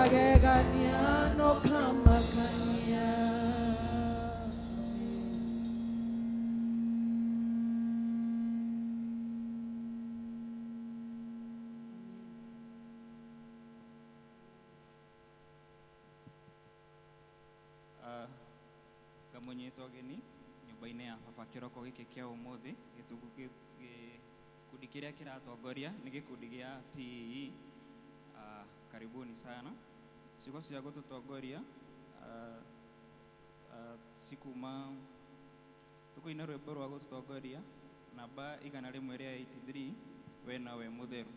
Kagegania no kamakania. Ngamũnyita ũgeni nyũmba-inĩ ya baba kĩroko gĩkĩ kĩa ũmũthĩ. Gĩkundi kĩrĩa kĩratongoria nĩ gĩkundi gĩa TEE. Karibuni sana. Ciugo cia gũtũtongoria cikuma tũkũina rwĩmbo rwa gũtũtongoria namba 183, we nowe mũtheru.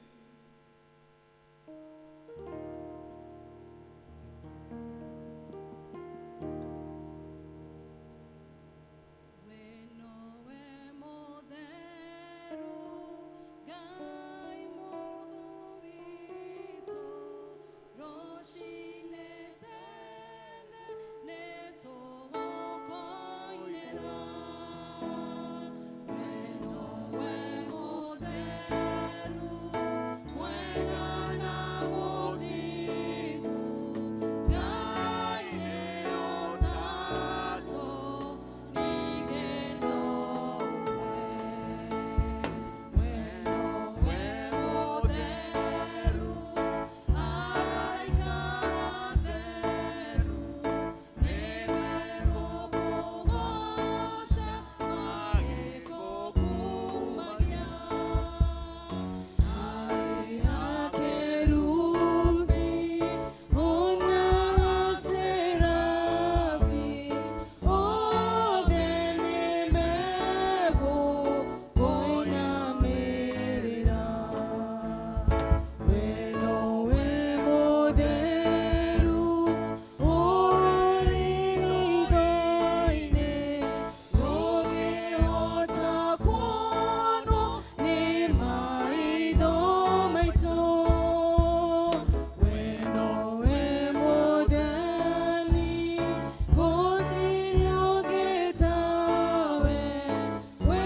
We nowe mũtheru, Ngai Mũrungu witũ, rũcinĩ tene nĩtũgũkũinĩra. We nowe mũtheru, mwega na mũthingu, Ngai nĩ ũtatũ, ningĩ no ũmwe. We nowe mũtheru, araika atheru, nĩmegũkũgooca magĩkũkumagia. Arĩa kerubi ona serafi, othe nĩmegũkũinamĩrĩra. We nowe mũtheru, ũrĩ ritho-inĩ, ndũngĩhota kuonwo nĩ maitho maitũ. We nowe mũthani, gũtirĩ ũngĩ tawe, we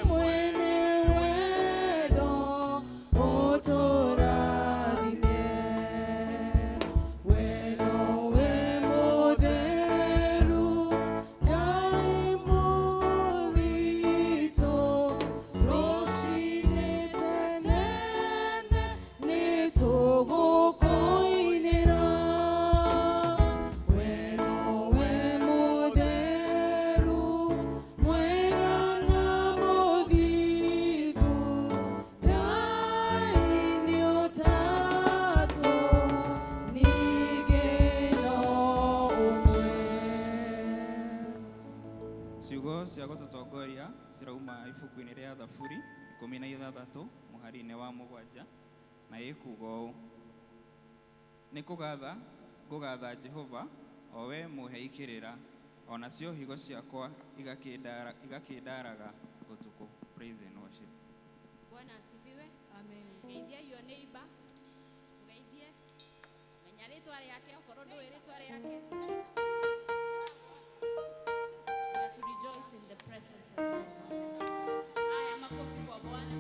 mwene wendo, ũtũrathime. We nowe mũtheru, Ngai Mũrungu witũ, rũcinĩ tene nĩtũgũkũinĩra. We nowe mũtheru, mwega na mũthingu, Ngai nĩ ũtatũ, ningĩ no ũmwe. Ciugo cia gũtũtongoria cirauma ibuku-inĩ rĩa Thaburi 16 mũhari-inĩ wa 7, na ĩkuga ũũ: Nĩ kũgatha ngũgatha Jehova, o we mũhei kĩrĩra, o nacio higo ciakwa igakĩndaraga ũtukũ. Praise and worship. Bwana asifiwe. Amen. Geithia your neighbor. Geithie. Menya rĩtwa rĩake okorwo ndũĩ rĩtwa rĩake. We are to rejoice in the presence of God. Haya, makofi kwa Bwana.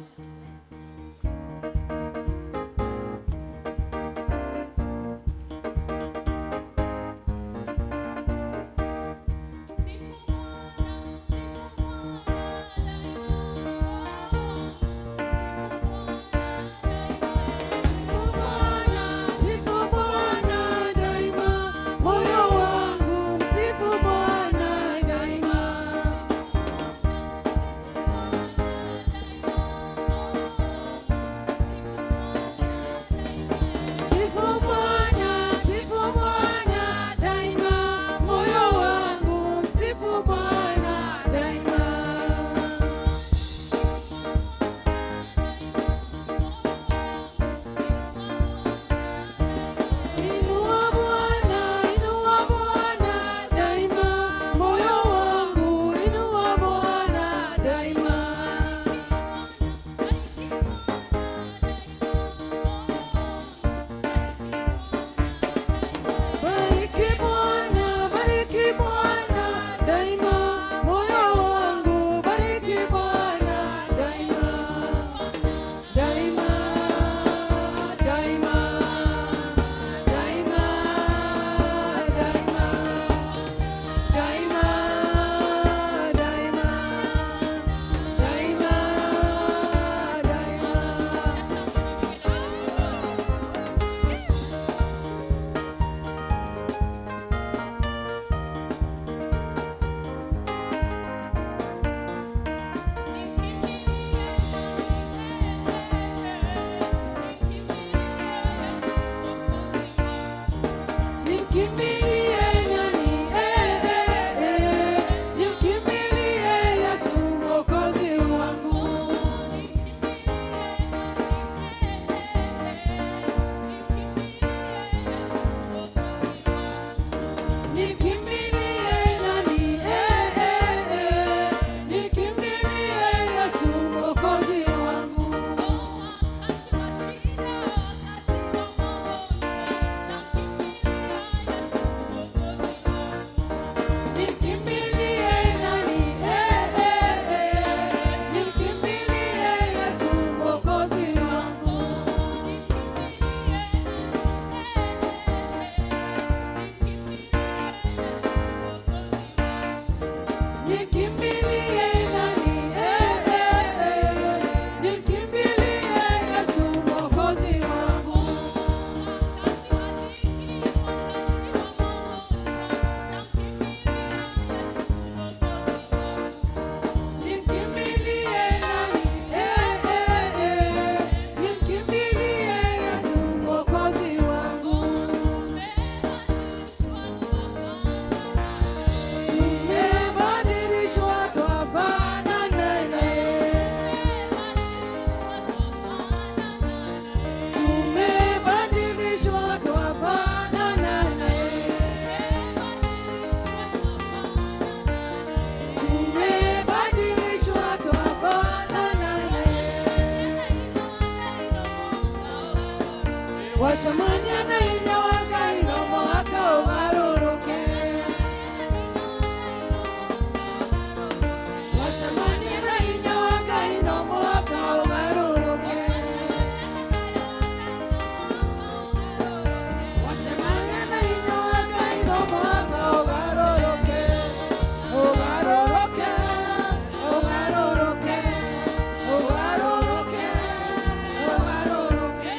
Sifu Bwana, sifu Bwana daima. Sifu Bwana daima. Sifu Bwana, sifu Bwana daima, Wacemania na hinya wa Ngai no mũhaka ũgarũrũke. Wacemania na hinya wa Ngai no mũhaka ũgarũrũke. Wacemania na hinya wa Ngai no mũhaka ũgarũrũke. Ũgarũrũke, ũgarũrũke, ũgarũrũke, ũgarũrũke.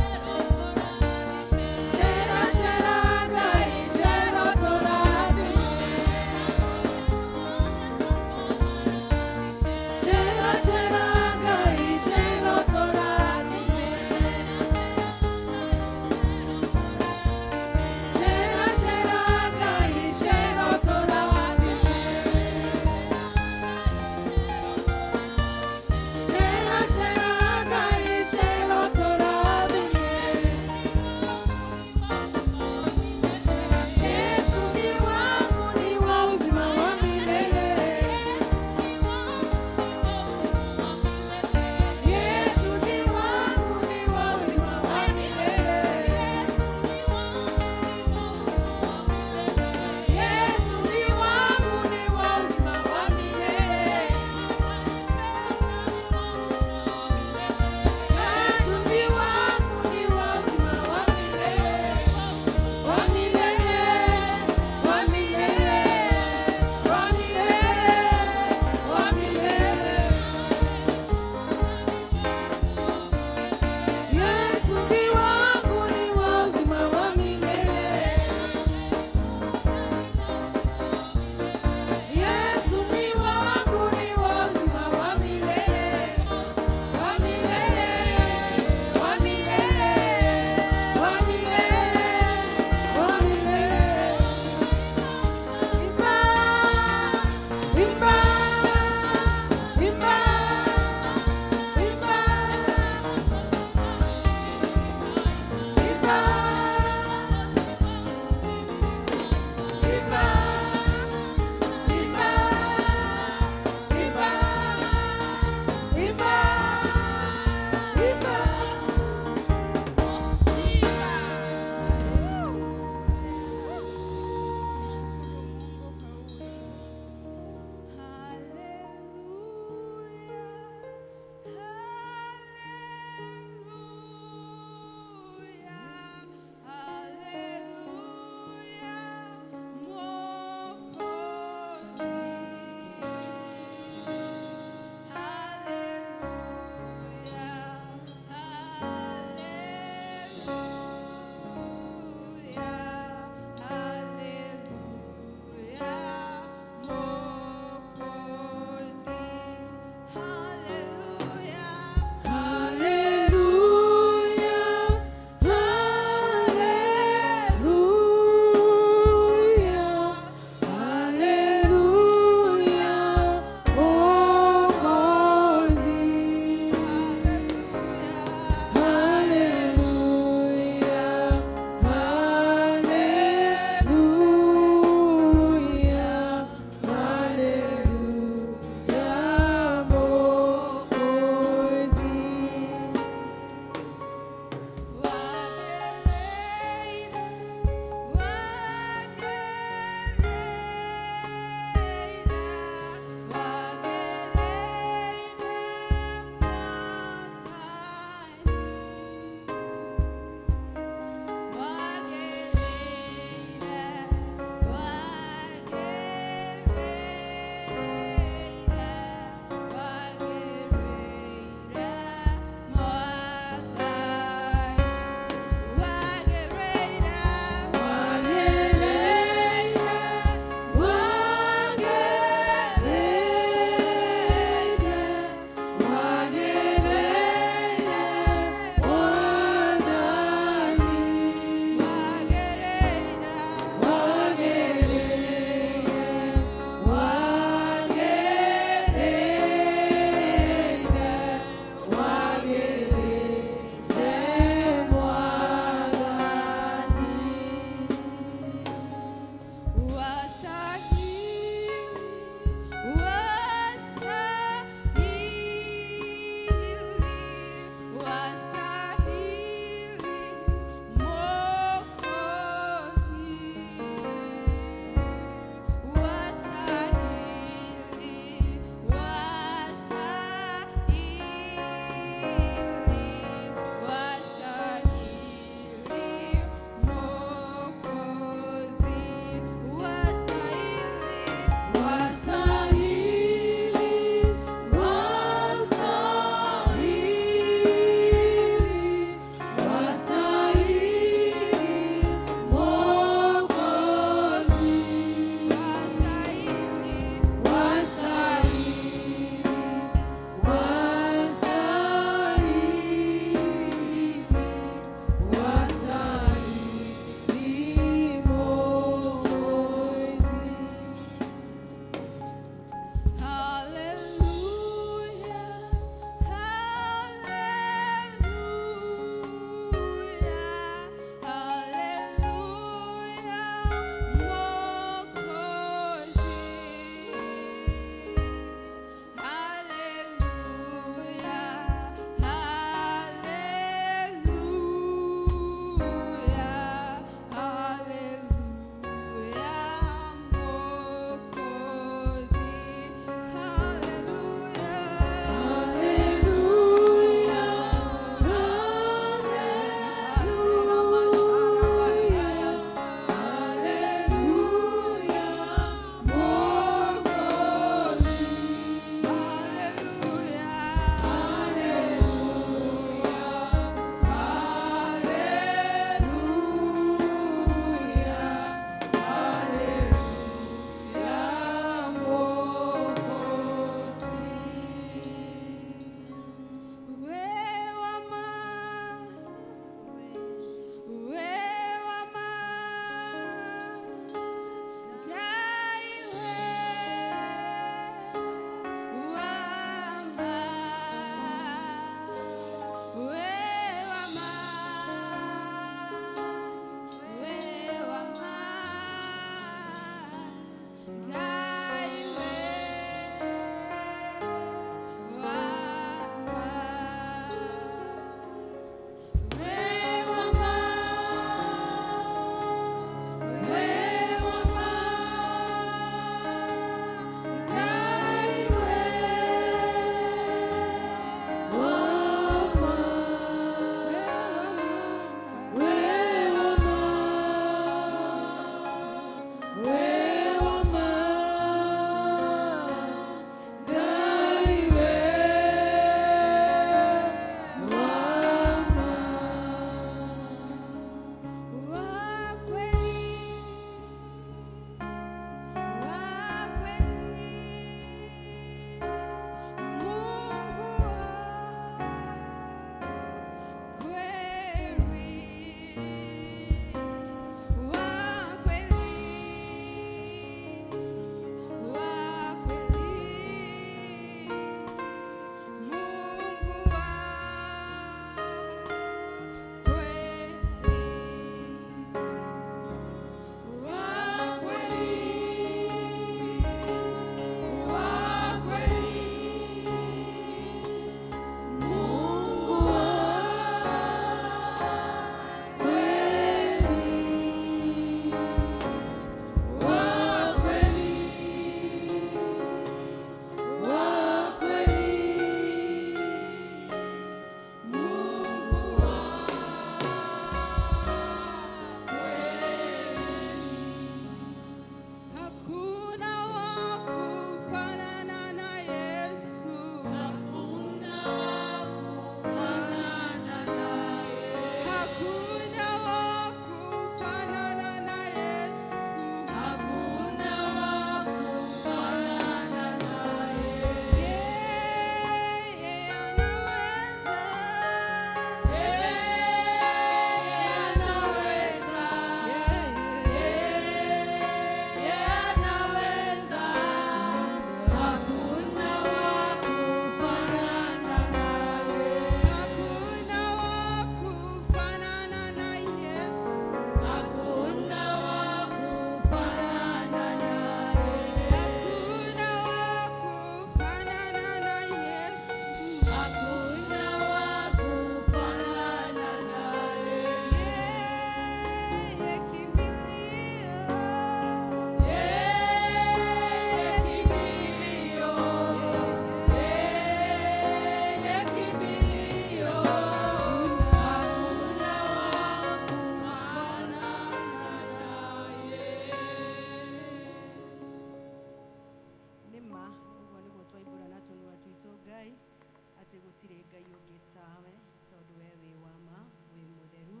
Atĩ gũtirĩ Ngai ũngĩ tawe, tondũ we wĩ wa ma, wĩ mũtheru,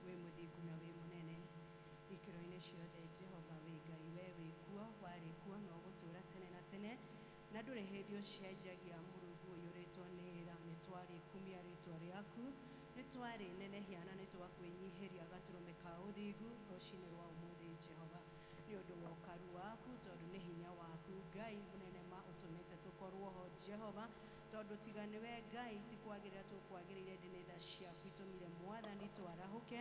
wĩ mũthingu na wĩ mũnene. Ikĩro-inĩ ciothe Jehova wĩ Ngai, we wĩ kuo, warĩ kuo na ũgũtũũra tene na tene, na ndũrĩ hĩndĩ ũcenjagia. Mũrungu ũiyũrĩtwo nĩ tha, nĩ twarĩkumia rĩtwa rĩaku, nĩ twarĩnenehia na nĩ twakwĩnyihĩria gatũrũme ka ũthingu rũcinĩ rwa ũmũthĩ Jehova, nĩ ũndũ wa ũkaru waku, tondũ nĩ hinya waku Ngai mũnene ma ũtũmĩte tũkorwo ho Jehova, tondũ tiga nĩwe Ngai ti kwagĩrĩra tũkwagĩrĩire, ĩndĩ nĩ tha ciaku itũmire Mwathani twarahũke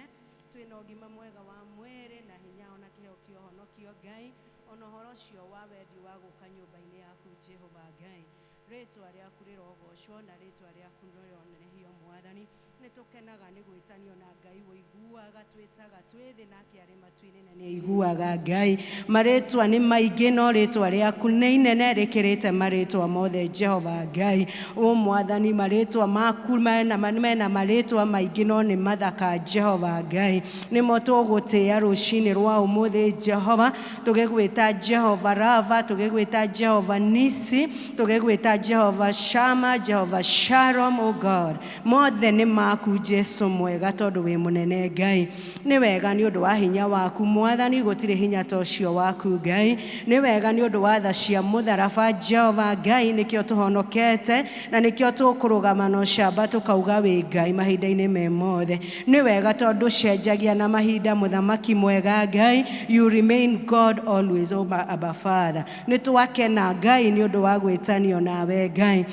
twĩna ũgima mwega wa mwĩrĩ na hinya ona kĩheo kĩa ũhonokio Ngai, ona ũhoro ũcio wa wendi wa gũka nyũmba-inĩ yaku Jehova Ngai. Rĩtwa rĩaku rĩrogocwo na rĩtwa rĩaku rĩronenehio Mwathani. Nĩ tũkenaga nĩ gwĩtanio na Ngai wũiguaga, twĩtaga twĩ thĩ nake arĩ matu-inĩ na nĩ aiguaga Ngai. Marĩtwa nĩ maingĩ no rĩtwa rĩaku nĩ inene rĩkĩrĩte marĩtwa mothe Jehova Ngai. O Mwathani, marĩtwa maku mena marĩtwa maingĩ no nĩ mathaka Jehova Ngai. Nĩmo tũgũtĩĩa rũcinĩ rwa ũmũthĩ Jehova, tũgĩgwĩta Jehova Rava, tũgĩgwĩta Jehova Nisi, tũgĩgwĩta Jehova Shama, Jehova Shalom, o God. Mothe nĩ maku Jesu mwega, tondũ wĩ mũnene Ngai. Nĩ wega nĩ ũndũ wa hinya waku Mwathani, gũtirĩ hinya ta ũcio waku Ngai. Nĩ wega nĩ ũndũ wa tha cia mũtharaba Jehova Ngai, nĩkĩo tũhonokete na nĩkĩo tũkũrũgama na ũcamba tũkauga wĩ Ngai mahinda-inĩ me mothe. Nĩ wega tondũ ũcenjagia na mahinda, mũthamaki mwega Ngai, you remain God always, oh Abba Father. Nĩ twakena Ngai nĩ ũndũ wa gwĩtanio nawe Ngai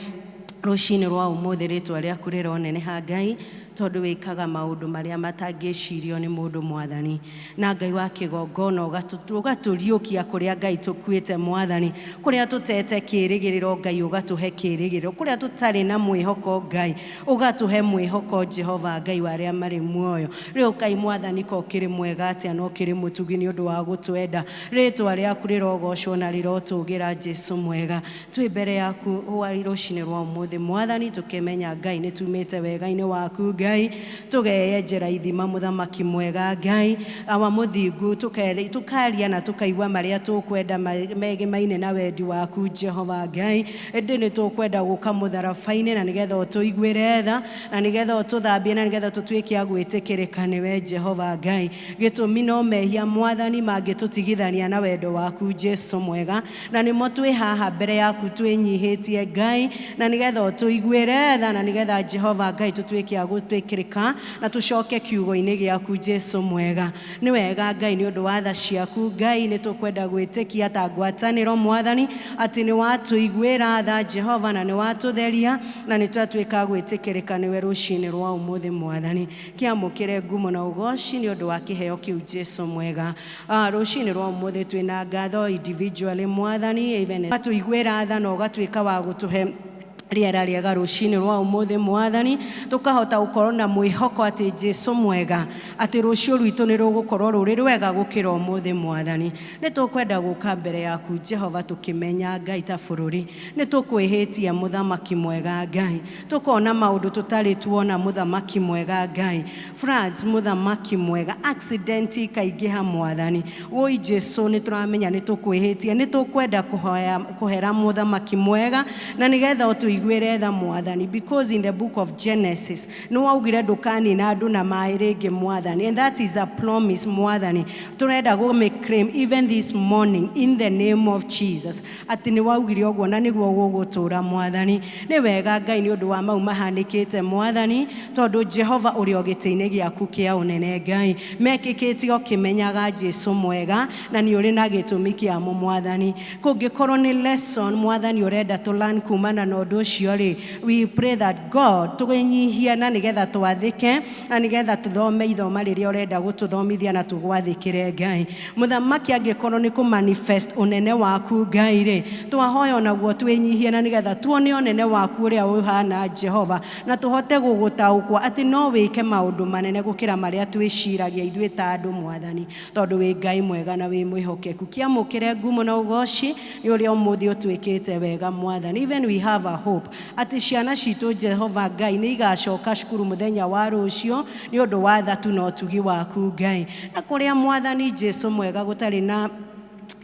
rũcinĩ rwa ũmũthĩ. Rĩtwa rĩaku rĩroneneha Ngai, tondũ wĩkaga maũndũ marĩa matangĩcirio nĩ mũndũ Mwathani, na Ngai wa kĩgongona ũgatũriũkia kũrĩa Ngai tũkuĩte Mwathani, kũrĩa tũtete kĩĩrĩgĩrĩro Ngai ũgatũhe kĩĩrĩgĩrĩro, kũrĩa tũtarĩ na mwĩhoko Ngai ũgatũhe mwĩhoko Jehova Ngai wa arĩa marĩ muoyo. Rĩu Ngai Mwathani, ko ũkĩrĩ mwega atĩa na ũkĩrĩ mũtugi nĩ ũndũ wa gũtwenda. Rĩtwa rĩaku rĩrogocwo na rĩrotũgĩra Jesu mwega. Twĩ mbere yaku rũcinĩ rwa ũmũthĩ Mwathani, tũkĩmenya Ngai nĩ tumĩte wega-inĩ waku Ngai, tũgeyenjera ithima mũthamaki mwega Ngai awa mũthingu, tũkaria na tũkaigua marĩa tũkwenda megemaine na wendi waku Jehova Ngai, ĩndĩ nĩ tũkwenda gũka mũtharaba-inĩ na nĩgetha ũtũiguĩre tha na nĩgetha ũtũthambie na nĩgetha tũtuĩke a gwĩtĩkĩrĩka nĩwe Jehova Ngai. Gĩtũmi no mehia Mwathani mangĩtũtigithania na wendo waku Jesu mwega, na nĩmo twĩ haha mbere yaku twĩnyihĩtie Ngai, na nĩgetha ũtũiguĩre tha na nĩgetha Jehova Ngai tũtuĩke a gũtwĩkĩrĩka na tũcoke kiugo-inĩ gĩaku Jesu mwega. Nĩ wega Ngai nĩ ũndũ wa tha ciaku Ngai, nĩ tũkwenda gwĩtĩkia ta ngwatanĩro Mwathani atĩ nĩ watũiguĩra tha Jehova na nĩ watũtheria na nĩ twatuĩka gwĩtĩkĩrĩka nĩwe rũcinĩ rwa ũmũthĩ Mwathani. Kĩamũkĩre ngumo na ũgoci nĩ ũndũ wa kĩheo kĩu Jesu mwega. Rũcinĩ rwa ũmũthĩ twĩna ngatho individually Mwathani, even ũgatũiguĩra tha na ũgatuĩka wa gũtũhe rĩera rĩega rũcinĩ rwa ũmũthĩ Mwathani, tũkahota gũkorwo na mwĩhoko atĩ Jesu mwega atĩ rũciũ rwitũ nĩ rũgũkorwo rũrĩ rwega gũkĩra ũmũthĩ Mwathani. Nĩ tũkwenda gũka mbere yaku Jehova tũkĩmenya Ngai ta bũrũri nĩ tũkwĩhĩtie mũthamaki mwega Ngai, tũkona maũndũ tũtarĩ tuona mũthamaki mwega Ngai, floods mũthamaki mwega, accident ikaingĩha Mwathani. Woi Jesu, nĩ tũramenya nĩ tũkwĩhĩtie, nĩ tũkwenda kũhoya kũhera mũthamaki mwega na nĩgetha ũtũiguĩre tha Mwathani, because in the book of Genesis nĩ waugire ndũkanina andũ na maĩ rĩngĩ Mwathani, and that is a promise Mwathani tũrenda gũmĩclaim even this morning in the name of Jesus, atĩ nĩ waugire ũguo na nĩguo gũgũtũra Mwathani. Nĩ wega Ngai nĩ ũndũ wa mau mahanĩkĩte Mwathani, tondũ Jehova ũrĩ o gĩtĩ-inĩ gĩaku kĩa ũnene Ngai, mekĩkĩte ũkĩmenyaga Jesu mwega na nĩ ũrĩ na gĩtũmi kĩamo Mwathani. Kũngĩkorwo nĩ lesson Mwathani ũrenda tũ learn kumana na ũndũ ũcio rĩ, we pray that God tũgenyihia na nĩgetha twathĩke na nĩgetha tũthome ithoma rĩrĩa ũrenda gũtũthomithia na tũgwathĩkĩre Ngai. Mũthamaki, angĩkorwo nĩ kũ-manifest ũnene waku Ngai rĩ, twahoya onaguo twĩnyihie na nĩgetha tuone ũnene waku ũrĩa ũhana Jehova, na tũhote gũgũtaũkwo atĩ no wĩke maũndũ manene gũkĩra marĩa twĩciragia ithuĩ ta andũ Mwathani, tondũ wĩ Ngai mwega na wĩ mwĩhokeku. Kĩamũkĩre ngumo na ũgoci nĩ ũrĩa ũmũthĩ ũtwĩkĩte wega Mwathani. Even we have a hope atĩ ciana citũ Jehova Ngai nĩ igacoka cukuru mũthenya wa rũciũ nĩ ũndũ wa tha tu na ũtugi waku Ngai, na kũrĩa Mwathani Jesu mwega gũtarĩ na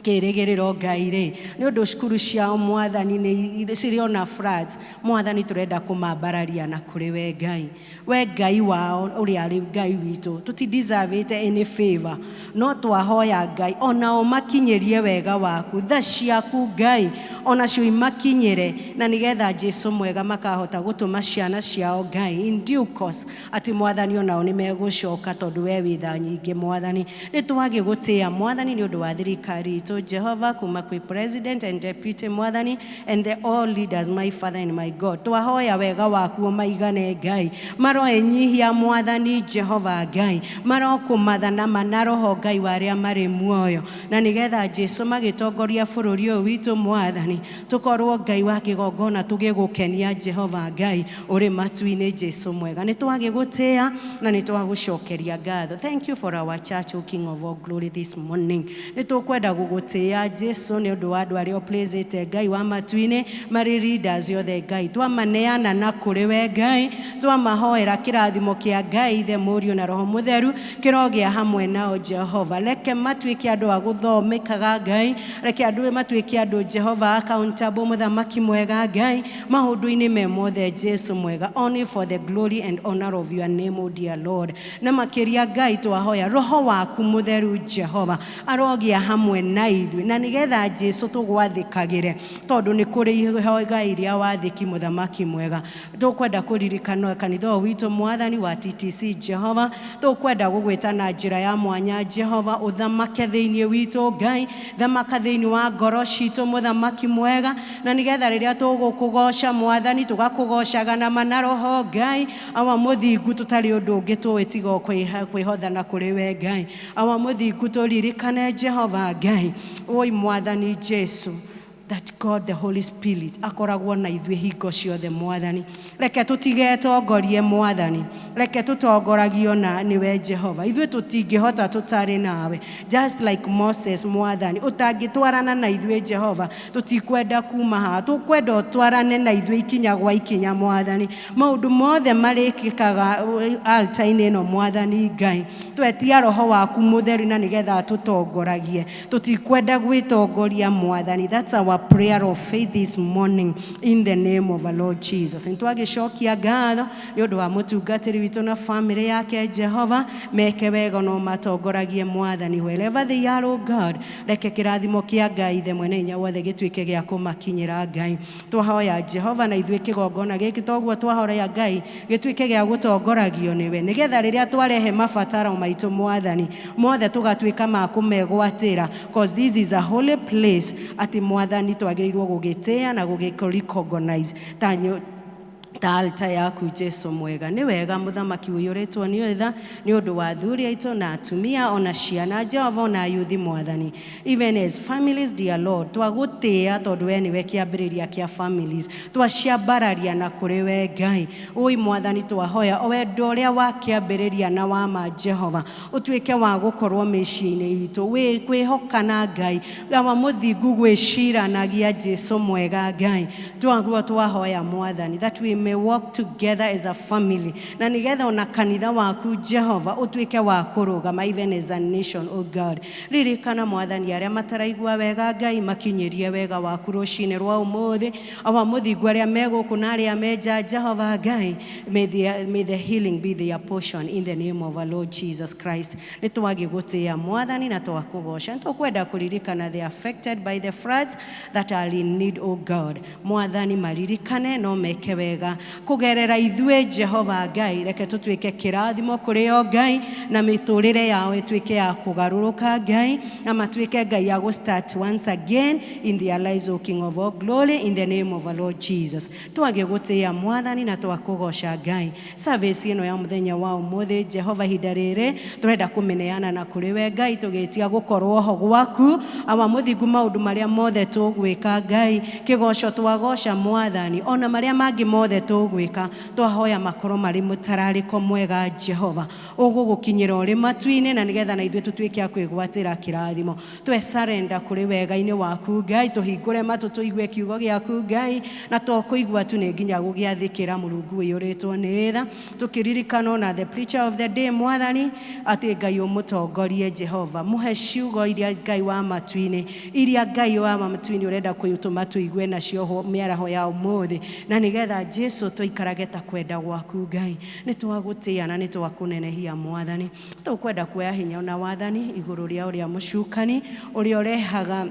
Kĩrĩgĩrĩro Ngai rĩ, nĩ ũndũ cukuru ciao, Mwathani, nĩ cirĩ ona floods. Mwathani, tũrenda kũmambararia na kũrĩ we Ngai, we Ngai wao ũrĩa arĩ Ngai witũ. Tũtideservĩte any favor, no twahoya Ngai onao makinyĩrie wega waku, tha ciaku Ngai onacio imakinyĩre, na nĩgetha Jesu mwega makahota gũtũma ciana ciao Ngai in due course, atĩ Mwathani onao nĩ megũcoka, tondũ we wĩ tha nyingĩ. Mwathani, nĩ twagĩgũtĩĩa Mwathani nĩ ũndũ wa thirikari itũ Jehova, kuma kwĩ president and deputy, Mwathani, and the all leaders. My Father and my God, twahoya wega waku ũmaigane Ngai, maroenyihia Mwathani Jehova Ngai, marokũmathana mana roho Ngai wa arĩa marĩ muoyo, na nĩgetha Jesu magĩtongoria bũrũri ũyũ witũ, Mwathani, tũkorwo Ngai wa kĩgongona tũgĩgũkenia Jehova Ngai ũrĩ matu-inĩ. Jesu mwega, nĩ twagĩgũtĩĩa na nĩ twagũcokeria ngatho. Thank you for our church, O King of all glory. This morning nĩ tũkwenda gũgũtĩĩa Jesu nĩ ũndũ wa andũ arĩa ũplacĩte Ngai wa matu-inĩ marĩ leaders othe. Ngai, twamaneana na kũrĩ we Ngai, twamahoera kĩrathimo kĩa Ngai Ithe, Mũriũ na Roho Mũtheru kĩrogĩa hamwe nao. Jehova, reke matuĩke andũ a gũthomekaga. Ngai, reke andũ matuĩke andũ Jehova accountable. Mũthamaki mwega Ngai, maũndũ-inĩ me mothe, Jesu mwega, only for the glory and honor of your name, O dear Lord. Na makĩria Ngai, twahoya roho waku mũtheru Jehova arogĩa hamwe na ithuĩ, na nĩgetha Jesu tũgwathĩkagĩre, tondũ nĩ kũrĩ ihoya rĩa wathĩki. Mũthamaki mwega, tũkwenda kũririkana kanitha ũyũ witũ, Mwathani, wa TTC. Jehova, tũkwenda gũgwĩta na njĩra ya mwanya. Jehova, ũthamake thĩinĩ witũ. Ngai, thamaka thĩinĩ wa ngoro citũ, Mũthamaki mwega, na nĩgetha rĩrĩa tũgũkũgoca, Mwathani, tũgakũgocaga na mana roho Ngai awa mũthingu, tũtarĩ ũndũ ũngĩ tũĩ tiga o kwĩhotha na kũrĩ we Ngai awa mũthingu. Tũririkane Jehova Ngai, oi Mwathani Jesu, that God the Holy Spirit akoragwo na ithuĩ hingo ciothe. Mwathani, reke tũtigetongorie. Mwathani, reke tũtongoragio na nĩwe Jehova. Ithuĩ tũtingĩhota tũtarĩ nawe, just like Moses. Mwathani, ũtangĩtwarana na ithuĩ Jehova, tũtikwenda kuma haha. Tũkwenda ũtwarane na ithuĩ ikinya gwa ikinya. Mwathani, maũndũ mothe marĩkĩkaga altar-inĩ ĩno, Mwathani Ngai, twetia roho waku mũtheru na nĩgetha tũtongoragie. Tũtikwenda gwĩtongoria, Mwathani. That's our prayer of faith this morning in the name of our Lord Jesus. Nĩtwagĩcokia ngatho nĩ ũndũ wa mũtungatĩri witũ na family yake. Jehova, meke wega no matongoragie, Mwathani, wherever they are, oh God. Reke kĩrathimo kĩa Ngai Ithe mwene hinya wothe gĩtuĩke gĩa kũmakinyĩra. Ngai, twahoya Jehova na ithuĩ kĩgongona gĩkĩ toguo twahoya Ngai gĩtuĩke gĩa gũtongoragio nĩwe, nĩgetha rĩrĩa twarehe mabataro maitũ, Mwathani, mothe tũgatuĩka ma kũmegwatĩra, cause this is a holy place, atĩ Mwathani twagĩrĩirwo gũgĩtĩĩa na gũgĩ recognize ta altar yaku. Jesu mwega, nĩ wega Mũthamaki ũiyũrĩtwo nĩ tha nĩ ũndũ wa athuri aitũ na atumia ona ciana, Jehova, ona yuthi, Mwathani, even as families. Dear Lord, twagũtĩĩa tondũ we nĩwe kĩambĩrĩria kĩa families. Twaciambararia na kũrĩ we Ngai. Ũi Mwathani, twahoya o wendo ũrĩa wa kĩambĩrĩria na wa ma, Jehova, ũtuĩke wa gũkorwo mĩciĩ-inĩ itũ, wĩ kwĩhokana Ngai awa mũthingu, gwĩciranagia. Jesu mwega, Ngai, twaguo twahoya, Mwathani, that we may walk together as a family, na nĩgetha ona kanitha waku Jehova ũtuĩke wa kũrũgama, even as a nation, oh God. Ririkana, Mwathani, arĩa mataraigua wega. Ngai, makinyĩrie wega waku rũcinĩ rwa ũmũthĩ. Awa mũthingu, arĩa me gũkũ na arĩa me nja, Jehova Ngai, may the healing be their portion in the name of our Lord Jesus Christ. Nĩ twagĩgũtĩĩa, Mwathani, na twakũgoca. Nĩ tũkwenda kũririkana the affected by the floods that are in need, oh God. Mwathani, maririkane no meke wega kũgerera ithuĩ. Jehova Ngai, reke tũtuĩke kĩrathimo kũrĩ o Ngai, na mĩtũrĩre yao ĩtuĩke ya kũgarũrũka, Ngai, na matuĩke Ngai ya gũ start once again in their lives, O King of all glory, in the name of our Lord Jesus. Twagĩgũtĩĩa, Mwathani, na twakũgoca. Ngai, service ĩno ya mũthenya wa ũmũthĩ, Jehova, ihinda rĩrĩ tũrenda kũmĩneana na kũrĩ we Ngai, tũgĩtia gũkorwo ho gwaku awa mũthingu. Maũndũ marĩa mothe tũgwĩka, Ngai, kĩgoco twagoca, Mwathani, ona marĩa mangĩ mothe. Tũgwĩka twahoya makorwo marĩ mũtararĩko mwega Jehova ũgũgũkinyĩra ũrĩ matu-inĩ, na nĩgetha na ithuĩ tũtuĩke a kwĩgwatĩra kĩrathimo. Twesarenda kũrĩ wega-inĩ waku Ngai, tũhingũre matũ tũigue kiugo gĩaku Ngai, na to kũigua tu, nĩ nginya gũgĩathĩkĩra. Mũrungu ũiyũrĩtwo nĩ tha, tũkĩririkana na the preacher of the day, Mwathani, atĩ Ngai ũmũtongorie Jehova, mũhe ciugo iria Ngai wa matu-inĩ, iria Ngai wa matu-inĩ ũrenda kũtũma tũigue nacio mĩaraho ya ũmũthĩ, na nĩgetha Jesu tũikarage ta kwenda gwaku. Ngai, nĩ twagũtĩa na nĩ twakũnenehia. Mwathani, tũkwenda kuoya hinya na wathani igũrũ rĩa ũrĩa mũcukani ũrĩa ũrehaga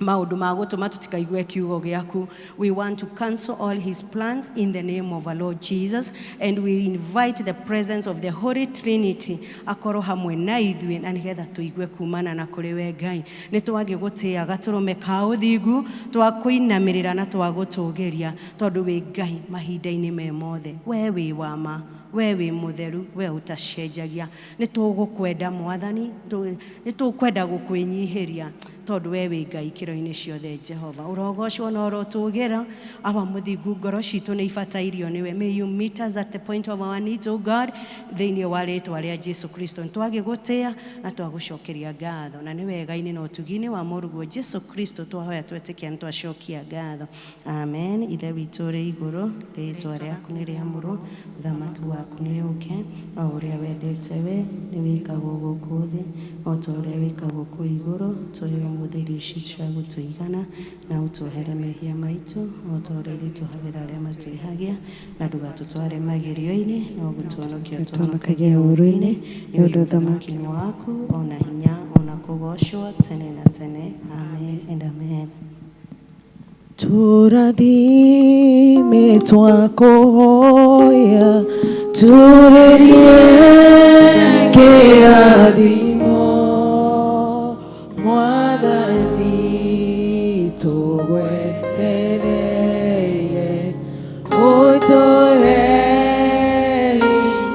maũndũ ma gũtũma tũtikaigue kiugo gĩaku. We want to cancel all his plans in the name of our Lord Jesus, and we invite the presence of the Holy Trinity akorwo hamwe na ithuĩ, na nĩgetha tũigue kumana na kũrĩ we. Ngai, nĩ twagĩgũtĩa gatũrũme ka ũthingu, twakũinamĩrĩra na twagũtũgĩria, tondũ wĩ Ngai mahinda-inĩ me mothe. We wĩ wa ma, we wĩ mũtheru, we ũtacenjagia. Nĩ tũgũkwenda Mwathani, nĩ tũkwenda gũkwĩnyihĩria, tondũ we wĩ Ngai kĩro-inĩ ciothe. Jehova, ũrogocwo na ũrotũgĩra. Awa mũthingu, ngoro citũ nĩ ibatairio nĩwe. May you meet us at the point of our needs, O God. Thĩinĩ wa rĩtwa rĩa Jesu Kristo nĩ twagĩgũtĩa na twagũcokeria ngatho, na nĩ wega-inĩ na ũtugi-inĩ wa mũrũguo Jesu Kristo twahoya twetĩkia nĩ twacokia ngatho. Amen. Ithe witũ ũrĩ igũrũ, rĩtwa rĩaku nĩ rĩamũrwo, ũthamaki waku nĩ ũke, o ũrĩa wendete we nĩ wĩkagwo gũkũ thĩ o ta ũrĩa wĩkagwo kũu igũrũ. Tũhe ũmũthĩ irio ici cia gũtũigana, na ũtuohere mehia maitũ o ta ũrĩa ithuĩ tuohagĩra arĩa matwĩhagia, na ndũgatũtware magerio-inĩ, no gũtũhonokia ũtũhonokagie ũũru-inĩ, nĩ ũndũ ũthamaki nĩ waku, ona hinya, ona kũgoocwo tene na tene. Amen and amen. Tũrathime twakũhoya, turĩrie kĩrathimo, Mwathani, tũgwetereire ũtũhe.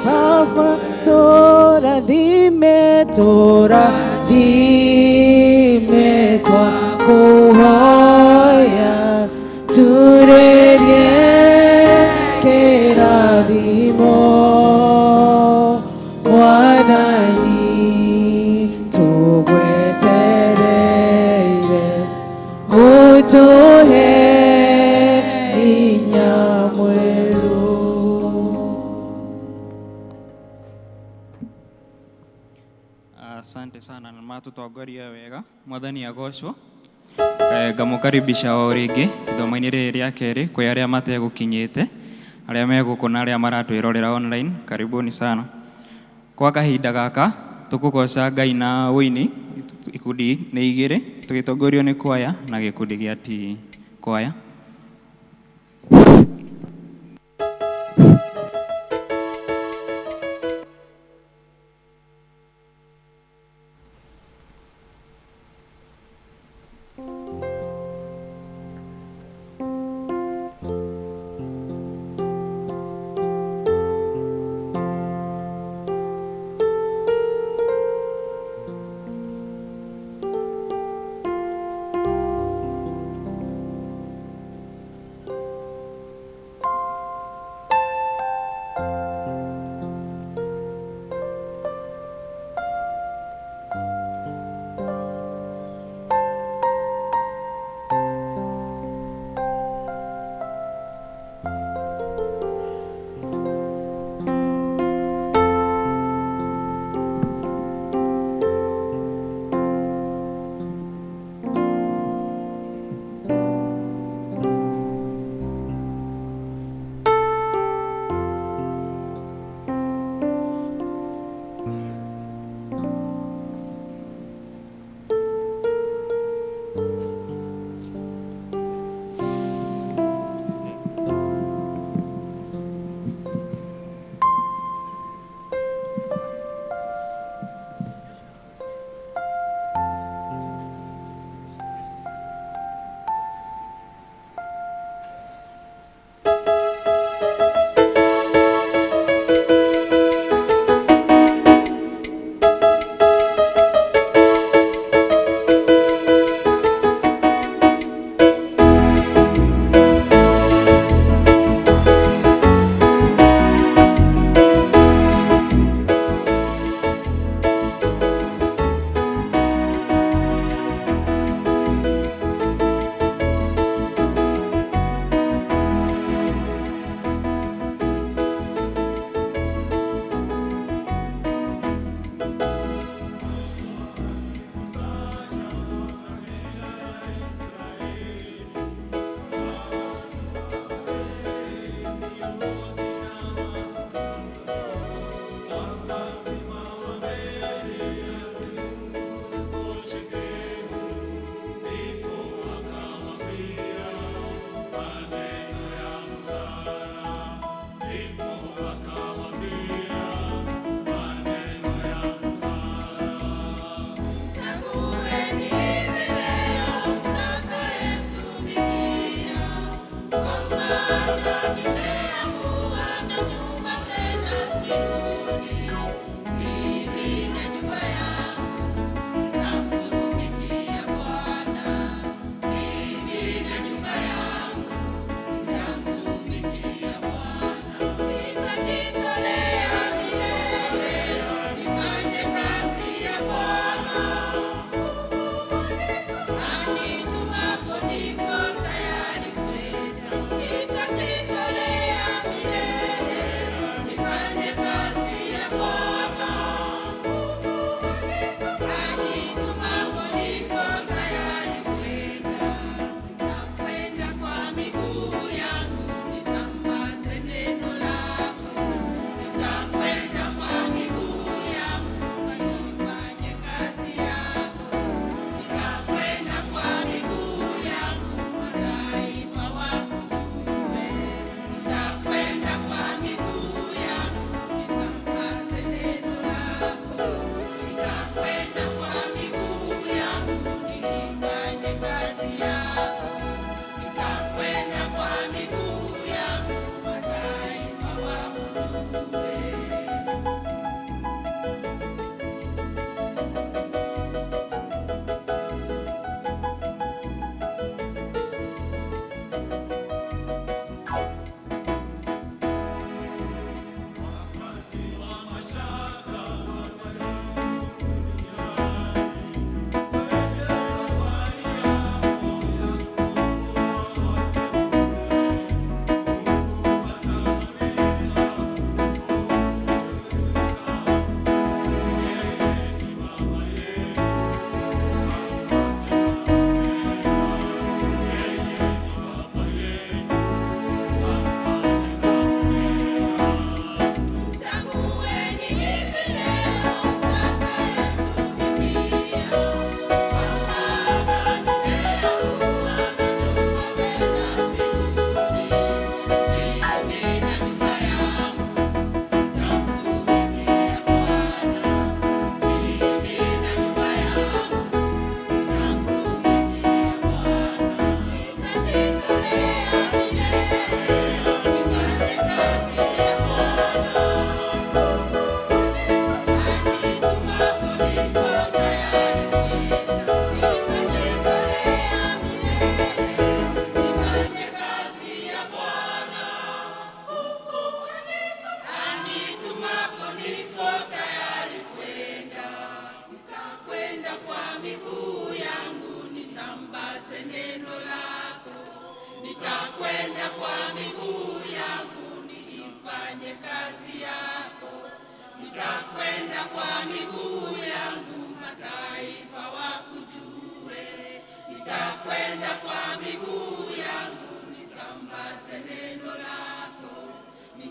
Baba, tũrathime, tũrathime twakũhoya, turĩrie kĩrathimo, Mwathani, tũgwetereire ũtũhe hinya mwerũ. Asante sana na matutongoria wega. Mwathani agocwo. Ngamũkaribisha o rĩngĩ ithomo-inĩ rĩrĩ rĩa kerĩ kwĩ arĩa mategũkinyĩte, arĩa me gũkũ na arĩa maratwĩrorera online, karibuni sana. Kwa kahinda gaka tũkũgoca Ngai na ũini, ikundi nĩ igĩrĩ, tũgĩtongorio nĩ kwaya na gĩkundi gĩa ti kwaya.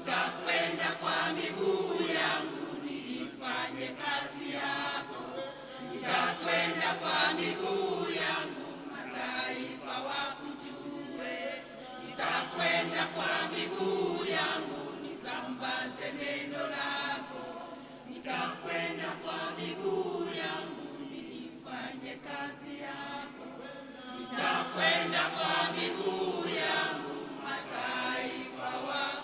Nitakwenda kwa miguu yangu niifanye kazi yako. Nitakwenda kwa miguu yangu mataifa wakujue. Nitakwenda kwa miguu yangu nisambaze neno lako. Nitakwenda kwa miguu yangu niifanye kazi yako. Nitakwenda kwa miguu yangu mataifa wakujue.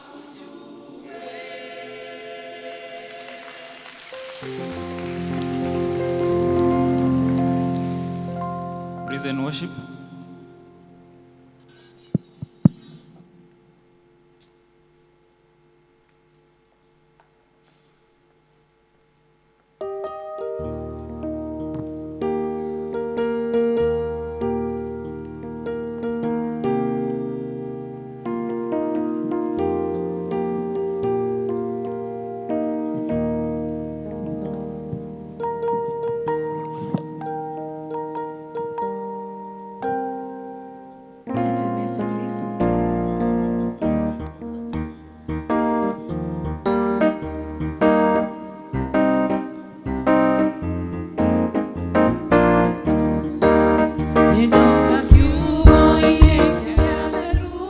Praise and worship. Let your mercy, please. Nĩndoka kiugo-inĩ kĩrĩa theru,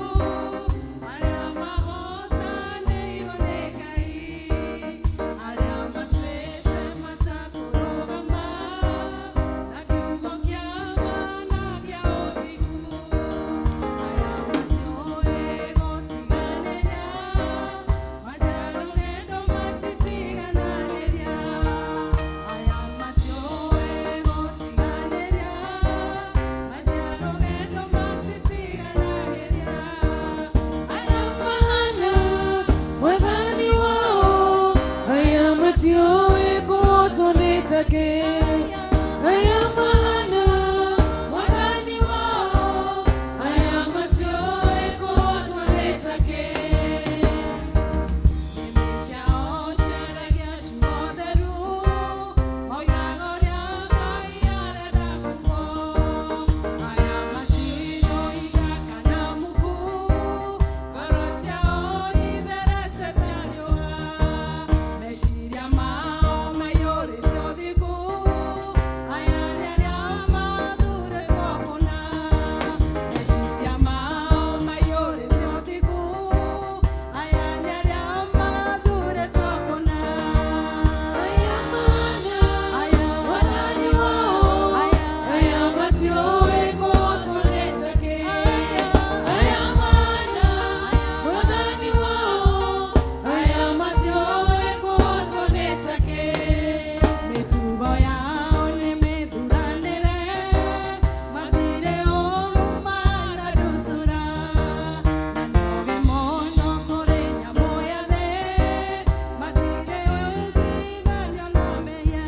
arĩa mahotanĩirwo nĩ Ngai, arĩa matuĩte matakũrũgama na kiugo kĩa ma na kĩa ũthingu, arĩa matiũĩ gũtiganĩria, matarũgendo matitiganagĩria, arĩa matiũĩ gũtiganĩria, matarũgendo matitiganagĩria, arĩa mahana mwathani wao, aya matiũĩ kũhotwo nĩ take, aya mahana mwathani wao, aya matiũĩ kũhotwo nĩ take. Meciria mao maiyũrĩte ũthingu, aya nĩ arĩa mathurĩtwo kũna. Meciria mao maiyũrĩte ũthingu, aya nĩ arĩa mathurĩtwo kũna. Aya mana mwathani wao, aya matiũĩ kũhotwo nĩ take. Aya mana mwathani wao, aya matiũĩ kũhotwo nĩ take. Mĩtugo yao nĩ mĩthuranĩre, matirĩ ũũru mana ndutura, na nĩ ogĩ mũno kũrĩ nyamũ ya thĩ, matirĩ ũiguithanio na mehia.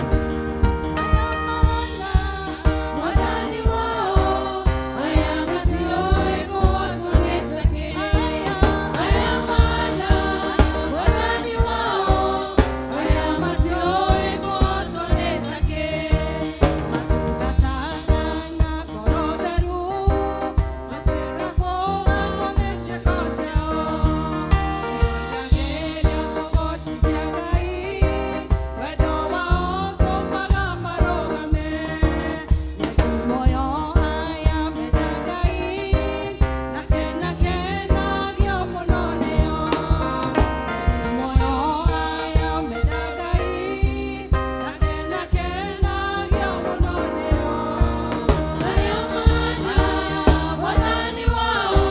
Aya mana mwathani wao, aya matiũĩ kũhotwo nĩ take. Aya mana mwathani wao, aya matiũĩ kũhotwo nĩ take. Matungataga na ngoro theru, matirahũranwo nĩ ciĩko ciao. Ciongagĩrĩria kũgoocithia Ngai, wendo wao ũtũmaga marũgame. Muoyo aya menda Ngai, na kenakenagio mũno nĩo. Muoyo aya menda Ngai, na kenakenagio mũno nĩo. Aya mana mwathani wao,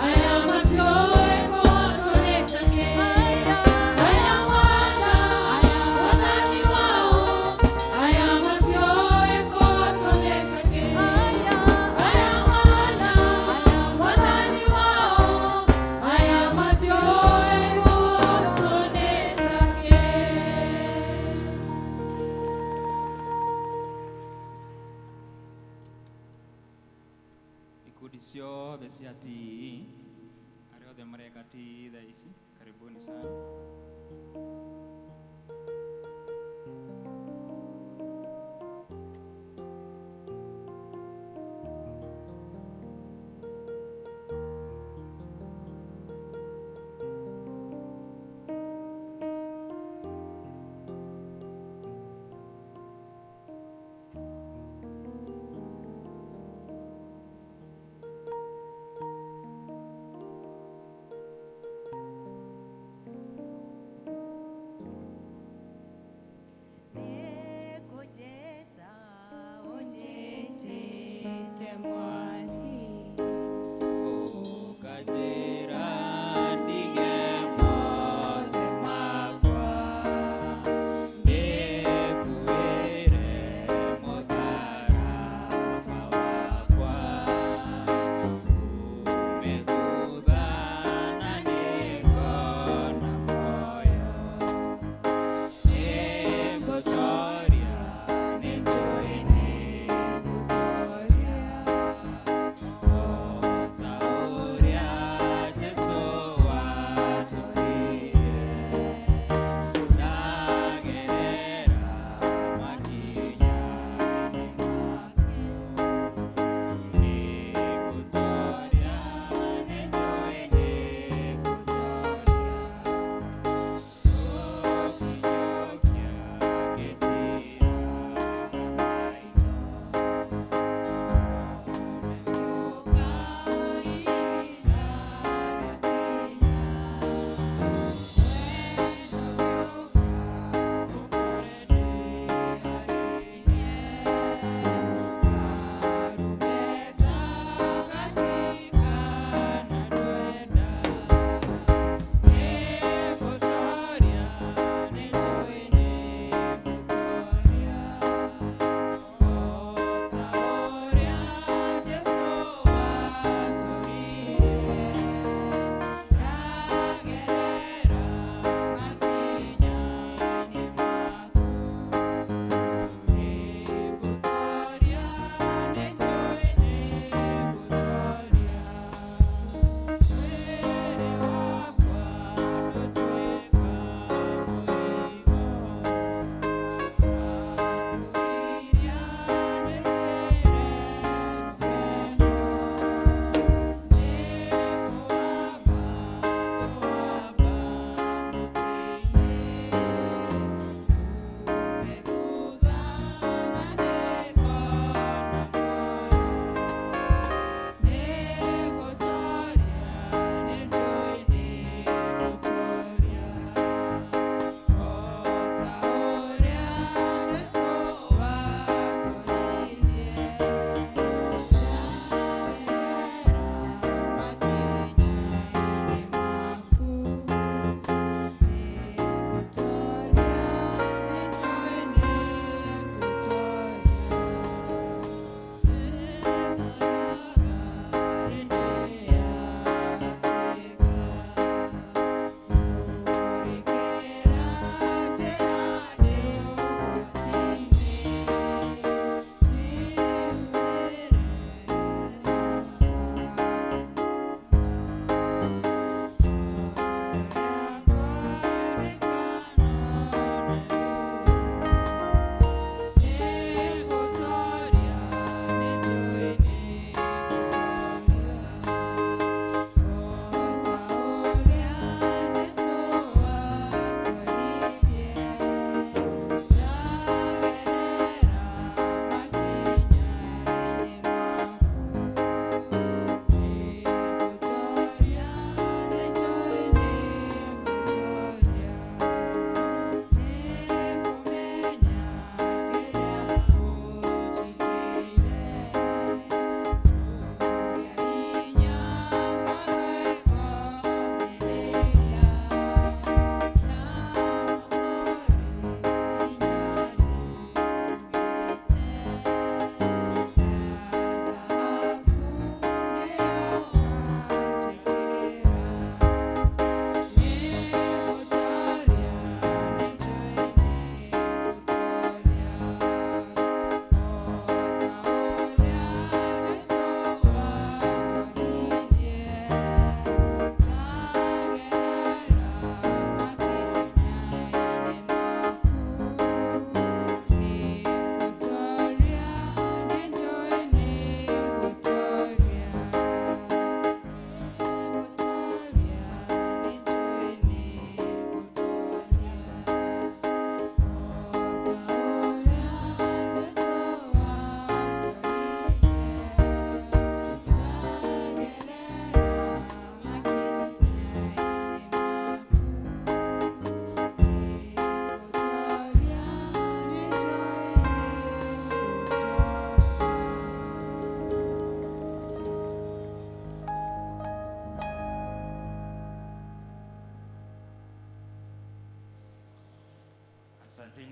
aya matiũĩ kũhotwo nĩ take. Aya mana mwathani wao, aya matiũĩ kũhotwo nĩ take. Aya mana mwathani wao, aya matiũĩ kũhotwo nĩ take. Ikundi ciothe cia TE, arĩa othe mareka TE thaa ici, karibuni sana.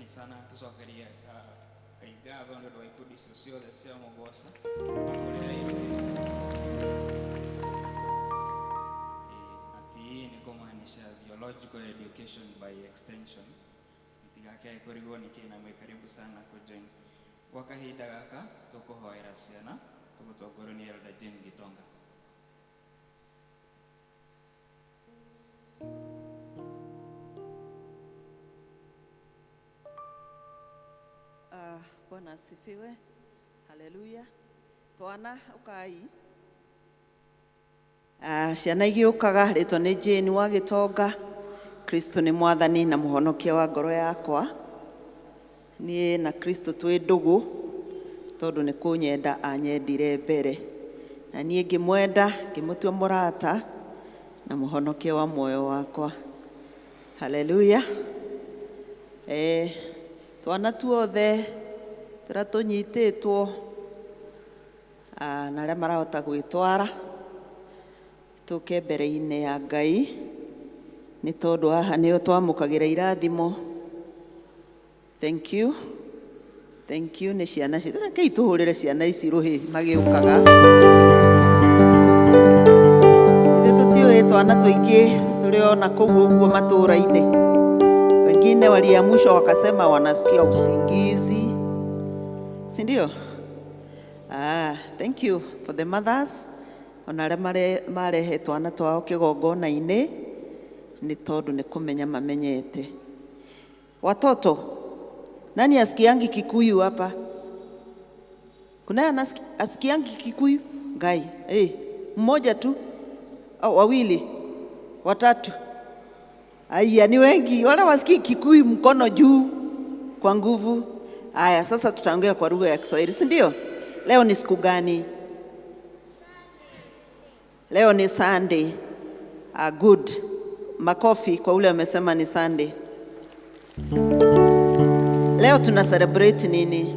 Asanteni sana, tucokerie Ngai ngatho nĩ ũndũ wa ikundi icio ciothe cia mũgoco. Na TE nĩ kũmaanisha Theological Education by Extension. Mtigakae kũrigwo nĩ kĩ na mwĩ karibu sana kujoin. Gwa kahinda gaka tũkũhoera ciana tũgũtongorio nĩ Elder Jane Gitonga. Ah, Bwana asifiwe. Haleluya. Twana ukai. Ah, ciana igĩũkaga rĩtwa nĩ Jane wa Gĩtonga. Kristo nĩ mwathani na mũhonokia wa ngoro yakwa. Niĩ na Kristo twĩ ndũgũ tondũ nĩ kũnyenda anyendire mbere. Na niĩ ngĩmwenda, ngĩmũtua mũrata na mũhonokia wa muoyo wakwa. Haleluya. Twana tuothe tũrĩa tũnyitĩtwo na arĩa marahota gwĩtwara tũke mbere-inĩ ya Ngai nĩ tondũ haha nĩho twamũkagĩra irathimo. Thank you. Thank you nĩ ciana citũ. Rekei tũhũrĩre ciana ici rũhĩ magĩũkaga. Ithuĩ tũtiũĩ twana tũingĩ tũrĩ ona kũu ũguo matũũra-inĩ. Wengine waliamshwa wakasema wanasikia usingizi, si ndio? Ah, thank you for the mothers ona arĩa marehe twana twao kĩgongona-inĩ nĩ tondũ nĩ kũmenya mamenyete. Watoto, nani asikiangi Kikuyu hapa? Kunaye asikiangi Kikuyu? Ngai, mmoja tu au wawili, watatu? Aya, ni wengi wale wasikii Kikuyu, mkono juu kwa nguvu. Aya, sasa tutaongea kwa lugha ya Kiswahili, si ndio? Leo ni siku gani? Leo ni Sunday. Ah, good. Makofi kwa ule amesema ni Sunday. Leo tuna celebrate nini?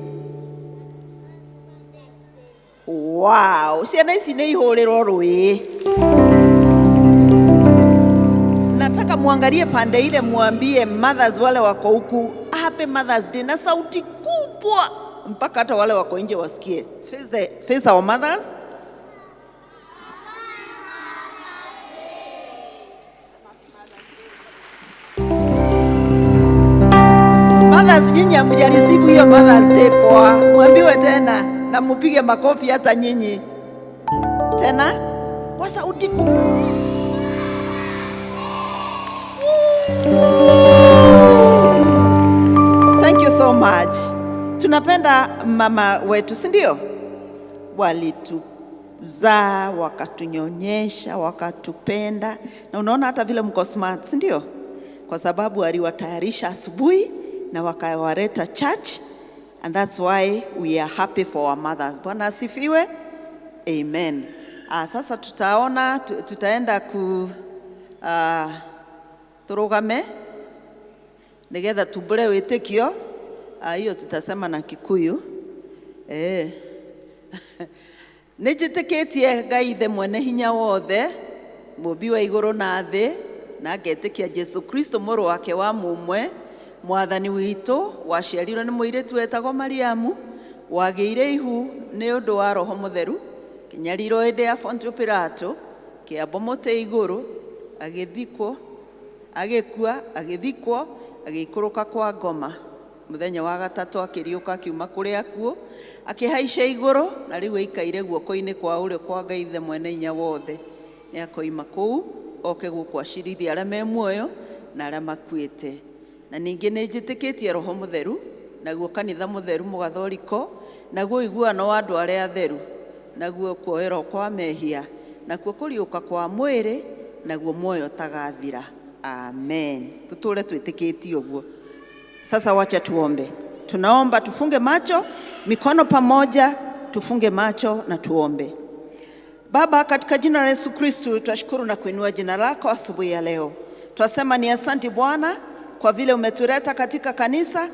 Wow, ciana ici nĩ ihũrĩrwo rũĩ. Nataka muangalie pande ile, muambie mothers wale wako huku happy Mother's Day na sauti kubwa mpaka hata wale wako nje wasikie. Face our mothers. Mothers, nyinyi hamjareceive hiyo Mother's Day poa. Mwambiwe tena na mupige makofi hata nyinyi. Tena kwa sauti kubwa. Thank you so much. Tunapenda mama wetu, si ndio? Walituzaa, wakatunyonyesha, wakatupenda. Na unaona hata vile mko smart, si ndio? Kwa sababu aliwatayarisha asubuhi na wakawaleta church, and that's why we are happy for our mothers. Bwana asifiwe. Amen. Sasa tutaona tutaenda ku turugame nigetha tumbure witikio. Hiyo tutasema na Kikuyu. Nĩ njĩtĩkĩtie Ngai Ithe mwene hinya wothe, mũmbi wa igũrũ na thĩ, na ngetĩkia Jesu Kristo mũrũ wake wa mũmwe, mwathani witũ, waciarirwo nĩ mũirĩtu wetagwo Mariamu, wagĩire ihu nĩ ũndũ wa Roho Mũtheru, kĩnyarirwo hĩndĩ ya Pontio Pilato, kĩambo mũtĩ igũrũ, agĩthikwo, agĩkua, agĩthikwo, agĩikũrũka kwa ngoma. Mũthenya wa gatatũ akĩriũka akiuma kũrĩ akuũ, akĩhaica igũrũ, na rĩu aikaire guoko-inĩ kwa ũrĩo kwa Ngai Ithe mwene hinya wothe. Nĩ akoima kũu oke gũkũ acirithie arĩa me muoyo na arĩa makuĩte. Na ningĩ nĩ njĩtĩkĩtie Roho Mũtheru, naguo kanitha mũtheru mũgathoriko, naguo ũiguano wa andũ arĩa atheru, naguo kuoherwo kwa mehia, nakuo kũriũka kwa mwĩrĩ, naguo muoyo ũtagathira. Amen. Tutũre twĩtĩkĩtie ũguo. Sasa wacha tuombe. Tunaomba tufunge macho, mikono pamoja, tufunge macho na tuombe. Baba, katika jina la Yesu Kristo twashukuru na kuinua jina lako asubuhi ya leo. Twasema ni asanti Bwana kwa vile umetuleta katika kanisa,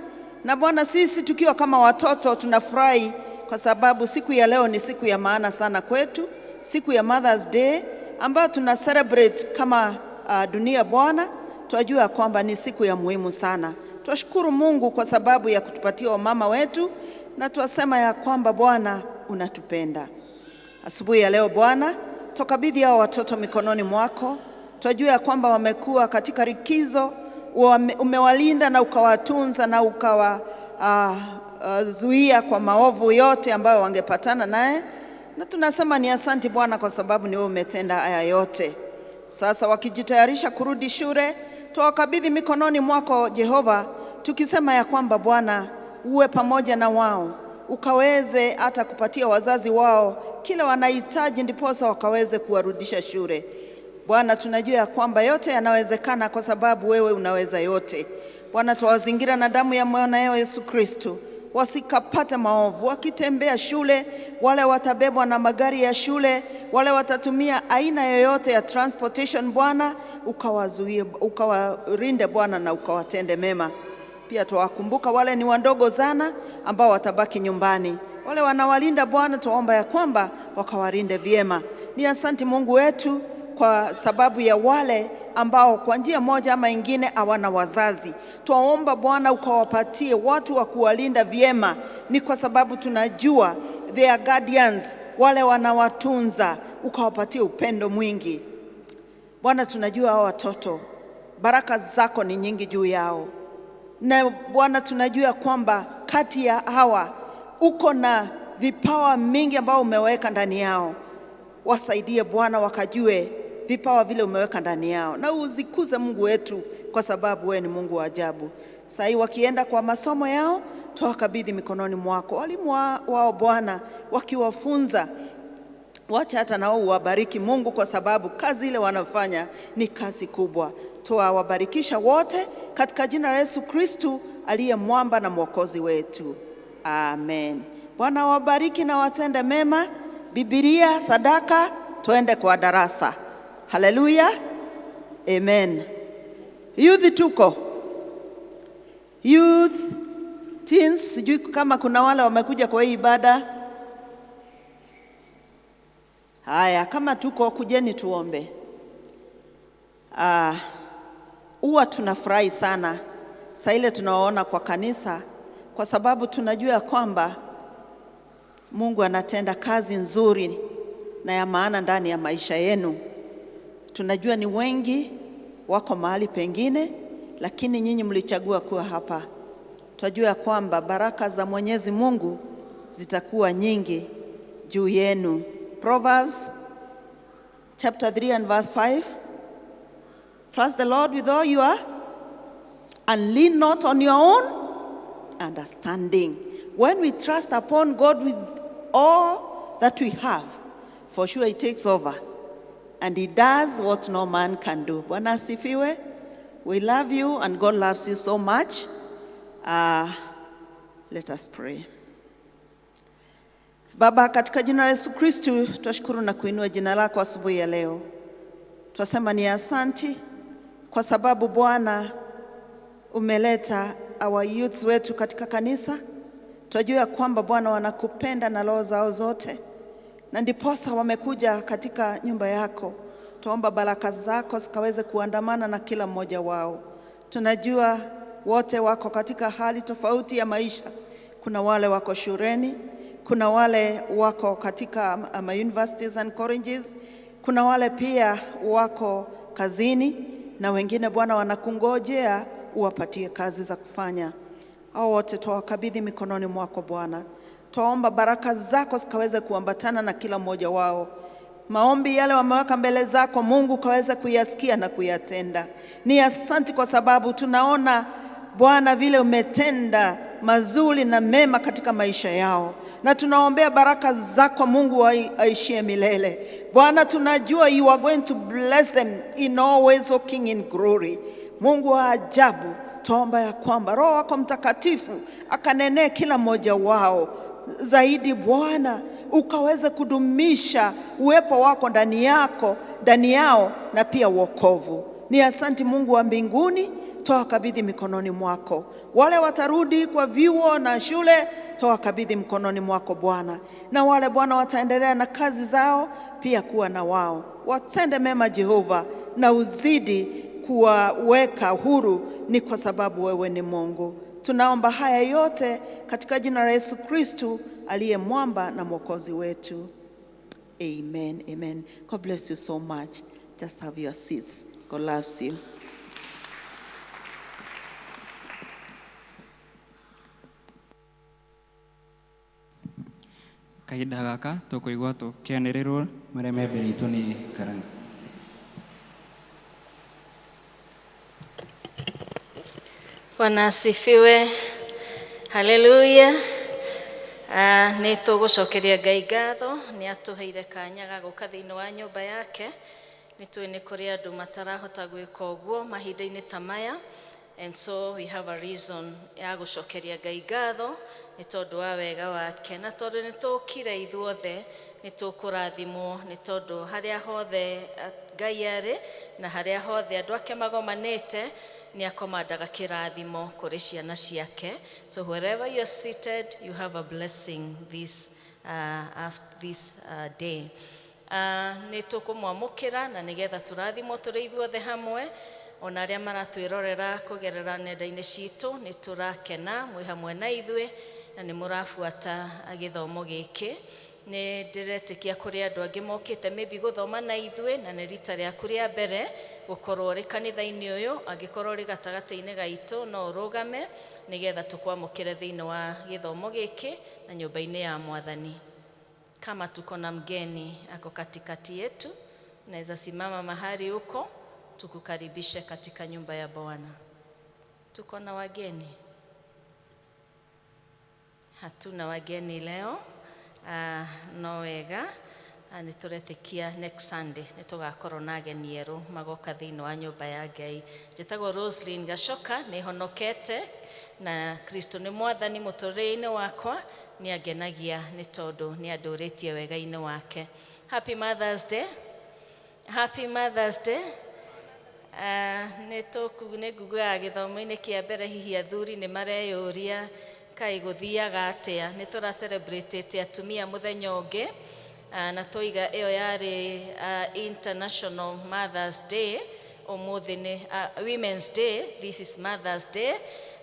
na Bwana sisi tukiwa kama watoto tunafurahi kwa sababu siku ya leo ni siku ya maana sana kwetu, siku ya Mother's Day ambayo tuna celebrate kama dunia Bwana. Twajua kwamba ni siku ya muhimu sana. Twashukuru Mungu kwa sababu ya kutupatia wamama wetu, na twasema ya kwamba Bwana unatupenda. Asubuhi ya leo Bwana, twakabidhi hao watoto mikononi mwako. Twajua ya kwamba wamekuwa katika likizo, umewalinda na ukawatunza na ukawazuia kwa maovu yote ambayo wangepatana naye, na tunasema ni asanti Bwana kwa sababu ni wewe umetenda haya yote. Sasa wakijitayarisha kurudi shule, twawakabidhi mikononi mwako Jehova, tukisema ya kwamba Bwana uwe pamoja na wao, ukaweze hata kupatia wazazi wao kila wanahitaji, ndiposa wakaweze kuwarudisha shule. Bwana, tunajua ya kwamba yote yanawezekana kwa sababu wewe unaweza yote. Bwana, twawazingira na damu ya mwanao Yesu Kristo, wasikapate maovu wakitembea shule, wale watabebwa na magari ya shule, wale watatumia aina yoyote ya transportation. Bwana, ukawazuie, ukawarinde Bwana na ukawatende mema. Pia twawakumbuka wale ni wadogo sana ambao watabaki nyumbani, wale wanawalinda Bwana, twaomba ya kwamba wakawalinde vyema. Ni asanti Mungu wetu kwa sababu ya wale ambao kwa njia moja ama ingine hawana wazazi. Twaomba Bwana ukawapatie watu wa kuwalinda vyema, ni kwa sababu tunajua they are guardians, wale wanawatunza, ukawapatie upendo mwingi. Bwana, tunajua hao watoto baraka zako ni nyingi juu yao, na Bwana tunajua kwamba kati ya hawa uko na vipawa mingi ambao umeweka ndani yao. Wasaidie Bwana wakajue vipawa vile umeweka ndani yao, na uzikuze Mungu wetu, kwa sababu wewe ni Mungu wa ajabu. Sasa hii wakienda kwa masomo yao, twawakabidhi mikononi mwako. Walimu wao Bwana wakiwafunza, wacha hata nao uwabariki Mungu, kwa sababu kazi ile wanafanya ni kazi kubwa. Twawabarikisha wote katika jina la Yesu Kristu aliye mwamba na mwokozi wetu, amen. Bwana wabariki na watende mema. Bibilia, sadaka, twende kwa darasa. Haleluya, amen. Youth tuko youth, teens, sijui kama kuna wale wamekuja kwa hii ibada. Haya, kama tuko kujeni tuombe. Huwa tunafurahi sana saa ile tunawaona kwa kanisa, kwa sababu tunajua kwamba Mungu anatenda kazi nzuri na ya maana ndani ya maisha yenu. Tunajua ni wengi wako mahali pengine, lakini nyinyi mlichagua kuwa hapa. Twajua kwamba baraka za Mwenyezi Mungu zitakuwa nyingi juu yenu. Proverbs chapter 3 and verse 5. Trust the Lord with all your and lean not on your own understanding. When we trust upon God with all that we have, for sure He takes over and He does what no man can do. Bwana asifiwe. We love you and God loves you so much. Let us pray. Baba, katika jina la Yesu Kristu, twashukuru na kuinua jina lako asubuhi ya leo. Twasema ni asanti kwa sababu Bwana umeleta our youths wetu katika kanisa. Twajua ya kwamba Bwana wanakupenda na roho zao zote, na ndiposa wamekuja katika nyumba yako. Tuomba baraka zako zikaweze kuandamana na kila mmoja wao. Tunajua wote wako katika hali tofauti ya maisha. Kuna wale wako shuleni, kuna wale wako katika ma universities and colleges, kuna wale pia wako kazini, na wengine Bwana wanakungojea uwapatie kazi za kufanya. Hao wote twawakabidhi mikononi mwako Bwana. Twaomba baraka zako zikaweze kuambatana na kila mmoja wao. Maombi yale wameweka mbele zako Mungu ukaweze kuyasikia na kuyatenda. Ni asanti kwa sababu tunaona Bwana vile umetenda mazuri na mema katika maisha yao, na tunaombea baraka zako Mungu aishie milele. Bwana, tunajua you are going to bless them in all ways, O King in glory. Mungu wa ajabu, tuomba ya kwamba Roho wako Mtakatifu akanenee kila mmoja wao zaidi Bwana, ukaweze kudumisha uwepo wako ndani yako ndani yao na pia wokovu. Ni asanti Mungu wa mbinguni, twawakabidhi mikononi mwako. Wale watarudi kwa vyuo na shule, twawakabidhi mkononi mwako Bwana, na wale Bwana wataendelea na kazi zao, pia kuwa na wao, watende mema Jehova, na uzidi kuwaweka huru. Ni kwa sababu wewe ni Mungu. Tunaomba haya yote katika jina la Yesu Kristu aliye mwamba na mwokozi wetu. Amen, amen. God bless you so much. Just have your seats. God loves you. Kahinda gaka tũkũigua tũkĩanĩrĩrwo marĩa me mbere itũ nĩ karani. Bwana asifiwe. Haleluya. Nĩ tũgũcokeria Ngai ngatho nĩ atũheire kanya ga gũka thĩinĩ wa nyũmba yake. Nĩ tũĩ nĩ kũrĩ andũ matarahota gwĩka ũguo mahinda-inĩ ta maya, and so we have a reason ya gũcokeria Ngai ngatho nĩ tondũ wa wega wake, na tondũ nĩ tũkire ithuothe nĩ tũkũrathimwo, nĩ tondũ harĩa hothe Ngai arĩ na harĩa hothe andũ ake magomanĩte nĩ akomandaga kĩrathimo kũrĩ ciana ciake. So wherever you're seated, you have a blessing this day. Nĩ tũkũmwamũkĩra na nĩgetha tũrathimwo tũrĩ ithuothe hamwe, ona arĩa maratwĩrorera kũgerera nenda-inĩ citũ. Nĩ tũrakena mwĩ hamwe na ithuĩ na nĩ mũrabuata gĩthomo gĩkĩ. Nĩ ndĩretĩkia kũrĩ andũ angĩ mokĩte maybe gũthoma na ithuĩ na nĩ rita rĩaku rĩa mbere gũkorwo ũrĩ kanitha-inĩ ũyũ. Angĩkorwo ũrĩ gatagatĩ-inĩ gaitũ, no ũrũgame nĩgetha tũkwamũkĩre thĩinĩ wa gĩthomo gĩkĩ na nyũmba-inĩ ya Mwathani. Kama tuko na mgeni ako katikati yetu, naweza simama mahali huko tukukaribishe katika nyumba ya Bwana. Tuko na wageni? Hatuna wageni leo. No wega. Nĩ tũretĩkia next Sunday nĩ tũgakorwo na ageni erũ magoka thĩinĩ wa nyũmba ya Ngai. Njĩtagwo Roslyn Gacoka, nĩ honokete na Kristo nĩ Mwathani mũtũrĩre-inĩ wakwa. Nĩ angenagia nĩ tondũ nĩ andũrĩtie wega-inĩ wake. Happy Mother's Day. Happy Mother's Day. Nĩ tũku nĩ ngugaga gĩthomo-inĩ kĩa mbere, hihi athuri nĩ mareyũria kaĩ gũthiaga atĩa. Nĩ tũra celebrate atumia mũthenya ũngĩ, na twoiga ĩyo yarĩ International Mothers Day. Ũmũthĩ nĩ Women's Day, this is Mother's Day,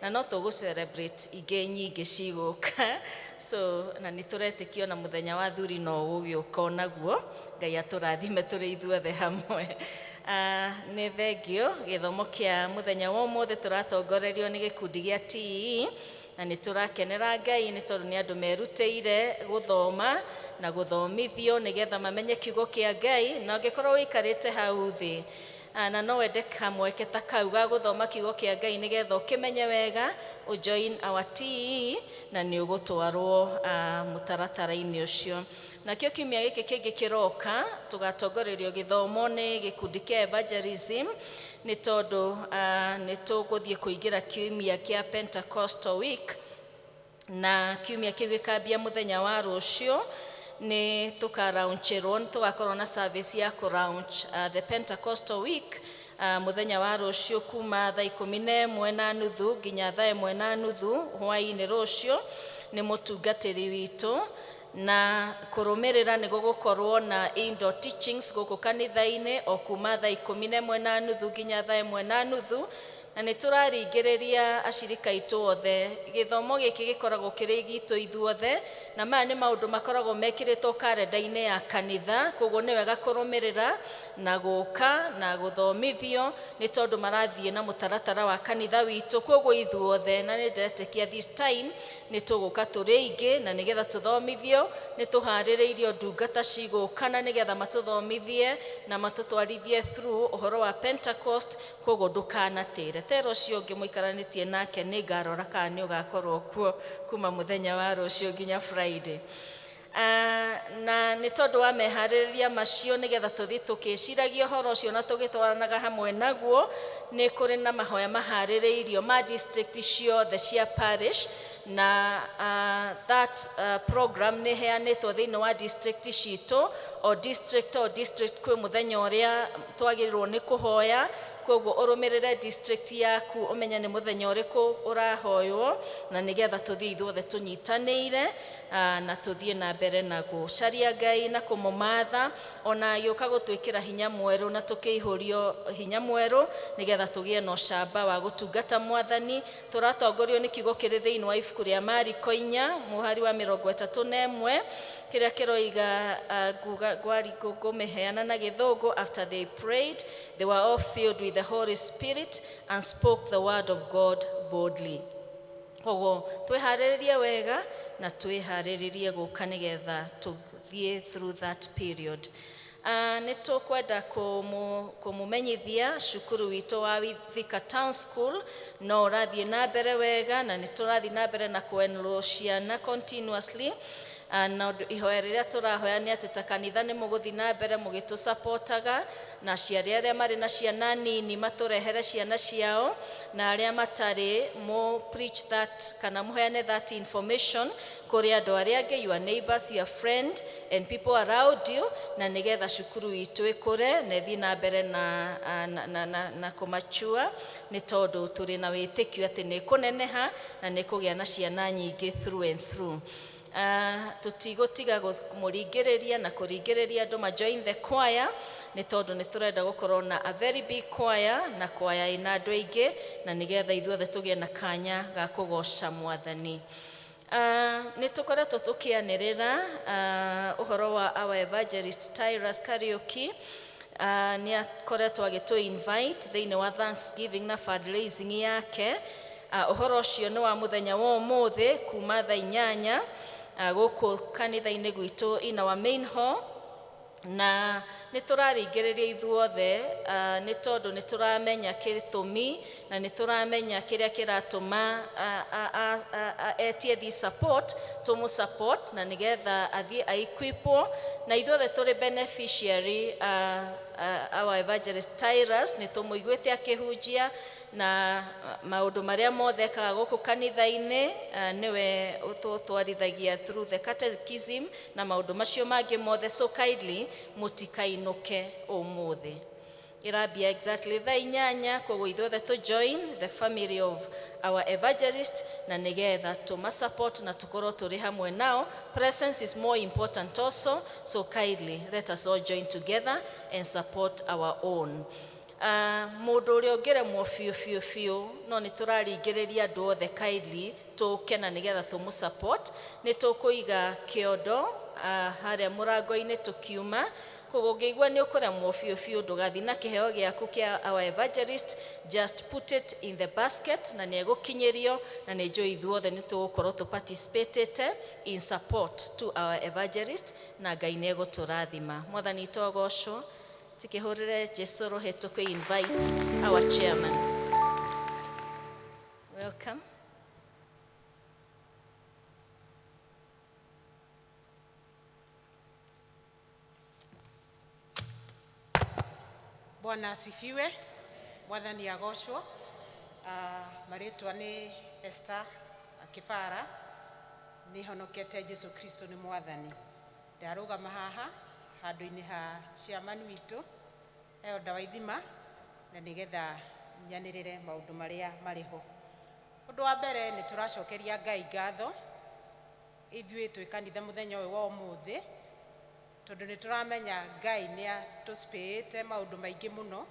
na no tũgũ celebrate ingĩ nyingĩ cigũka. So na nĩ tũretĩkio na mũthenya wa thuri no ũgũgĩũka onaguo. Ngai atũrathime tũrĩ ithuothe hamwe. Nĩ thengio. Gĩthomo kĩa mũthenya wa ũmũthĩ tũratongorerio nĩ gĩkundi gĩa TEE, na nĩ tũrakenera Ngai nĩ tondũ nĩ andũ merutĩire gũthoma na gũthomithio nĩgetha mamenye kiugo kĩa Ngai. Na ũngĩkorwo ũikarĩte hau thĩ na no wende kamweke ta kau ga gũthoma kiugo kĩa Ngai nĩgetha ũkĩmenye wega, ũjoin our TEE na nĩ ũgũtwarwo mũtaratara-inĩ ũcio. Nakĩo kiumia gĩkĩ kĩngĩ kĩroka tũgatongorerio gĩthomo nĩ gĩkundi kĩa evangelism, nĩ tondũ nĩ tũgũthiĩ kũingĩra kiumia kĩa Pentecostal Week, na kiumia kĩu gĩkambia mũthenya wa rũciũ. Nĩ tũkaraunchĩrwo, nĩ tũgakorwo na service ya kũlaunch the Pentecostal Week mũthenya wa rũciũ kuma thaa 11:30 nginya thaa 1:30 hwaĩ-inĩ rũciũ nĩ mũtungatĩri witũ. Na kũrũmĩrĩra nĩ gũgũkorwo na indoor teachings gũkũ kanitha-inĩ o kuma thaa 11:30 nginya thaa 1:30. Na nĩ tũraringĩrĩria acirika aitũ othe, gĩthomo gĩkĩ gĩkoragwo kĩrĩ gitũ ithuothe, na maya nĩ maũndũ makoragwo mekĩrĩtwo karenda-inĩ ya kanitha. Koguo nĩ wega kũrũmĩrĩra na gũka na gũthomithio, nĩ tondũ marathiĩ na mũtaratara wa kanitha witũ. Koguo ithuothe, na nĩ ndĩretĩkia this time nĩ tũgũka tũrĩ aingĩ na nĩgetha tũthomithio. Nĩ tũharĩrĩirio ndungata cigũka na nĩgetha matũthomithie na matũtwarithie through ũhoro wa Pentecost. Koguo ndũkanatĩre tera ũcio ũngĩ mũikaranĩtie nake, nĩ ngarora kana nĩ ũgakorwo kuo kuma mũthenya wa rũciũ nginya Friday. Na nĩ tondũ wa meharĩrĩria macio, nĩgetha tũthiĩ tũkĩciragia ũhoro ũcio na tũgĩtwaranaga hamwe naguo, nĩ kũrĩ na mahoya maharĩrĩirio ma district ciothe cia parish, na that program nĩ ĩheanĩtwo thĩinĩ wa district citũ. O district, o district kwĩ mũthenya ũrĩa twagĩrĩirwo nĩ kũhoya. Koguo ũrũmĩrĩre district yaku, ũmenye nĩ mũthenya ũrĩkũ ũrahoywo, na nĩgetha tũthiĩ ithuothe tũnyitanĩire na tũthiĩ na mbere na gũcaria Ngai na kũmũmatha, ona agĩũka gũtwĩkĩra hinya mwerũ na tũkĩihũrio hinya mwerũ, nĩgetha tũgĩe na ũcamba wa gũtungata Mwathani. Tũratongorio nĩ kiugo kĩrĩ thĩinĩ wa ibuku rĩa Mariko 4 mũhari wa 31, kĩrĩa kĩroiga, nguga ngũmĩheana na Gĩthũngũ: "After they prayed, they were all filled with the Holy Spirit and spoke the word of God boldly." Koguo twĩharĩrĩrie wega na twĩharĩrĩrie gũka, nĩgetha tũthiĩ through that period. Nĩ tũkwenda kũmũmenyithia cukuru witũ wa Thika Town School no ũrathiĩ na mbere wega, na nĩ tũrathiĩ na mbere na kũ-enroll ciana continuously. Na ũndũ ihoya rĩrĩa tũrahoya nĩ atĩ ta kanitha nĩ mũgũthiĩ na mbere mũgĩtũsapotaga, na aciari arĩa marĩ na ciana nini matũrehere ciana ciao, na arĩa matarĩ mũ preach that kana mũheane that information kũrĩ andũ arĩa angĩ, your neighbors, your friend and people around you, na nĩgetha cukuru itũ ĩkũre na ĩthiĩ na mbere na kũmachua, nĩ tondũ tũrĩ na wĩtĩkio atĩ nĩ ĩkũneneha na nĩ ĩkũgĩa na ciana nyingĩ through and through. Tũtigũtiga kũmũringĩrĩria na kũringĩrĩria andũ ma join the choir, nĩ tondũ nĩ tũrenda gũkorwo na a very big choir, na choir ĩna andũ aingĩ, na nĩgetha ithuothe tũgĩe na kanya ga kũgoca Mwathani. Nĩ tũkoretwo tũkĩanĩrĩra ũhoro wa our evangelist Tyrus Kariuki. Nĩ akoretwo agĩtũ invite thĩinĩ wa Thanksgiving na fundraising yake. Ũhoro ũcio nĩ wa mũthenya wa ũmũthĩ kuma thaa 8 gũkũ kanitha-inĩ gwitũ in our main hall, na nĩ tũraringĩrĩria ithuothe, nĩ tondũ nĩ tũramenya gĩtũmi na nĩ tũramenya kĩrĩa kĩratũma etie this support, tũmũ support na nĩgetha athiĩ aequipwo, na ithuothe tũrĩ beneficiary. Our evangelist Tyrus nĩ tũmũiguĩte akĩhunjia na maũndũ marĩa mothe ekaga gũkũ kanitha-inĩ, nĩwe ũtũtwarithagia through the catechism na maũndũ macio mangĩ mothe. So kindly mũtikainũke ũmũthĩ, ĩrambia exactly thaa 8. Koguo ithuothe to join the family of our evangelist na nĩgetha tũma support na tũkorwo tũrĩ hamwe nao. Presence is more important also, so kindly let us all join together and support our own. Mũndũ ũrĩa ũngĩremwo biũ biũ biũ, no nĩ tũraringĩrĩria andũ othe kindly tũke na nĩgetha tũmũ support. Nĩ tũkũiga kĩondo harĩa mũrango-inĩ tũkiuma. Koguo ũngĩigua nĩ ũkũremwo biũ biũ, ndũgathiĩ na kĩheo gĩaku kĩa our evangelist, just put it in the basket na nĩ egũkinyĩrio, na nĩ njũĩ ithuothe nĩ tũgũkorwo tũparticipatĩte in support to our evangelist, na Ngai nĩ egũtũrathima. Mwathani togocwo. Tikĩhũrĩre Jesu rũhĩ tũkĩ invite our chairman. Welcome. Bwana asifiwe. Mwathani agocwo. Marĩtwa nĩ Esther Akĩbara, nĩ honokete Jesu Kristo nĩ Mwathani. Ndarũgama haha handũ-inĩ ha chairman witũ Elda Waithima, na nĩgetha nyanĩrĩre maũndũ marĩa marĩ ho. Ũndũ wa mbere, nĩ tũracokeria Ngai ngatho ithuĩ twĩ kanitha mũthenya ũyũ wa ũmũthĩ, tondũ nĩ tũramenya Ngai nĩ atũspĩĩte maũndũ maingĩ mũno,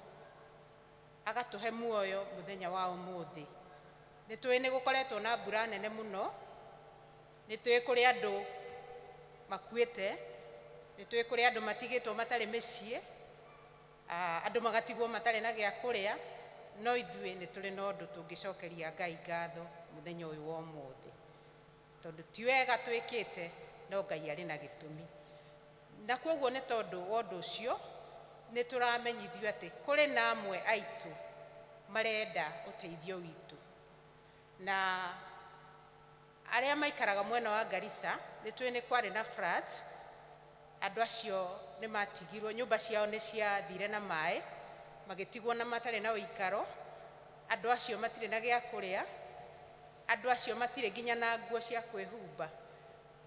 agatũhe muoyo mũthenya wa ũmũthĩ. Nĩ tũĩ nĩ gũkoretwo na mbura nene mũno, nĩ tũĩ kũrĩ andũ makuĩte, nĩ tũĩ kũrĩ andũ matigĩtwo matarĩ mĩciĩ, andũ magatigwo matarĩ na gĩa kũrĩa, no ithuĩ nĩ tũrĩ na ũndũ tũngĩcokeria Ngai ngatho mũthenya ũyũ wa ũmũthĩ, tondũ ti wega twĩkĩte, no Ngai arĩ na gĩtũmi. Na koguo nĩ tondũ wa ũndũ ũcio, nĩ tũramenyithio atĩ kũrĩ na amwe aitũ marenda ũteithio witũ, na arĩa maikaraga mwena wa Garissa, nĩ tũĩ nĩ kwarĩ na floods. Andũ acio nĩ matigirwo, nyũmba ciao nĩ ciathire na maĩ, magĩtigwo na matarĩ na ũikaro. Andũ acio matirĩ na gĩa kũrĩa, andũ acio matirĩ nginya na nguo cia kwĩhumba.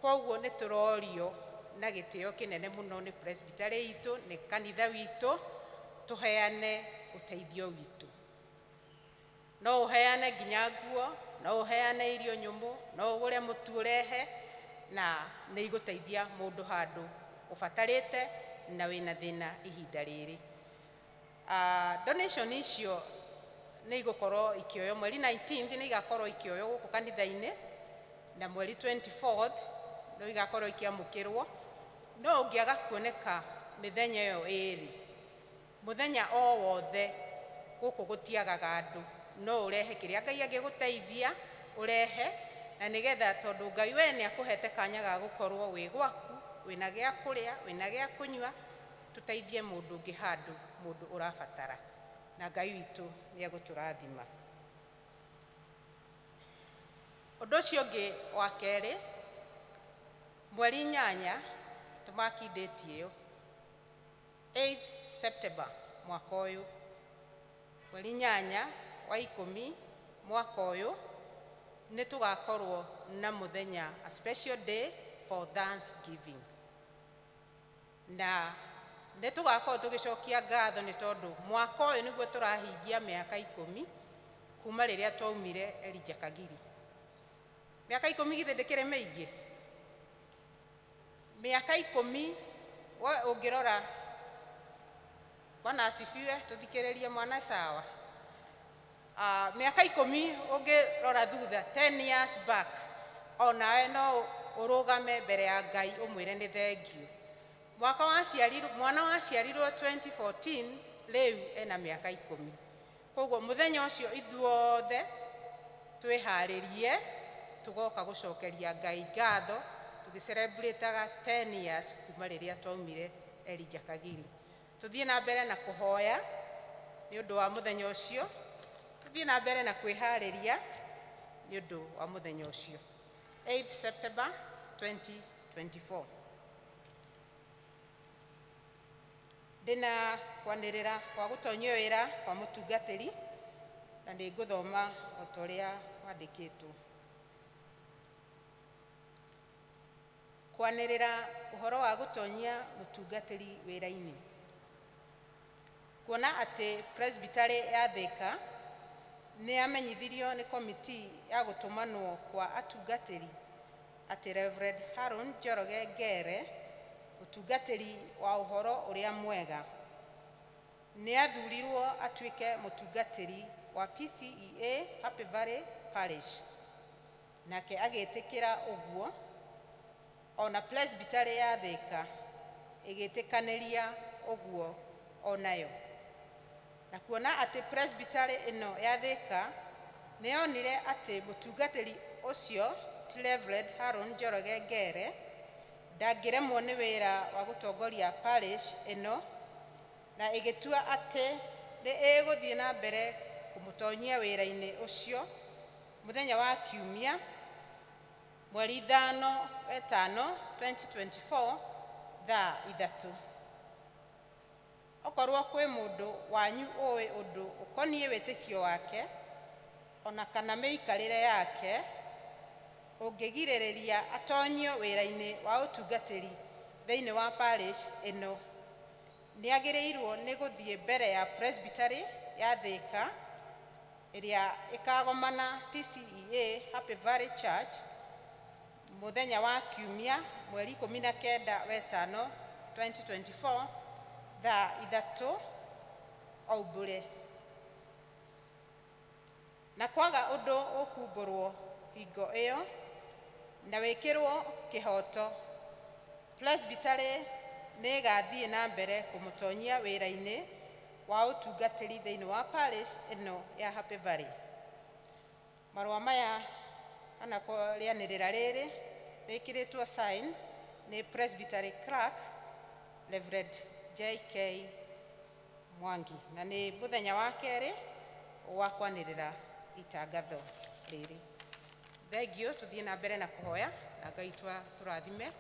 Koguo nĩ tũrorio na gĩtĩo kĩnene mũno nĩ presbytery itũ, nĩ kanitha witũ, tũheane Ũteithio witũ no ũheane nginya nguo, no ũheane irio nyũmũ, no ũgũre mũtu ũrehe, na nĩ igũteithia mũndũ handũ ũbatarĩte na wĩna thĩna ihinda rĩrĩ. Donation icio nĩ igũkorwo ikĩoywo mweri 19th, nĩ igakorwo ikĩoywo gũkũ kanitha-inĩ, na mweri 24th no igakorwo ikĩamũkĩrwo. No ũngĩaga kuoneka mĩthenya ĩyo ĩrĩ, mũthenya o wothe gũkũ gũtiagaga andũ, no ũrehe kĩrĩa Ngai angĩgũteithia ũrehe, na nĩgetha tondũ Ngai we nĩ akũhete kanya ga gũkorwo wĩ gwaku, wĩna gĩa kũrĩa, wĩna gĩa kũnyua, tũteithie mũndũ ũngĩ handũ mũndũ ũrabatara, na Ngai witũ nĩ egũtũrathima. Ũndũ ũcio ũngĩ wa kerĩ, mweri 8, tũmaki date ĩyo, 8 September mwaka ũyũ, mweri 8 wa 10 mwaka ũyũ, nĩ tũgakorwo na mũthenya, a special day for Thanksgiving, na nĩ tũgakorwo tũgĩcokia ngatho nĩ tondũ mwaka ũyũ nĩguo tũrahingia mĩaka 10 kuma rĩrĩa twaumire Elijah Kagiri. Mĩaka 10 githĩ ndĩkĩrĩ mĩingĩ? Mĩaka 10 we ũngĩrora. Bwana asifiwe. Tũthikĩrĩrie mwana sawa. Mĩaka 10 ũngĩrora thutha, 10 years back, onawe no ũrũgame mbere ya Ngai ũmwĩre nĩ thengiũ. Mwaka waciarirwo, mwana waciarirwo 2014, rĩu ena mĩaka 10. Koguo mũthenya ũcio ithuothe twĩharĩrie, tũgoka gũcokeria Ngai ngatho tũgĩcelebrataga 10 years kuma rĩrĩa twaumire Elijah Kagiri. Tũthiĩ na mbere na kũhoya nĩ ũndũ wa mũthenya ũcio, tũthiĩ na mbere na kwĩharĩria nĩ ũndũ wa mũthenya ũcio, 8 September 2024. Ndĩna kwanĩrĩra kwa gũtonyio wĩra kwa mũtungatĩri, na nĩ ngũthoma o ta ũrĩa wandĩkĩtwo. Kwanĩrĩra ũhoro wa gũtonyia mũtungatĩri wĩra-inĩ. Kuona atĩ Presbytery ya Thika nĩ yamenyithirio nĩ komiti ya gũtũmanwo kwa atungatĩri atĩ Reverend Haron Njoroge Ngere, mũtungatĩri wa ũhoro ũrĩa mwega, nĩ athurirwo atuĩke mũtungatĩri wa PCEA Happy Valley Parish, nake agĩtĩkĩra ũguo, ona Presbytery ya Thika ĩgĩtĩkanĩria ũguo onayo. Na kuona atĩ Presbytery ĩno ya Thika nĩ yonire atĩ mũtungatĩri ũcio ti Reverend Haron Njoroge Ngere ndangĩremwo nĩ wĩra wa gũtongoria parish ĩno, na ĩgĩtua atĩ nĩ ĩgũthiĩ na mbere kũmũtonyia wĩra-inĩ ũcio mũthenya wa Kiumia mweri 5 5 2024 thaa 3. Okorwo kwĩ mũndũ wanyu ũĩ ũndũ ũkoniĩ wĩtĩkio wake ona kana mĩikarĩre yake ũngĩgirĩrĩria atonyio wĩra-inĩ wa ũtungatĩri thĩinĩ wa parish ĩno, nĩ agĩrĩirwo nĩ gũthiĩ mbere ya Presbytery ya Thika ĩrĩa ĩkagomana PCEA Happy Valley Church mũthenya wa Kiumia mweri 19 5 2024 thaa 3 aumbũre. Na kwaga ũndũ ũkumbũrwo hingo ĩyo na wĩkĩrwo kĩhoto, Presbytery nĩ ĩgathiĩ na mbere kũmũtonyia wĩra-inĩ wa ũtungatĩri thĩinĩ wa parish ĩno ya Happy Valley. Marũa maya kana rĩanĩrĩra rĩrĩ rĩkĩrĩtwo sign nĩ Presbytery Clerk Reverend J.K. Mwangi, na nĩ mũthenya wa kerĩ wa kwanĩrĩra itangatho rĩrĩ. Thengiũ, tũthiĩ na mbere na kũhoya na Ngai tũrathime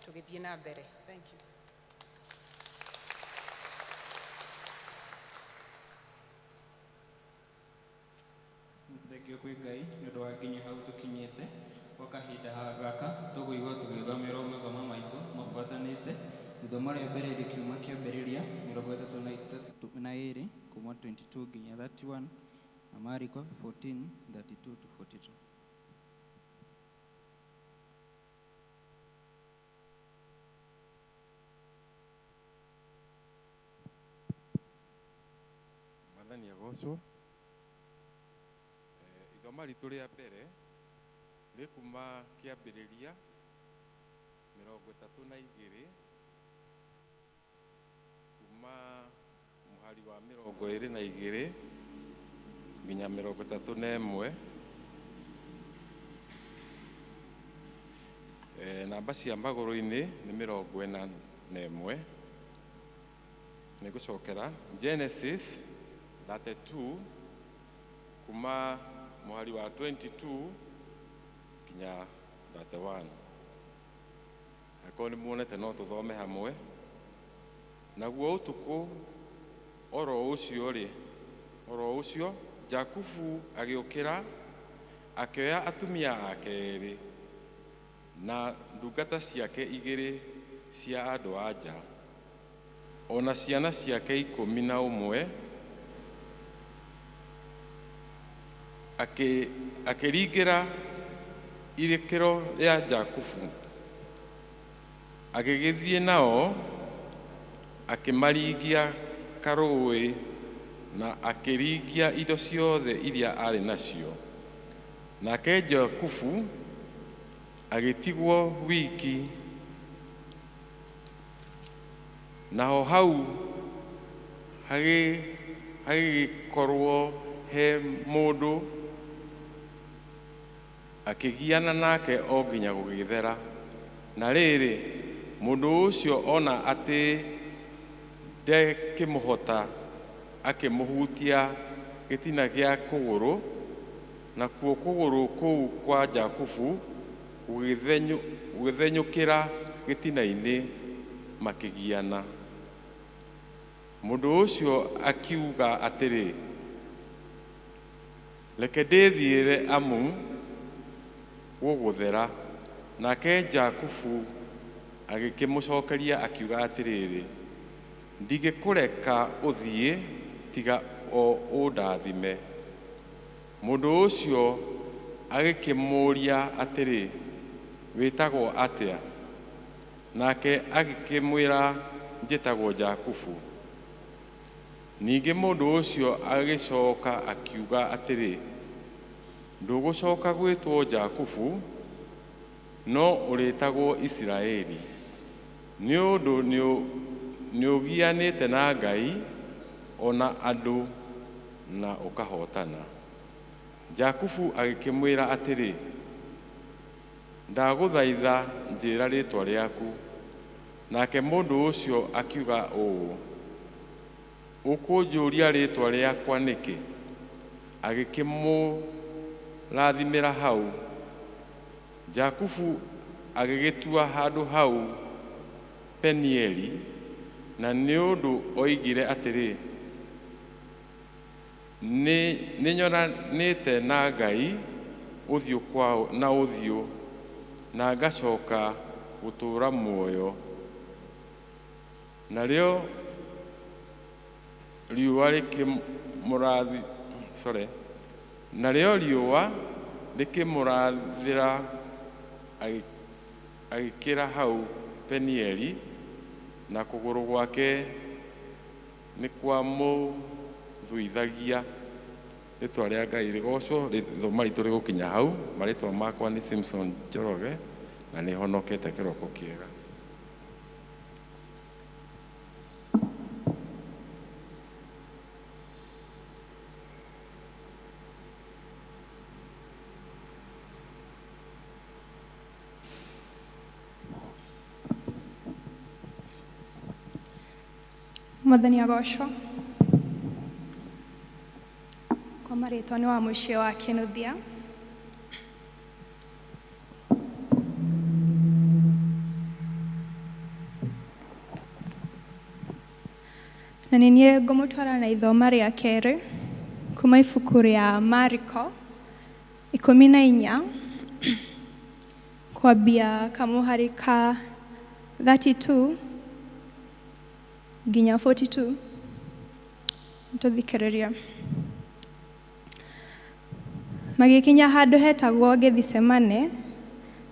tũgĩthiĩ na mbere. Thank you. Thengio kwĩ Ngai nĩ ũndũ wa nginya hau tũkinyĩte. Gwa kahinda gaka tũgũigua tũgĩthomerwo mathomo maitũ mabuatanĩte. Thutha Ithomo rĩa mbere rĩkiuma kĩambĩrĩria 32 kuma 22 nginya 31 na Mariko 14 32 to 42. Mwathani agocwo. Ithoma ritũ rĩa mbere rĩ kuma kĩambĩrĩria 32 kuma mũhari wa 22 nginya 31. Namba cia magũrũ-inĩ nĩ 41. Nĩ gũcokera Genesis 32 kuma mũhari wa 22 nginya 31. Angĩkorwo nĩ muonete no tũthome hamwe. Naguo ũtukũ oro ũcio rĩ, oro ũcio Jakubu agĩũkĩra akĩoya atumia ake erĩ na ndungata ciake igĩrĩ cia andũ a nja ona ciana ciake 11 akĩringĩra irĩkĩro rĩa Jakubu agĩgĩthiĩ nao akĩmaringia karũũĩ na akĩringia indo ciothe iria arĩ nacio. Nake Jakubu agĩtigwo wiki, naho hau hagĩgĩkorwo he mũndũ akĩgiana nake o nginya gũgĩthera. Na rĩrĩ, mũndũ ũcio ona atĩ ndekĩmũhota akĩmũhutia gĩtina gĩa kũgũrũ, nakuo kũgũrũ kũu kwa Jakubu gũgĩthenyũkĩra gĩtina-inĩ makĩgiana. Mũndũ ũcio akiuga atĩrĩ, reke ndĩthiĩre amu gũgũthera. Nake Jakubu agĩkĩmũcokeria akiuga atĩrĩrĩ, ndingĩkũreka ũthiĩ tiga o ũndathime. Mũndũ ũcio agĩkĩmũũria atĩrĩ, wĩtagwo atĩa? Nake agĩkĩmwĩra, njĩtagwo Jakubu. Ningĩ mũndũ ũcio agĩcoka akiuga atĩrĩ, ndũgũcoka gwĩtwo Jakubu, no ũrĩtagwo Isiraeli, nĩ ũndũ nĩũgianĩte na Ngai ona andũ na ũkahotana. Jakubu agĩkĩmwĩra atĩrĩ, ndagũthaitha njĩra rĩtwa rĩaku. Nake mũndũ ũcio akiuga ũũ, ũkũnjũria rĩtwa rĩakwa nĩkĩ? Agĩkĩmũrathimĩra hau. Jakubu agĩgĩtua handũ hau Penieli, na nĩ ũndũ oigire atĩrĩ, nĩnyoranĩte na Ngai ũthiũ kwa na ũthiũ na ngacoka gũtũũra muoyo. Narĩo riũa rĩkĩmũrathĩra agĩkĩra hau Penieli, na kũgũrũ gwake nĩkwamũthuithagia. Rĩtwa rĩa Ngai rĩgocwo. Rĩthoma ritũ rĩgũkinya hau. Marĩtwa makwa nĩ Simpson Njoroge na nĩhonokete kĩroko kĩega. Mwathani agocwo. Kwa marĩtwa nĩ wa mũciĩ wa Kĩnuthia. Na nĩ niĩ ngũmũtwara na ithoma rĩa kerĩ kuma ibuku rĩa Mariko 14 kwambia kamũhari ka 32 nginya 42. Tũthikĩrĩria. Magĩkinya handũ hetagwo Gethisemane,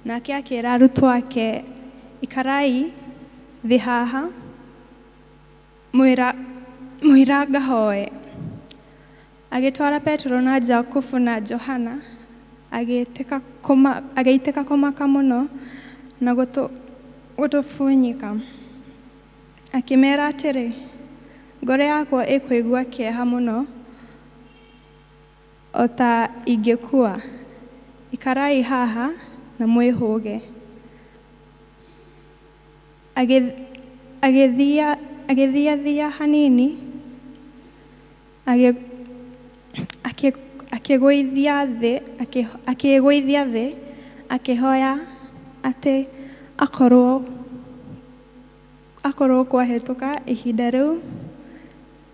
nake akĩra arutwo ake, ikarai thĩ haha, mũira ngahoe. Agĩtwara Petero na Jakubu na Johana, agĩitĩka kũmaka mũno na gũtũbunyĩka. Akĩmera atĩrĩ, ngoro yakwa ĩkũigua kĩeha mũno o ta ingĩkua. Ikarai haha na mwĩhũge. Agĩthiathia hanini, akĩĩgũithia thĩ, akĩhoya atĩ akorwo kwahĩtũka ihinda rĩu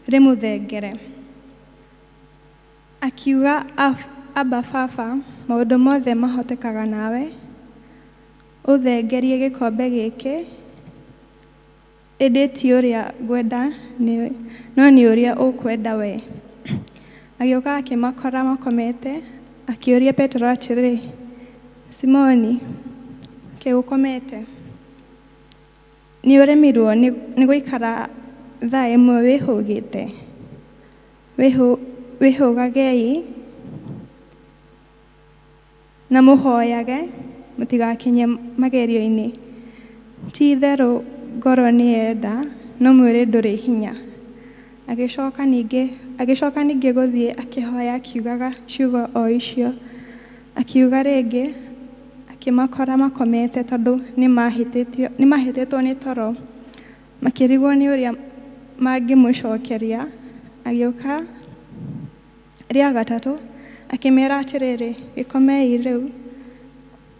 rĩmũthengere. Akiuga, Aba Baba, maũndũ mothe mahotekaga nawe, ũthengerie gĩkombe gĩkĩ, ĩndĩ ti ũrĩa ngwenda, no nĩ ũrĩa ũkwenda we. Agĩũka akĩmakora makomete, akĩũria Petero atĩrĩ, Simoni, kaĩ ũkomete? Nĩ ũremirwo nĩ gũikara thaa ĩmwe wĩhũgĩte? Wĩhũgagei na mũhoyage mũtigakinye magerio-inĩ. Ti itherũ ngoro nĩyenda, no mwĩrĩ ndũrĩ hinya. Agĩcoka ningĩ gũthiĩ akĩhoya akiugaga ciugo o icio. Akiuga rĩngĩ, akĩmakora makomete tondũ nĩmahĩtĩtwo nĩ toro. Makĩrigwo nĩ ũrĩa mangĩmũcokeria. Agĩũka rĩa gatatũ, akĩmera atĩrĩrĩ, gĩkomei rĩu,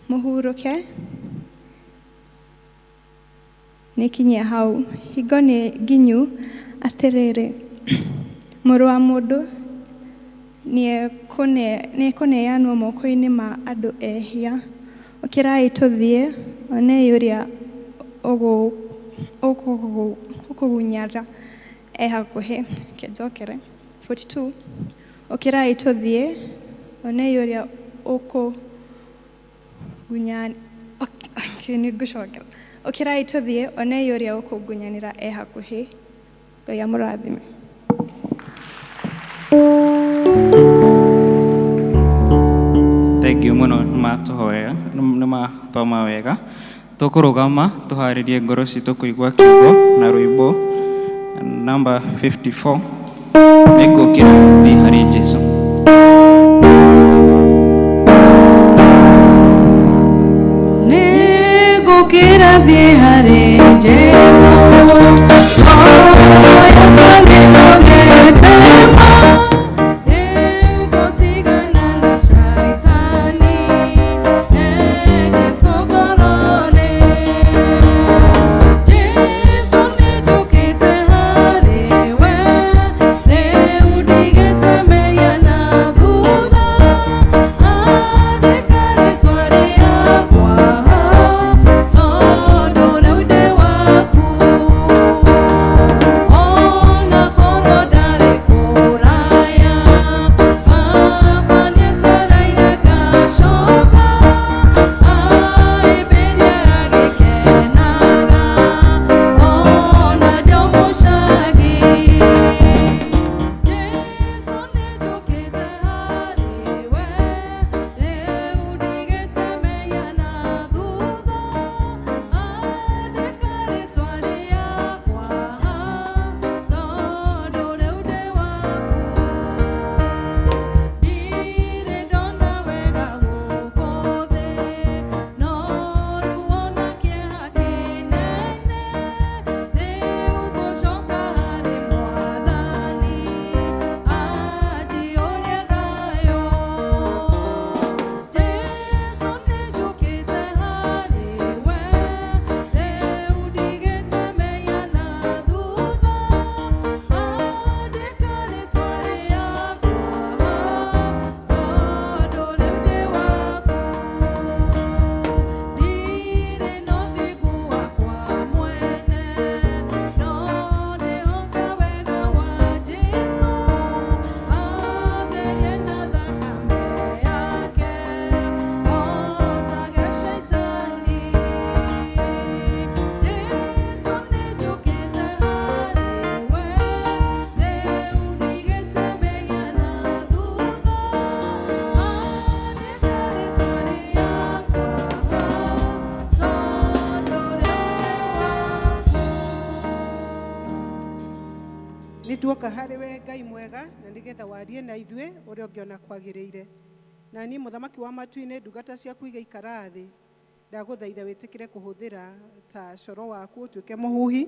mũhurũke, nĩkinyie hau. Hingo nĩ nginyu, atĩrĩrĩ, mũrũ wa mũndũ nĩekũneanwo moko-inĩ ma andũ ehia. Ũkĩrai tũthiĩ, onei ũrĩa ũkũgunyara e hakuhĩ. Reke njokere. 42. Ũkĩrai tũthiĩ, onei ũrĩa nĩngũcokera. Ũkĩrai tũthiĩ, onei ũrĩa ũkũngunyanĩra e hakuhĩ. Ngai amũrathime. Thank you mũno nĩ matũhoya, nĩ mathoma wega. Tũkũrũgama tũharĩrie ngoro citũ kũigua kiugo na rwĩmbo namba 54 nĩngũkĩra thiĩ harĩ Jesũ. Nĩngũkĩra thiĩ harĩ Jesũ, ngoro yakwa nĩnogete ma, nĩngũtigana na Shaitani, he Jesũ ngoro-rĩ. Jesũ nĩnjũkĩte harĩ we, rĩu ndigĩte mehia na thutha, andĩka rĩtwa rĩakwa, tondũ rĩu ndĩ waku. Nĩ tuoka harĩ we Ngai mwega na nĩgetha warie na ithuĩ ũrĩa ũngĩona kwagĩrĩire. Na niĩ mũthamaki wa matu-inĩ ndungata ciaku igaikara thĩ, ndagũthaitha wĩtĩkĩre kũhũthĩra ta coro waku ũtuĩke mũhuhi,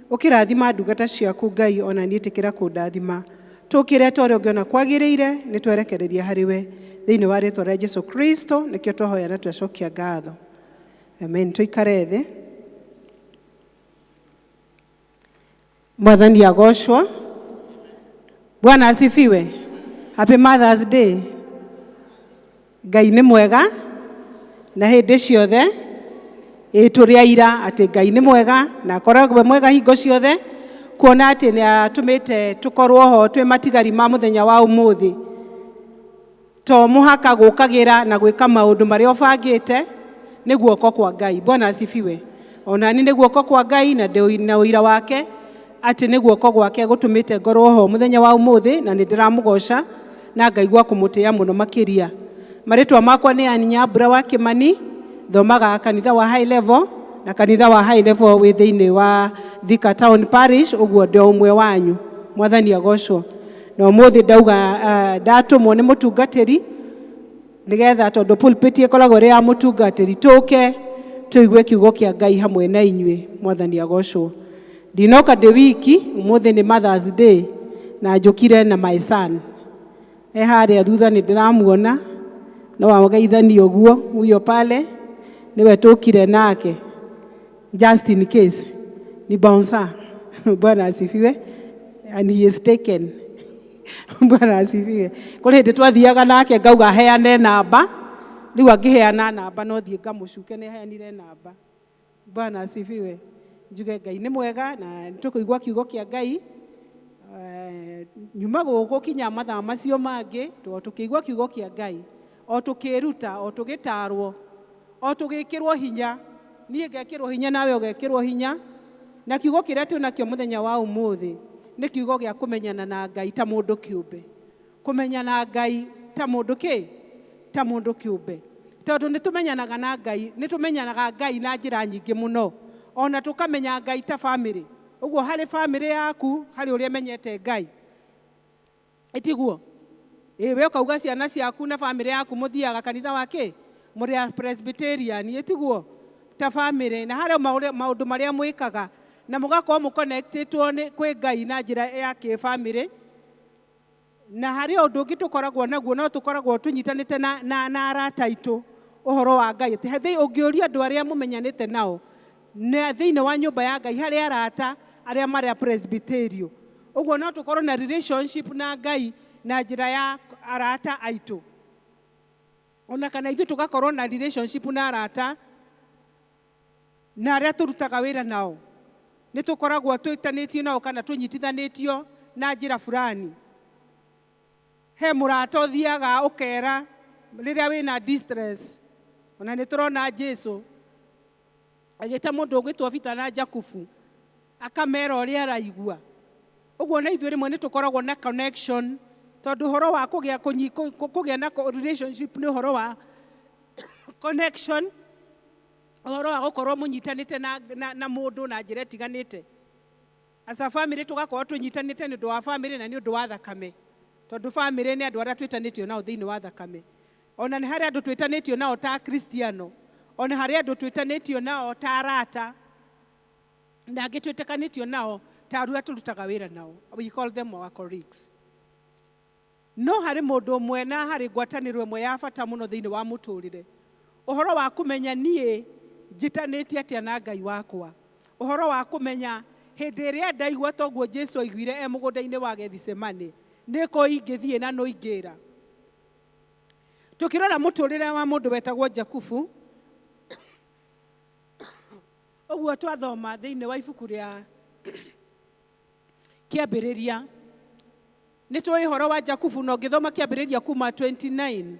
ũkĩrathima ndungata ciaku Ngai ona niĩ ĩtĩkĩra kũndathima. Tũkĩre ta ũrĩa ũngĩona kwagĩrĩire, nĩ twerekereria harĩ we. Thĩinĩ wa rĩtwa rĩa Jesu Kristo nĩkĩo twahoya na twacokia ngatho. Amen. Tũikare thĩ. Mwathani agocwo. Bwana asifiwe. Happy Mother's Day. Ngai nĩ mwega na hĩndĩ ciothe. Ĩ tũrĩ aira atĩ Ngai nĩ mwega na akoragwo e mwega hingo ciothe, kuona atĩ nĩ atũmĩte tũkorwo ho twĩ matigari ma mũthenya wa ũmũthĩ. To mũhaka gũkagĩra na gwĩka maũndũ marĩa ũbangĩte, nĩ guoko kwa Ngai. Bwana asifiwe. Ona ni nĩ guoko kwa Ngai na ndĩ na ũira wake atĩ nĩ guoko gwake gũtũmĩte ngorwo ho mũthenya wa ũmũthĩ, na nĩ ndĩramũgoca na ngaigua kũmũtĩa mũno makĩria. Marĩtwa makwa nĩ Ann Nyambura wa Kĩmani, thomaga kanitha wa High Level, na kanitha wa High Level wĩ thĩinĩ wa Thika Town Parish, ũguo ndĩ ũmwe wanyu. Mwathani agocwo. Na ũmũthĩ ndauga ndatũmwo nĩ mũtungatĩri nĩgetha, tondũ pulpit ĩkoragwo ĩrĩ ya mũtungatĩri, tũke tũigue kiugo kĩa Ngai hamwe na inyuĩ. Mwathani agocwo. Ndinoka ndĩ wiki, ũmũthĩ nĩ Mother's Day na njũkire na my son. E harĩa thutha nĩ ndĩramuona, no ageithanie ũguo, huyo pale nĩwe tũkire nake just in case ni bouncer. Bwana asifiwe. And he is taken. Bwana asifiwe. Kũrĩ hĩndĩ twathiaga nake ngauga aheane namba, rĩu angĩheana namba no thiĩ ngamũcuke, nĩ aheanire namba. Bwana asifiwe. Njuge Ngai nĩ mwega na tũkũigua kiugo kĩa Ngai. Nyuma gũkũ kinya mathaa macio mangĩ, o tũkĩigua kiugo kĩa Ngai, o tũkĩĩruta, o tũgĩtarwo, o tũgĩkĩrwo hinya, niĩ ngekĩrwo hinya nawe ũgekĩrwo hinya. Na kiugo kĩrĩa twĩnakĩo mũthenya wa ũmũthĩ nĩ kiugo gĩa kũmenyana na Ngai ta mũndũ kĩũmbe. Kũmenyana Ngai ta mũndũ kĩ? Ta mũndũ kĩũmbe. Tondũ nĩ tũmenyanaga na Ngai, nĩ tũmenyanaga Ngai na njĩra nyingĩ mũno. Ona tũkamenya Ngai ta family. Ũguo harĩ family yaku, harĩ ũrĩa ĩmenyete Ngai. Ĩtiguo? Ĩ, we ũkauga ciana ciaku na family yaku mũthiaga kanitha wa kĩ? Mũrĩ a Presbyterian, ĩtiguo? Ta family, na harĩ maũndũ marĩa mwĩkaga, na mũgakorwo mũconnectĩtwo nĩ kwĩ Ngai na njĩra ya kĩ-family. Na harĩ ũndũ ũngĩ tũkoragwo naguo, no tũkoragwo tũnyitanĩte na arata aitũ ũhoro wa Ngai. Atĩ ũngĩũria andũ arĩa mũmenyanĩte nao, na thĩinĩ wa nyũmba ya Ngai harĩ arata arĩa marĩ a Presbyterian. Ũguo no tũkorwo na relationship na Ngai na njĩra ya arata aitũ. Ona kana ithuĩ tũgakorwo na relationship na arata na arĩa tũrutaga wĩra nao. Nĩ tũkoragwo twĩtanĩtio nao kana tũnyitithanĩtio na njĩra fulani. He mũrata ũthiaga ũkera rĩrĩa wĩna distress. Ona nĩ tũrona Jesu agĩta mũndũ ũgwĩtwo Peter na Jakubu akamera ũrĩa araigua. Ũguo na ithuĩ rĩmwe nĩ tũkoragwo na connection, tondũ ũhoro wa kũgĩa na relationship nĩ ũhoro wa connection, ũhoro wa gũkorwo mũnyitanĩte na mũndũ na njĩra ĩtiganĩte. As a family tũgakorwo tũnyitanĩte nĩ ũndũ wa family na nĩ ũndũ wa thakame, tondũ family nĩ andũ arĩa twĩtanĩtio nao thĩinĩ wa thakame. Ona nĩ harĩ andũ twĩtanĩtio nao ta Akristiano, ona harĩ andũ twĩtanĩtio nao ta arata, na angĩ twĩtĩkanĩtio nao ta arĩa tũrutaga wĩra nao. We call them our colleagues. No harĩ mũndũ ũmwe na harĩ ngwatanĩro ĩmwe ya bata mũno thĩinĩ wa mũtũrĩre, ũhoro wa kũmenya niĩ njĩtanĩtie atĩa na Ngai wakwa, ũhoro wa kũmenya hĩndĩ ĩrĩa ndaigua toguo Jesu aiguire e mũgũnda-inĩ wa Gethisemane, nĩ kũ ingĩthiĩ na nũ ingĩra. Tũkĩrora mũtũrĩre wa mũndũ wetagwo Jakubu, ũguo twathoma thĩinĩ wa ibuku rĩa Kĩambĩrĩria, nĩ tũĩ ũhoro wa Jakubu, na ũngĩthoma Kĩambĩrĩria kuma 29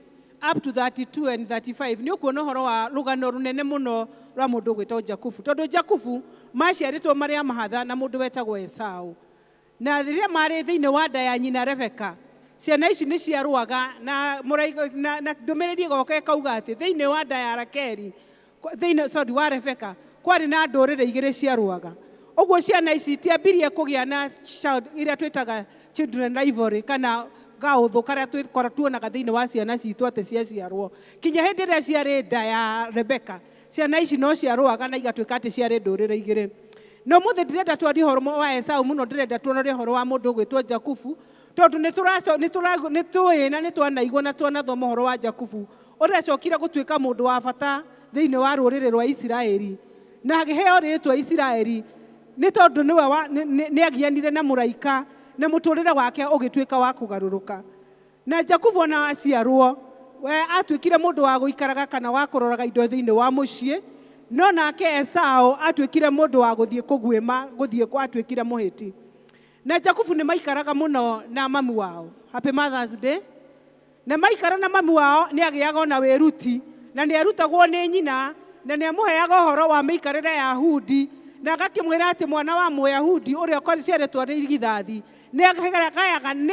up to 32 and 35 nĩ ũkuona ũhoro wa rũgano rũnene mũno rwa mũndũ ũgwĩtwo Jakubu, tondũ Jakubu maciarĩtwo marĩ a mahatha na mũndũ wetagwo Esau. Na rĩrĩa marĩ thĩinĩ wa nda ya nyina Rebeka, ciana ici nĩ ciarũaga na ndũmĩrĩri ĩgoka ĩkauga atĩ thĩinĩ wa nda ya Rakeli, thĩinĩ, sorry, wa Rebeka, kwarĩ na ndũrĩrĩ igĩrĩ ciarũaga. Ũguo ciana ici itiambirie kũgĩa na child iria twĩtaga children rivalry kana gaũthũ karĩa twĩkora tuonaga thĩinĩ wa ciana citũ atĩ ciaciarwo. Kinya hĩndĩ ĩrĩa ciarĩ nda ya Rebeka, ciana ici no ciarũaga na igatuĩka atĩ ciarĩ ndũrĩrĩ igĩrĩ. Na ũmũthĩ ndirenda twarie ũhoro wa Esau mũno, ndĩrenda tuonore ũhoro wa mũndũ ũgwĩtwo Jakubu, tondũ nĩ tũĩ na nĩ twanaigua na twanathoma ũhoro wa Jakubu ũrĩa acokire gũtuĩka mũndũ wa bata thĩinĩ wa rũrĩrĩ rwa Isiraeli na akĩheo rĩtwa Isiraeli nĩ tondũ nĩwe nĩ agianire na mũraika na mũtũrĩre wake ũgĩtuĩka wa kũgarũrũka. Na Jakubu ona aciarwo we atuĩkire mũndũ wa gũikaraga kana wa kũroraga indo thĩinĩ wa mũciĩ, no nake Esau atuĩkire mũndũ wa gũthiĩ kũguĩma, gũthiĩ atuĩkire mũhĩti. Na Jakubu nĩ maikaraga mũno na mami wao. Happy Mother's Day. Na maikara na mami wao nĩ agĩaga ona wĩruti, na nĩ arutagwo nĩ nyina, na nĩ amũheaga ũhoro wa mĩikarĩre ya Yahudi, na agakĩmwĩra atĩ mwana wa Mũyahudi ũrĩa ũciarĩtwo nĩ irigithathi nĩ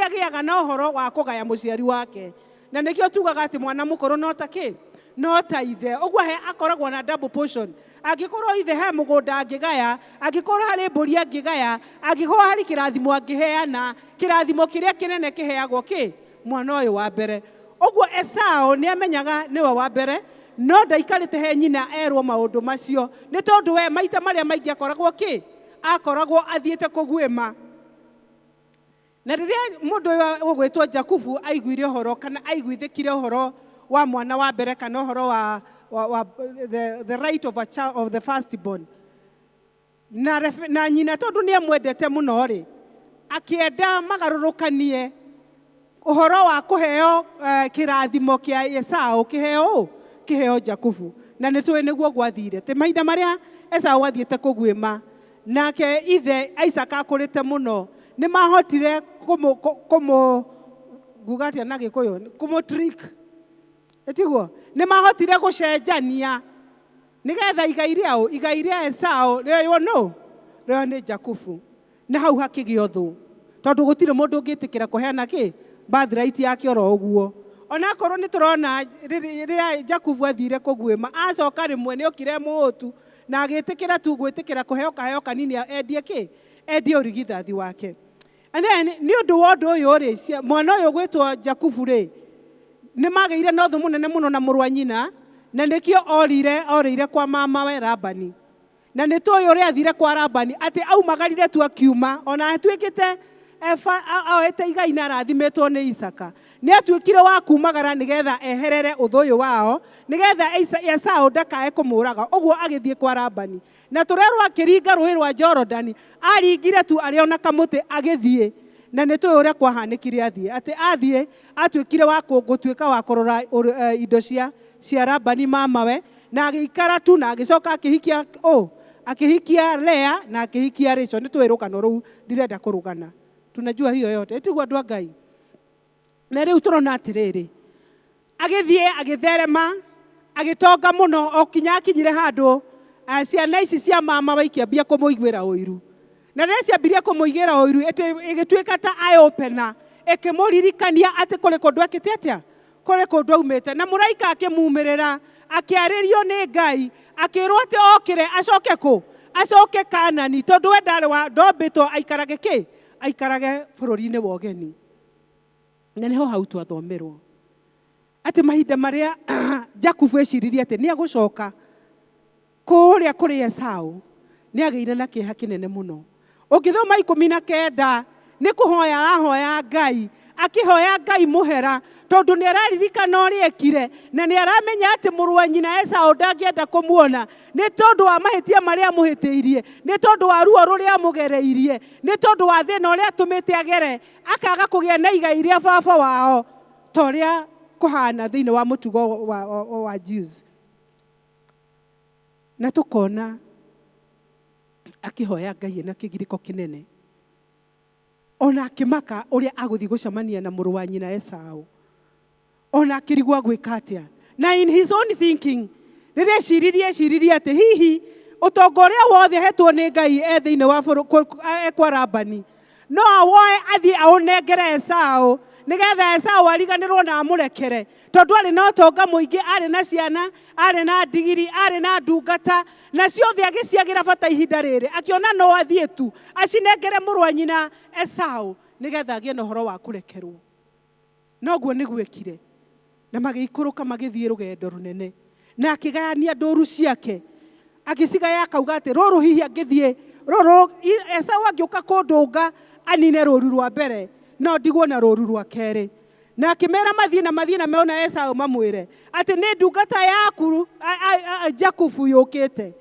agĩaga na ũhoro wa kũgaya mũciari wake. Na nĩkĩo tugaga atĩ mwana mũkũrũ no ta kĩ? No ta ithe. Ũguo he akoragwo na double portion. Angĩkorwo ithe he mũgũnda angĩgaya, angĩkorwo harĩ mbũri angĩgaya, angĩkorwo harĩ kĩrathimo angĩheana, kĩrathimo kĩrĩa kĩnene kĩheagwo kĩ? Mwana ũyũ wa mbere. Ũguo Esau nĩ amenyaga nĩwe wa mbere, no ndaikarĩte he nyina erwo maũndũ macio, nĩ tondũ we maita marĩa maingĩ akoragwo kĩ? Akoragwo athiĩte kũguĩma. Na rĩrĩa mũndũ ũyũ ũgwĩtwo Jakubu aiguire ũhoro kana aiguithĩkire ũhoro wa mwana wa mbere kana ũhoro wa the right of a child of the firstborn, na nyina tondũ nĩ amwendete mũno rĩ, akĩenda magarũrũkanie ũhoro wa kũheo kĩrathimo kĩa Esau kĩheo ũ? Kĩheo Jakubu. Na nĩ tũĩ nĩguo gwathire. Tĩ mahinda marĩa Esau athiĩte kũguĩma, nake ithe Isaka akũrĩte mũno, nĩ mahotire kũmũ nguga atĩa na Gĩkũyũ, kũmũ trick. Ĩtiguo? Nĩ mahotire gũcenjania nĩgetha igai rĩao, igai rĩa Esau rĩoywo nũ? Rĩoywo nĩ Jakubu. Na hau hakĩgĩa ũthũ, tondũ gũtirĩ mũndũ ũngĩtĩkĩra kũheana kĩ? Birthright yake oro ũguo. Onakorwo nĩ tũrona rĩrĩa Jakubu athire kũguĩma, acoka rĩmwe nĩ okire mũhũtu na agĩtĩkĩra tu gwĩtĩkĩra kũheo kaheo kanini endie kĩ? Endie ũrigithathi wake. And then nĩ ũndũ wa ũndũ ũyũ rĩ, mwana ũyũ ũgwĩtwo Jakubu rĩ, nĩ magĩire na ũthũ mũnene mũno na mũrũ wa nyina, na nĩkĩo orĩire kwa mamawe Labani. Na nĩ tũĩ ũrĩa athire kwa Labani, atĩ aumagarire tu akiuma, ona atuĩkĩte oete igai na arathimĩtwo nĩ Isaka. Nĩ atuĩkire wa kumagara nĩgetha eherere ũthũ ũyũ wao, nĩgetha Esau ndakae kũmũraga. Ũguo agĩthiĩ kwa Labani. Na tũrerwo akĩringa rũĩ rwa Jorodani, aringire tu arĩ ona kamũtĩ agĩthiĩ. Na nĩ tũĩ ũrĩa kwahanĩkire athiĩ, atĩ athiĩ atuĩkire wa gũtuĩka wa kũrora indo cia Labani mamawe, na agĩikara tu na agĩcoka akĩhikia ũ? Akĩhikia Lea na akĩhikia Rachel. Nĩ tũĩ rũgano rũu, ndirenda kũrũgana. Tunajua hiyo yote. Ĩtiguo andũ a Ngai? Na rĩu tũrona atĩrĩrĩ, agĩthiĩ agĩtherema, agĩtonga mũno, o kinya akinyire handũ, ciana ici cia mamawe ikĩambia kũmũiguĩra ũiru. Na rĩrĩa ciambirie kũmũiguĩra ũiru, ĩgĩtuĩka ta eye opener, ĩkĩmũririkania atĩ kũrĩ kũndũ ekĩte atĩa? Kũrĩ kũndũ aumĩte. Na mũraika akĩmumĩrĩra, akĩarĩrio nĩ Ngai, akĩrwo atĩ okĩre acoke kũ? Acoke Kanani, tondũ we ndarĩ wa, ndombĩtwo aikarage kĩ? Aikarage bũrũri-inĩ wa ũgeni. Na nĩho hau twathomerwo atĩ mahinda marĩa Jakubu eciririe atĩ nĩ egũcoka kũrĩa kũrĩ Esau, nĩ agĩire na kĩeha kĩnene mũno. Ũngĩthoma 19, nĩ kũhoya arahoya Ngai, akĩhoya Ngai mũhera, tondũ nĩ araririkana ũrĩa ekire, na nĩ aramenya atĩ mũrũ wa nyina Esau ndangĩenda kũmuona, nĩ tondũ wa mahĩtia marĩa amũhĩtĩirie, nĩ tondũ wa ruo rũrĩa amũgereirie, nĩ tondũ wa thĩna ũrĩa atũmĩte agere, akaga kũgĩa na igai rĩa baba wao, ta ũrĩa kũhana thĩinĩ wa mũtugo wa Jews. Na tũkona akĩhoya Ngai ena kĩgirĩko kĩnene, ona akĩmaka ũrĩa agũthiĩ gũcemania na mũrũ wa nyina Esau, ona akĩrigwo gwĩka atĩa. Na in his own thinking, rĩrĩa eciririe atĩ hihi ũtonga ũrĩa wothe ahetwo nĩ Ngai e thĩinĩ wa e kwa Labani, no awoe athiĩ aũnengere Esau, Nĩgetha Esau ariganĩrwo na amũrekere. Tondũ arĩ na ũtonga mũingĩ, arĩ na ciana, arĩ na ndigiri, arĩ na ndungata, na ciothe agĩciagĩra bata ihinda rĩrĩ. Akĩona no athiĩ tu, acinengere mũrũ wa nyina Esau, nĩgetha agĩe na ũhoro wa kũrekerwo. Noguo nĩgwekire. Na magĩikũrũka magĩthiĩ rũgendo rũnene. Na akĩgayania ndũru ciake. Agĩcigaya akauga atĩ rũrũ hihi angĩthiĩ, rũrũ Esau angĩũka kũndũnga anine rũru rwa mbere, no ndigwo na rũru rwa kerĩ. Na akĩmera mathiĩ na mathiĩ na mona Esau mamwĩre atĩ nĩ ndungata yaku Jakubu yũkĩte.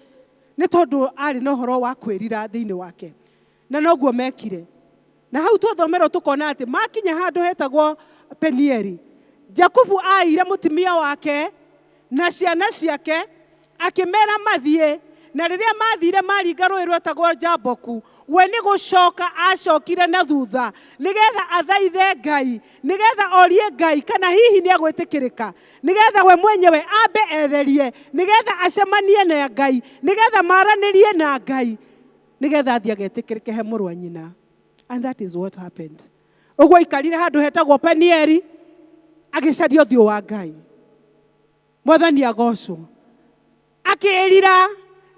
Nĩ tondũ arĩ na ũhoro wa kwĩrira thĩinĩ wake. Na noguo mekire. Na hau twathomerwo tũkona atĩ makinya handũ hetagwo Penieli, Jakubu aire mũtumia wake na ciana ciake akĩmera mathiĩ, na rĩrĩa mathire maringa rũĩ rwetagwo Jaboku, we nĩ gũcoka acokire na thutha nĩgetha athaithe Ngai, nĩgetha orie Ngai kana hihi nĩ egwĩtĩkĩrĩka, nĩgetha we mwenyewe ambe etherie, nĩgetha acemanie na Ngai, nĩgetha maranĩrie na Ngai, nĩgetha athiĩ agetĩkĩrĩke he mũrũ wa nyina. And that is what happened. Ũguo aikarire handũ hetagwo Penieli agĩcaria ũthiũ wa Ngai. Mwathani agocwo. Akĩĩrira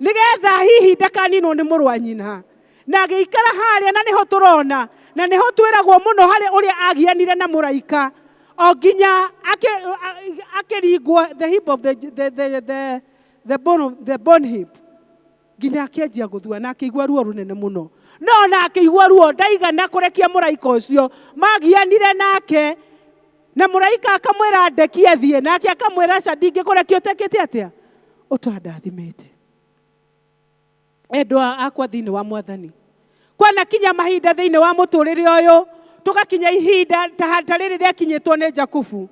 nĩgetha hihi ndakaninwo nĩ mũrũ wa nyina. Na agĩikara harĩa, na nĩho tũrona, na nĩho twĩragwo mũno harĩ ũrĩa agianire na mũraika o nginya akĩringwo the hip of the bone hip, nginya akĩanjia gũthua na akĩigua ruo rũnene mũno. No ona akĩigua ruo ndaigana kũrekia mũraika ũcio magianire nake, na mũraika akamwĩra ndekie athiĩ, nake akamwĩra aca ndingĩkũrekia ũtekĩte atĩa ũtandathimĩte. Endwa akwa thĩinĩ wa Mwathani, kwana kinya mahinda thĩinĩ wa mũtũrĩre ũyũ tũgakinya ihinda ta rĩrĩ rĩakinyĩtwo nĩ Jakubu,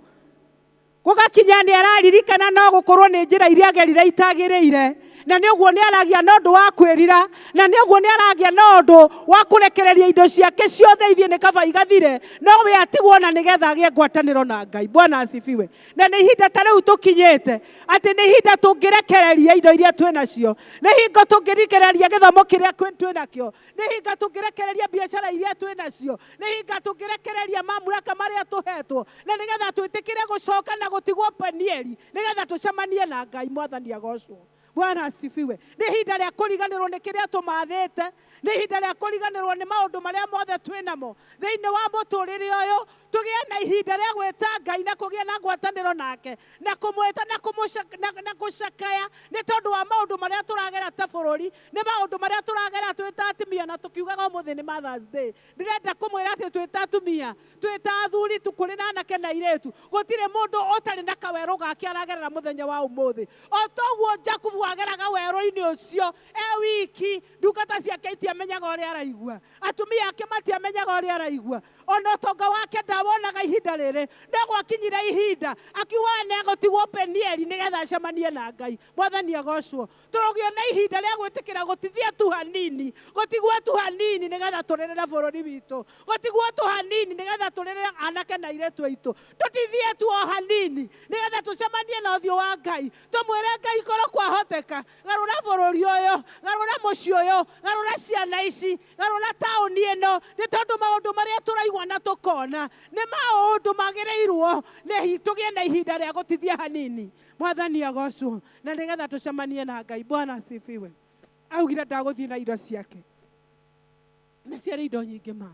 gũgakinya nĩ araririkana no gũkorwo nĩ njĩra iria agerire itagĩrĩire, na nĩ ũguo nĩ aragia na ũndũ wa kwĩrira, na nĩ ũguo nĩ aragia na ũndũ wa kũrekereria indo ciake ciothe ithiĩ nĩ kaba igathire, no we atigwo na nĩgetha agĩe ngwatanĩro na Ngai. Bwana asifiwe. Na nĩ ihinda ta rĩu tũkinyĩte atĩ nĩ ihinda tũngĩrekereria indo iria twĩ nacio, nĩ hingo tũngĩrekereria gĩthomo kĩrĩa twĩ nakĩo, nĩ hingo tũngĩrekereria biacara iria twĩ nacio, nĩ hingo tũngĩrekereria mamlaka marĩa tũhetwo, na nĩgetha twĩtĩkĩre gũcoka na gũtigwo Penieli, nĩgetha tũcemanie na Ngai. Mwathani agocwo. Bwana asifiwe. Nĩ ihinda rĩa kũriganĩrwo nĩ kĩrĩa tũmathĩte, nĩ ihinda rĩa kũriganĩrwo nĩ maũndũ marĩa mothe twĩ namo thĩinĩ wa mũtũrĩre ũyũ, tũgĩe na ihinda rĩa gwĩta Ngai na kũgĩa na ngwatanĩro nake, na kũmwĩta na gũcakaya nĩ tondũ wa maũndũ marĩa tũragera ta bũrũri, nĩ maũndũ marĩa tũragera twĩ ta atumia, na tũkiugaga ũmũthĩ nĩ Mother's Day. Ndĩrenda kũmwĩra atĩ twĩ ta atumia, twĩ ta athuri, kũrĩ na anake na airĩtu, gũtirĩ mũndũ ũtarĩ na kawerũ gake aragerera mũthenya wa ũmũthĩ. O toguo Jakubu ageraga werũ-inĩ ũcio e wiki, ndungata ciake itiamenyaga ũrĩa araigua, atumia ake matiamenyaga ũrĩa araigua, ona ũtonga wake ndawonaga ihinda rĩrĩ. No gwakinyire ihinda akiuga nĩ egũtigwo Penieli nĩgetha acemanie na Ngai. Mwathani agocwo. Tũrogĩa na ihinda rĩa gwĩtĩkĩra gũtithia tu hanini, gũtigwo tu hanini nĩgetha tũrĩrĩre bũrũri witũ, gũtigwo tu hanini nĩgetha tũrĩrĩre anake na airĩtu aitũ, tũtithie tu o hanini nĩgetha tũcemanie na ũthiũ wa Ngai, tũmwĩre Ngai korwo kwahoteka garũra bũrũri ũyũ, garũra mũciĩ ũyũ, garũra ciana ici, garũra taũni ĩno, nĩ tondũ maũndũ marĩa tũraigua na tũkona nĩ maũndũ magĩrĩirwo nĩ tũgĩe na ihinda rĩa gũtithia hanini. Mwathani agocwo, na nĩgetha tũcemanie na Ngai. Bwana asifiwe. Augire ndagũthiĩ na indo ciake, na ciarĩ indo nyingĩ ma,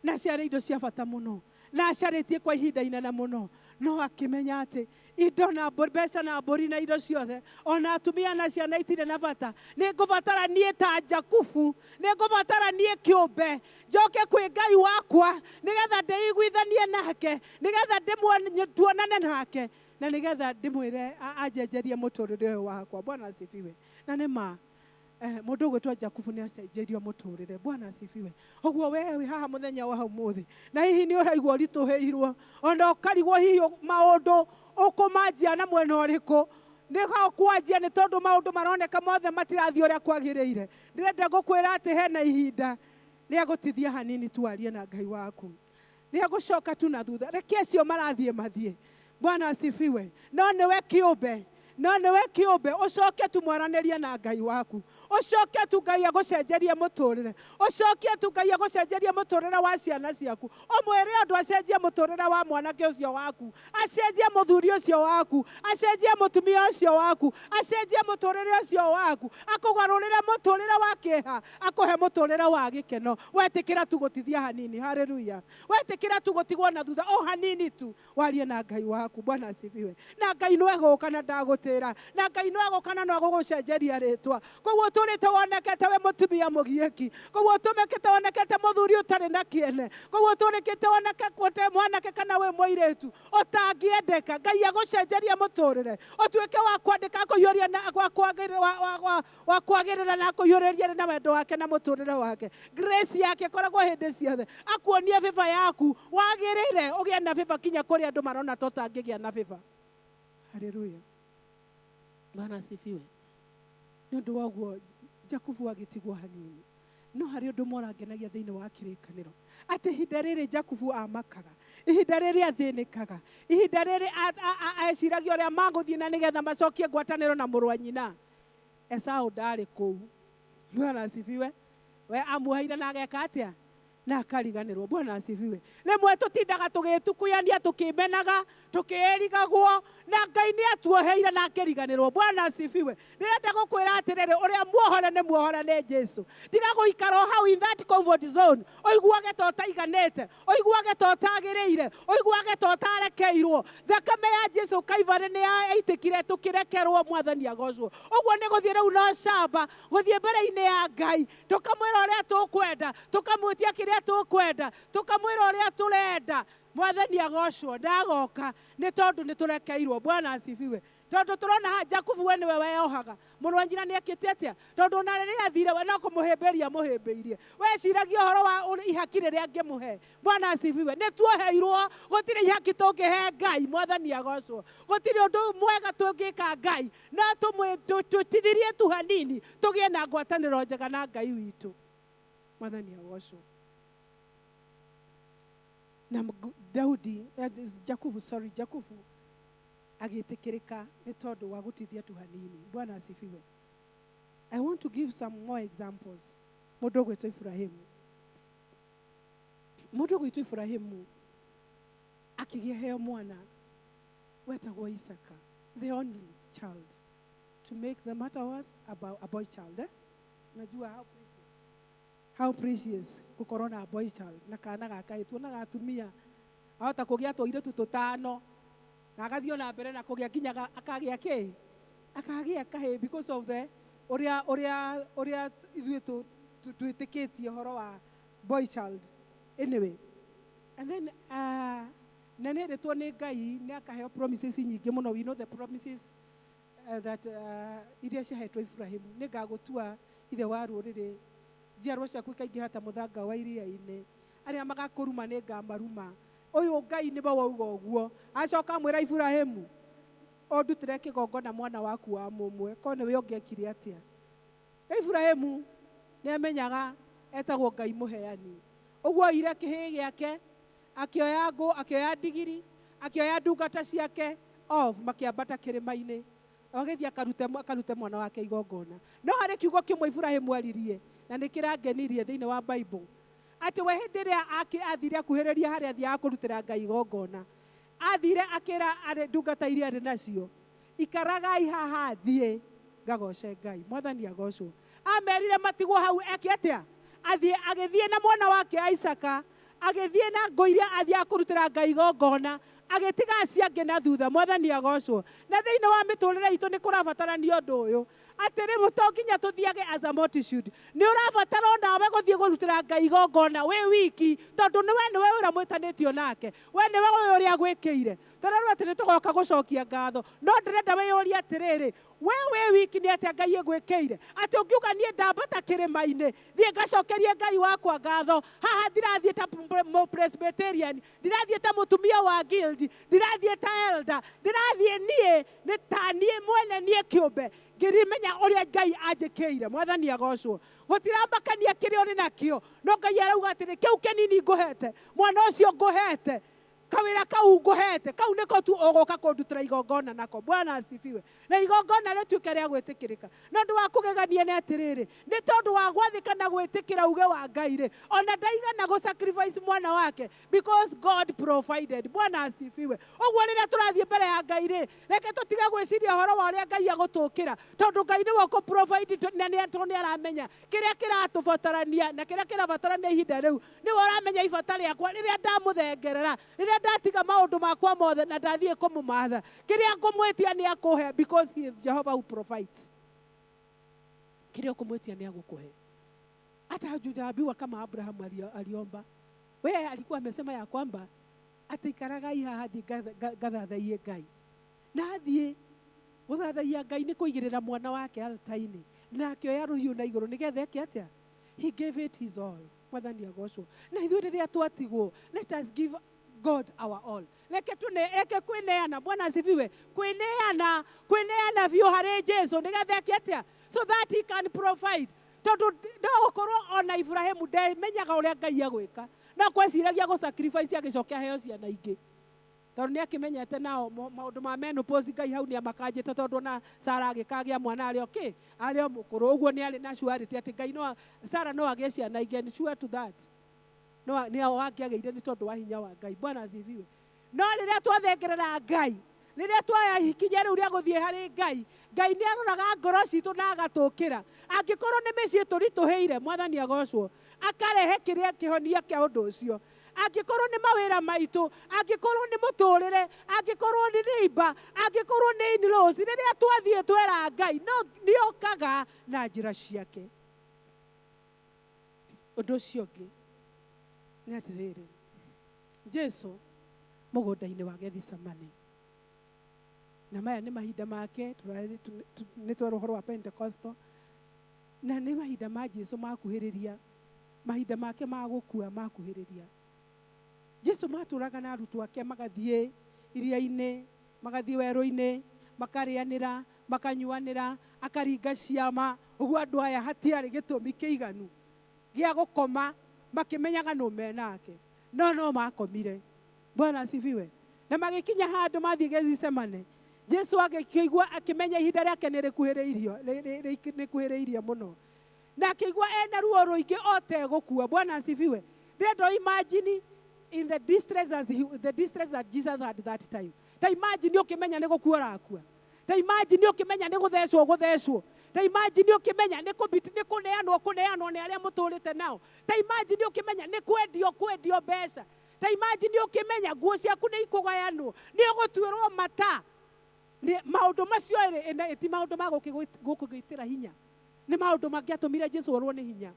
na ciarĩ indo cia bata mũno, na acarĩtie kwa ihinda inene mũno, no akĩmenya atĩ indo na mbeca na mbũri na indo ciothe, ona atumia na ciana itirĩ na bata. Nĩ ngũbatara niĩ ta Jakubu, nĩ ngũbatara niĩ kĩũmbe njoke kwĩ Ngai wakwa, nĩgetha ndĩiguithanie nake, nĩgetha tuonane nake, na nĩgetha ndĩmwĩre anjenjerie mũtũrĩre ũyũ wakwa. Bwana asifiwe. Na nĩ ma mũndũ ũgwĩtwo Jakubu nĩ acenjeirio mũtũrĩre. Bwana asifiwe. Ũguo we wĩ haha mũthenya wa ũmũthĩ, na hihi nĩ ũraigua ũritũhĩirwo, ona ũkarigwo hihi maũndũ ũkũmanjia na mwena ũrĩkũ, nĩ kwanjia nĩ tondũ maũndũ maroneka mothe matirathiĩ ũrĩa kwagĩrĩire. Ndĩrenda gũkwĩra atĩ hena ihinda rĩa gũtithia hanini tuarie na Ngai waku, rĩa gũcoka tu na thutha, reke acio marathiĩ mathiĩ. Bwana asifiwe. No nĩwe kĩũmbe, No nĩwe kĩũmbe, ũcoke tu mwaranĩrie na Ngai waku, ũcoke tu Ngai agũcenjerie mũtũrĩre, ũcokie tu Ngai agũcenjerie mũtũrĩre wa ciana ciaku, ũmwĩre ũndũ acenjie mũtũrĩre wa mwanake ũcio waku, acenjie mũthuri ũcio waku, acenjie mũtumia ũcio waku, acenjie mũtũrĩre ũcio waku, akũgarũrĩre mũtũrĩre wa kĩeha, akũhe mũtũrĩre wa gĩkeno. Wetĩkĩra tu gũtithia hanini, haleluya. Wetĩkĩra tu gũtigwo na thutha o hanini tu, warie na Ngai waku. Bwana asifiwe. Na Ngai no egũka na ndagũtĩra, na Ngai no egũka na no agũgũcenjeria rĩtwa. Koguo ũtũrĩte wonekete wĩ mũtumia mũgiĩki, koguo ũtũmĩkĩte wonekete mũthuri ũtarĩ na kĩene, koguo ũtũrĩkĩte wonekete mwanake kana wĩ mũirĩtu ũtangĩendeka, Ngai agũcenjeria mũtũrĩre, ũtuĩke wa kwandĩka akũiyũria na wa kwagĩrĩra wa, wa, wa, wa kwagĩrĩra na akũiyũrĩrie na wendo wake na mũtũrĩre wake. Grace yake ĩkoragwo hĩndĩ ciothe, akuonie favor yaku, wagĩrĩre ũgĩe na favor kinya kũrĩa andũ marona ta ũtangĩgĩa na favor. Haleluya, Bwana asifiwe. Nĩ ũndũ wa ũguo Jakubu agĩtigwo hanini. No harĩ ũndũ ũmwe ũrangenagia thĩinĩ wa kĩrĩkanĩro, atĩ ihinda rĩrĩ Jakubu amakaga, ihinda rĩrĩ athĩnĩkaga, ihinda rĩrĩ eciragia ũrĩa magũthiĩ na nĩgetha macokie ngwatanĩro na mũrũ wa nyina, Esau ndarĩ kũu. Bwana asifiwe. We amuoheire na ageka atĩa? Na akariganĩrwo. Bwana asifiwe. Rĩmwe tũtindaga tũgĩtukuyania, tũkĩmenaga, tũkĩĩrigagwo, na Ngai nĩ atuoheire na akĩriganĩrwo. Bwana asifiwe. Ndĩrenda gũkwĩra atĩrĩrĩ, ũrĩa muohore nĩ muohore nĩ Jesu. Tiga gũikara o hau in that comfort zone, ũiguage ta ũtaiganĩte, ũiguage ta ũtagĩrĩire, ũiguage ta ũtarekeirwo. Thakame ya Jesu Kaibarĩ nĩ yaitĩkire tũkĩrekerwo. Mwathani agocwo. Ũguo nĩ gũthiĩ rĩu na ũcamba, gũthiĩ mbere-inĩ ya Ngai, tũkamwĩra ũrĩa tũkwenda, tũkamwĩtia kĩrĩa tũkwenda, tũkamwĩra ũrĩa tũrenda. Mwathani agocwo. Ndagoka nĩ tondũ nĩ tũrekeirwo. Bwana asifiwe. Tondũ tũrona haha Jakubu we nĩwe weyohaga, mũrũ wa nyina nĩ ekĩte atĩa? Tondũ ona rĩrĩa athire we no kũmũhĩmbĩria amũhĩmbĩirie, weciragia ũhoro wa ihaki rĩrĩa angĩmũhe. Bwana asifiwe. Nĩ tuoheirwo, gũtirĩ ihaki tũngĩhe Ngai. Mwathani agocwo. Gũtirĩ ũndũ mwega tũngĩka Ngai, no tũtithirie tu hanini tũgĩe na ngwatanĩro njega na Ngai witũ. Mwathani agocwo. Na Daudi, Jakubu, sorry, Jakubu agĩtĩkĩrĩka nĩ tondũ wa gũtithia tu hanini. Bwana asifiwe. I want to give some more examples. Mũndũ ũgwĩtwo Ibrahimu, mũndũ ũgwĩtwo Ibrahimu akĩgĩa heo mwana wetagwo Isaka, the only child. To make the matter worse, about a boy child, eh? Najua how precious gũkorwo na boy child, na kana gaka tuonaga atumia ahota kũgĩa tũirĩtu tũtano na agathiĩ ona mbere na kũgĩa nginya akagĩa kĩ, akagĩa kahĩĩ, because of the ũrĩa ũrĩa ũrĩa ithuĩ twĩtĩkĩtie ũhoro wa boy child. Anyway, and then na nĩ erĩtwo nĩ Ngai nĩ akaheo promises nyingĩ mũno. We know the promises that iria ciahetwo Ibrahimu: nĩ ngagũtua ithe wa rũrĩrĩ, njiarwo ciaku ikaingĩha ta mũthanga wa iria-inĩ, arĩa magakũruma nĩ ngamaruma. Ũyũ Ngai nĩwe wauga ũguo. Acoka amwĩra Ibrahimu, ũndutĩre kĩgongona mwana waku wa mũmwe. Ko nĩwe ũngĩekire atĩa? Ibrahimu nĩ amenyaga etagwo Ngai mũheani. Ũguo oire kĩhĩĩ gĩake, akĩoya ngũ, akĩoya ndigiri, akĩoya ndungata ciake off, makĩambata kĩrĩma-inĩ, agĩthiĩ akarute mwana wake igongona. No harĩ kiugo kĩmwe Ibrahimu aririe na nĩ kĩrangenirie thĩinĩ wa Bible, atĩ we hĩndĩ ĩrĩa athire akuhĩrĩria harĩa athiaga kũrutĩra Ngai igongona, athire akĩra arĩ ndungata iria arĩ nacio, ikaragai haha thiĩ ngagoce Ngai. Mwathani agocwo. Amerire matigwo hau eke atĩa? Athiĩ. Agĩthiĩ na mwana wake Isaka, agĩthiĩ na ngũ iria athiaga kũrutĩra Ngai igongona, agĩtiga acio angĩ na thutha. Mwathani agocwo. Na thĩinĩ wa mĩtũrĩre itũ nĩ kũrabatarania ũndũ ũyũ, atĩ rĩmwe to nginya tũthiage as a multitude, nĩ ũrabatara onawe gũthiĩ kũrutĩra Ngai igongona wĩ wiki, tondũ nĩwe nĩwe ũrĩa mwĩtanĩtio nake, we nĩwe ũyũ ũrĩa agwĩkĩire. Tũrerwo atĩ nĩ tũgoka gũcokia ngatho, no ndĩrenda wĩyũrie atĩrĩrĩ, we wĩ wiki nĩ atĩa Ngai ĩgwĩkĩire, atĩ ũngiuga niĩ ndambata kĩrĩma-inĩ thiĩ ngacokerie Ngai wakwa ngatho? Haha ndirathiĩ ta Presbyterian, ndirathiĩ ta mũtumia wa guild, ndirathiĩ ta elder, ndirathiĩ niĩ nĩ ta niĩ mwene, niĩ kĩũmbe ngĩrimenya ũrĩa Ngai anjĩkĩire. Mwathani agocwo. Gũtiramakania kĩrĩa ũrĩ nakĩo, no Ngai arauga atĩrĩ, kĩu kĩnini ngũhete, mwana ũcio ngũhete. Kawĩra kau ngũhete kau nĩko tu ũgũka kũndutĩra igongona nako. Bwana asifiwe. Na igongona rĩtuĩke rĩa gwĩtĩkĩrĩka. Na ũndũ wa kũgegania nĩ atĩrĩrĩ, nĩ tondũ wa gwathĩka na gwĩtĩkĩra uge wa Ngai rĩ, ona ndaigana gũ sacrifice mwana wake because God provided. Bwana asifiwe. Ũguo rĩrĩa tũrathiĩ mbere ya Ngai rĩ, reke tũtige gwĩciria ũhoro wa ũrĩa Ngai agũtũkĩra, tondũ Ngai nĩwe ũkũ provide na nĩ tondũ nĩ aramenya kĩrĩa kĩratũbatarania na kĩrĩa kĩrabatarania ihinda rĩu. Nĩwe ũramenya ibata rĩakwa rĩrĩa ndamũthengerera, rĩrĩa ndatiga maũndũ makwa mothe na ndathiĩ kũmũmatha, kĩrĩa ngũmwĩtia nĩ akũhe because he is Jehovah who provides. Kĩrĩa ũkũmwĩtia nĩ agũkũhe. Hata hatujaambiwa kama Abraham aliomba. Wewe alikuwa amesema ya kwamba ati ikaragai haha thiĩ ngathathaiye Ngai. Na athiĩ gũthathaiya Ngai nĩ kũigĩrĩra mwana wake altar-inĩ na akĩoya rũhiũ na igũrũ nĩgetha eke atĩa? He gave it his all. Mwathani agocwo. Na ithuĩ rĩrĩa twatigwo, let us give God our all. Reke tũne, reke kwĩneana. Bwana asifiwe. Kwĩneana, kwĩneana biũ harĩ Jesu nĩgetha eke atĩa? So that he can provide. Tondũ no gũkorwo ona Ibrahimu ndemenyaga ũrĩa Ngai egwĩka. No kweciragia gũ sacrifice agĩcoke aheo ciana ingĩ. Tondũ nĩ akĩmenyete nao maũndũ ma menopause Ngai hau nĩ amakanjĩte, tondũ ona Sara agĩkagĩa mwana arĩ o kĩ? Arĩ o mũkũrũ. Ũguo nĩ arĩ na surety atĩ Ngai no Sara no agĩe ciana ingĩ, and sure to that. No nĩ angĩagĩire nĩ tondũ wa hinya wa Ngai. Bwana asifiwe. No rĩrĩa twathengerera Ngai, rĩrĩa twoya ikinya rĩu rĩa gũthiĩ harĩ Ngai, Ngai nĩ aroraga ngoro citũ na agatũkĩra. Angĩkorwo nĩ mĩciĩ tũritũhĩire, Mwathani agocwo, akarehe kĩrĩa kĩhonia kĩa ũndũ ũcio. Angĩkorwo nĩ mawĩra maitũ, angĩkorwo nĩ mũtũrĩre, angĩkorwo nĩ neighbor, angĩkorwo nĩ in-laws, rĩrĩa twathiĩ twera Ngai, no nĩokaga na njĩra ciake. Ũndũ ũcio ũngĩ nĩ atĩrĩrĩ, Jesu mũgũnda-inĩ wa Gethsemane, na maya nĩ mahinda make, nĩ twerwo ũhoro wa Pentecostal, na nĩ mahinda ma Jesu makuhĩrĩria, mahinda make ma gũkua makuhĩrĩria. Jesu matũraga na arutwo ake magathiĩ iria-inĩ, magathiĩ werũ-inĩ, makarĩanĩra, makanyuanĩra, akaringa ciama. Ũguo andũ aya hatiarĩ gĩtũmi kĩiganu gĩa gũkoma makĩmenyaga nũ menake, no no makomire. Bwana asifiwe. Na magĩkinya handũ mathiĩ Gethsemane, Jesu agĩkĩigua akĩmenya ihinda rĩake nĩ rĩkuhĩrĩirio, nĩ rĩkuhĩrĩirie mũno, na akĩigua ena ruo rũingĩ o tegũkua. Bwana asifiwe. Ndĩrenda imagine in the distress as he, the distress that Jesus had that time. Ta imagine ũkĩmenya nĩ gũkua ũrakua, ta imagine ũkĩmenya nĩ gũthecwo gũthecwo, ta imagine ũkĩmenya nĩ kũbiti nĩ kũneanwo kũneanwo nĩ arĩa mũtũrĩte nao, ta imagine ũkĩmenya nĩ kwendio kwendio mbeca, ta imagine ũkĩmenya nguo ciaku nĩ ikũgayanwo, nĩ ũgũtuĩrwo mata. Nĩ maũndũ macio ĩrĩ ti maũndũ ma gũkũgĩtĩra hinya, nĩ maũndũ mangĩatũmire Jesu orwo nĩ hinya.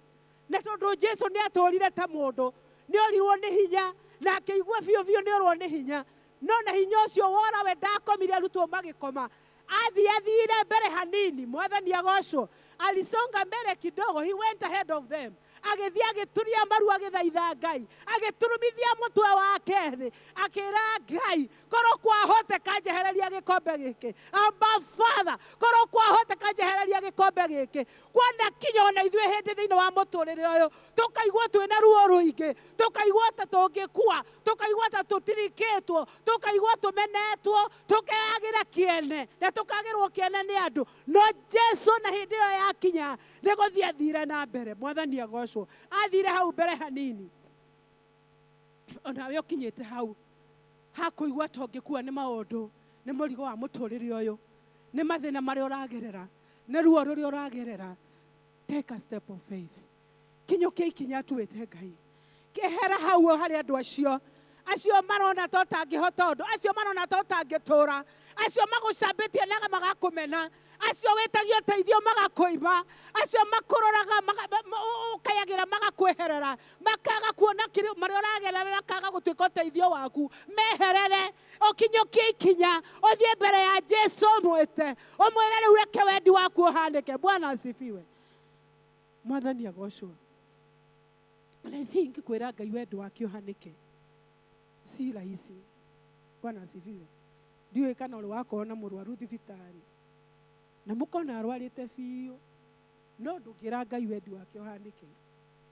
Na tondũ Jesu nĩ atũrire ta mũndũ, nĩ orirwo nĩ hinya na akĩigua biũ biũ nĩ orwo nĩ hinya, no na hinya ũcio wora we ndakomire, arutwo magĩkoma. Athiĩ athire mbere hanini. Mwathani agocwo. Alisonga mbele kidogo, he went ahead of them, agĩthiĩ agĩturia maru agĩthaitha Ngai, agĩturumithia mũtwe wake thĩ, akĩra Ngai, korwo kwahoteka njehereria gĩkombe gĩkĩ. Aba Father, korwo kwahoteka njehereria gĩkombe gĩkĩ. Kwana kinya ona ithuĩ hĩndĩ thĩinĩ wa mũtũrĩre ũyũ tũkaigua twĩna ruo rũingĩ, tũkaigua ta tũngĩkua, tũkaigua ta tũtirikĩtwo, tũkaigua tũmenetwo, tũkeagĩra kĩene na tũkagĩrwo kĩene nĩ andũ, no Jesu na hĩndĩ ĩyo yakinya nĩ gũthiĩ athire na mbere. Mwathani agocwo. Athire hau mbere hanini. Onawe ũkinyĩte hau hakũigua ta ũngĩkua nĩ maũndũ, nĩ mũrigo wa mũtũrĩre ũyũ, nĩ mathĩna marĩa ũragerera, nĩ ruo rũrĩa ũragerera, take a step of faith. Kinyũkia ikinya tuĩte Ngai, kehera hau harĩ andũ acio acio marona ta ũtangĩhota ũndũ, acio marona ta ũtangĩtũra, acio magũcambĩtie na magakũmena, acio wĩtagio ũteithio magakũima, acio makũroraga ũkayagĩra magakweherera, makaga kuona kĩrĩa marĩa ũragerera, makaga gũtuĩka ũteithio waku. Meherere, ũkinyũkie ikinya, ũthiĩ mbere ya Jesu, ũmwĩte, ũmwĩre rĩu reke wendi waku ũhanĩke. Bwana asifiwe. Mwathani agocwo. And I think kwĩra Ngai wendi wake ũhanĩke si rahisi. Bwana asifiwe. Ndiũĩ kana ũrĩ wakorwo na mũrwaru thibitarĩ na mũkona arwarĩte biũ, no ndũngĩra Ngai wendi wake ũhanĩke,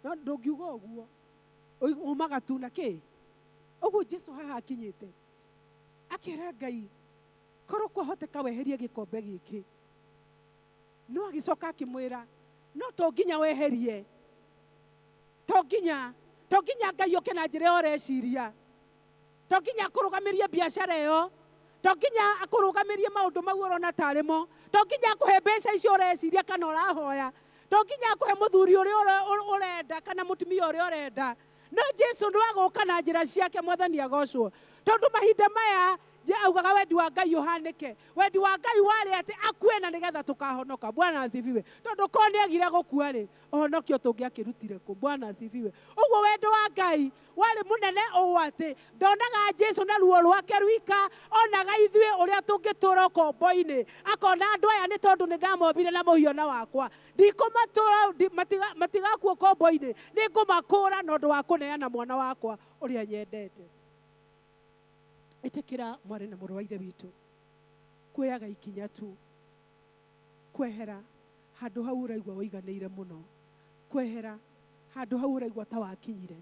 no ndũngiuga ũguo. Umaga tu na kĩ. Ũguo Jesu haha akinyĩte akĩra Ngai, korwo kwahoteka weherie gĩkombe gĩkĩ. No agĩcoka akĩmwĩra, no to nginya weherie, to nginya Ngai oke na njĩra ĩyo ũreciria, to nginya akũrũgamĩrie biacara ĩyo, to nginya akũrũgamĩrie maũndũ mau ũrona tarĩ mo, to nginya akũhe mbeca icio ũreciria kana ũrahoya, to nginya akũhe mũthuri ũrĩa ũrenda kana mũtumia ũrĩa ũrenda. No Jesu no agũka na njĩra ciake. Mwathani agocwo, tondũ mahinda maya augaga wendi wa Ngai ũhanĩke. Wendi wa Ngai warĩ atĩ akue na nĩgetha tũkahonoka. Bwana asifiwe. Tondũ korwo nĩ agire gũkua rĩ, ũhonokio tũngĩakĩrutire kũ? Bwana asifiwe. Ũguo wendo wa Ngai warĩ mũnene ũũ atĩ ndonaga Jesu na ruo rwake rwika, onaga ithuĩ ũrĩa tũngĩtũra ũkombo-inĩ, akona andũ aya nĩ tondũ nĩ ndamombire na mũhiano wakwa, ndikũmatũra matigakua ũkombo-inĩ, nĩ ngũmakũra na ũndũ wa kũneana mwana wakwa ũrĩa nyendete. Ĩtĩkĩra, mwarĩ na mũrũ wa Ithe witũ, kuoyaga ikinya tu kwehera handũ hau ũraigua ũiganĩire mũno, kwehera handũ hau ũraigua ta wakinyire,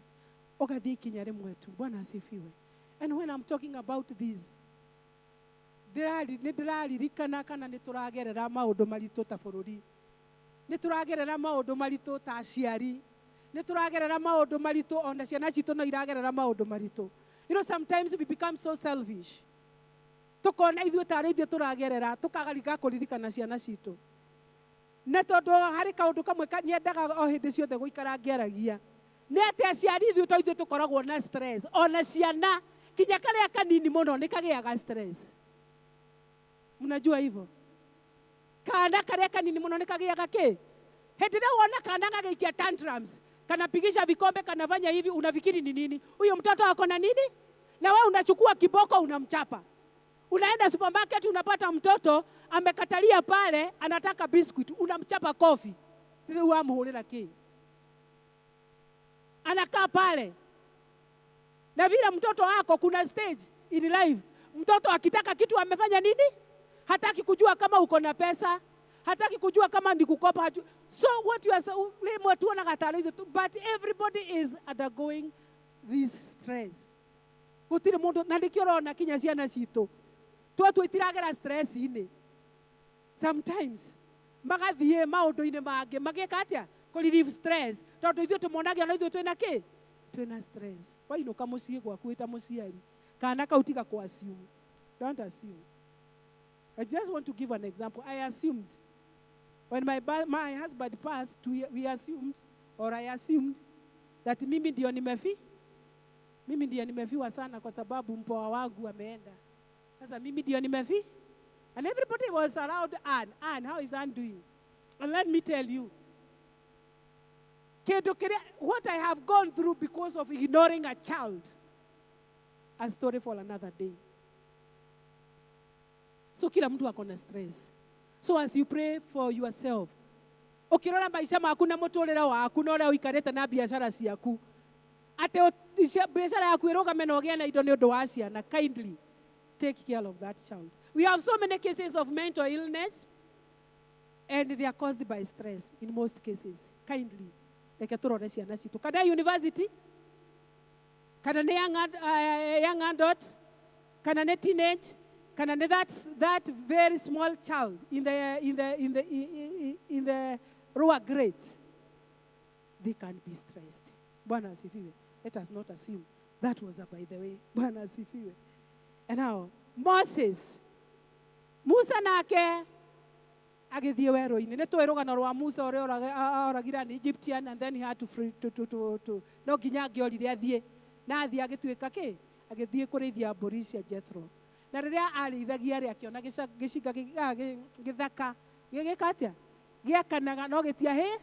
ũgathiĩ ikinya rĩmwe tu. Bwana asifiwe. And when I'm talking about this, nĩ ndĩraririkana kana nĩ tũragerera maũndũ maritũ ta bũrũri, nĩ tũragerera maũndũ maritũ ta aciari, nĩ tũragerera maũndũ maritũ, ona ciana citũ no iragerera maũndũ maritũ. Sometimes we become so selfish, tukona ithuĩ tarĩ ithuĩ tũragerera, tũkagariga kũririkana ciana citũ. Na tondũ harĩ kaũndũ kamwe nyendaga o hĩndĩ ciothe gũikara ngĩaragia, nĩ atĩ aciari ithuĩ to ithuĩ tũkoragwo na stress, ona ciana kinya karĩa kanini mũno nĩ kagĩaga stress. Mnajua hivyo? Kana karĩa kanini mũno nĩ kagĩaga kĩ. Hĩndĩ ĩrĩa wona kana gagĩikia tantrums, kanapigisha vikombe, kanafanya hivi, unafikiri ni nini? Huyo mtoto ako na nini? Na wewe unachukua kiboko, unamchapa. Unaenda supermarket, unapata mtoto amekatalia pale, anataka biscuit, unamchapa kofi. Rĩu wamũhũrĩra kĩ? Anakaa pale. Na vile mtoto wako, kuna stage in life mtoto akitaka kitu amefanya nini, hataki kujua kama uko na pesa, hataki kujua kama ni kukopa. So what you are rĩmwe tuonaga tarĩ ithuĩ tu, but everybody is undergoing this stress. Gũtirĩ mũndũ, na nĩkĩo ũrona kinya ciana citũ twatua itiragera stress-inĩ, sometimes magathiĩ maũndũ-inĩ mangĩ magĩka atĩa, kũ relieve stress, tondũ ithuĩ tũmonagia na ithuĩ twĩna kĩ, twĩna stress. Wainũka mũciĩ gwaku wĩ ta mũciari, kana kau tiga kũ assume. Don't assume. I just want to give an example. I assumed when my husband passed, we assumed, or I assumed, that mimi ndio nimefiwa sana kwa sababu mpoa wangu ameenda. Sasa mimi ndio nimefi. And everybody was around Ann. "Ann, how is Ann doing?" And let me tell you, kĩndũ kĩrĩa, what I have gone through because of ignoring a child, a story for another day. So kila mtu ako na stress. So as you pray for yourself, ũkĩrora maica maku na mũtũrĩre waku na ũrĩa ũikarĩte na biacara ciaku, atĩ biacara yaku ĩrũgame na ũgĩe na indo nĩ ũndũ wa ciana, kindly take care of that child. We have so many cases of mental illness, and they are caused by stress in most cases. Kindly, reke tũrore ciana citũ, kana university, kana nĩ young adult, kana nĩ teenage, kana nĩ that very small child in the lower grades. They can be stressed. Bwana asifiwe. Let us not assume. That was a by the way. Bwana asifiwe. And now Moses, Musa nake agĩthiĩ werũ-inĩ. Nĩ tũĩ rũgano rwa Musa ũrĩa oragire an Egyptian, and then he had to, free, to no nginya angĩorire athiĩ, na athiĩ agĩtuĩka kĩ, agĩthiĩ kũrĩithia mbũri cia Jethro. Na rĩrĩa arĩithagia rĩ, akĩona gĩcinga gĩthaka gĩgĩka atĩa, gĩakanaga no gĩtiahĩa.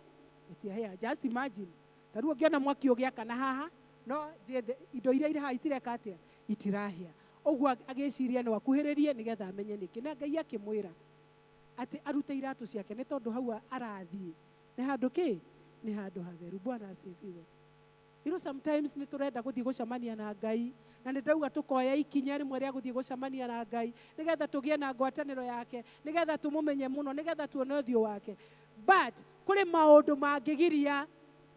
Just imagine, ta rĩu ũngĩona mwaki ũgĩakana haha, no indo iria irĩ haha itireka atĩa, itirahĩa. Ũguo agĩciria no akuhĩrĩrie nĩgetha amenye nĩkĩ. Na Ngai akĩmwĩra atĩ arute iratũ ciake, nĩ tondũ hau arathiĩ nĩ handũ kĩ, nĩ handũ hatheru. Bwana asifiwe. Sometimes nĩ tũrenda gũthiĩ gũcemania na Ngai, na nĩ ndauga tũkoya ikinya rĩmwe rĩa gũthiĩ gũcemania na Ngai nĩgetha tũgĩe na ngwatanĩro yake, nĩgetha tũmũmenye mũno, nĩgetha tuone ũthiũ wake, but kũrĩ maũndũ mangĩgiria.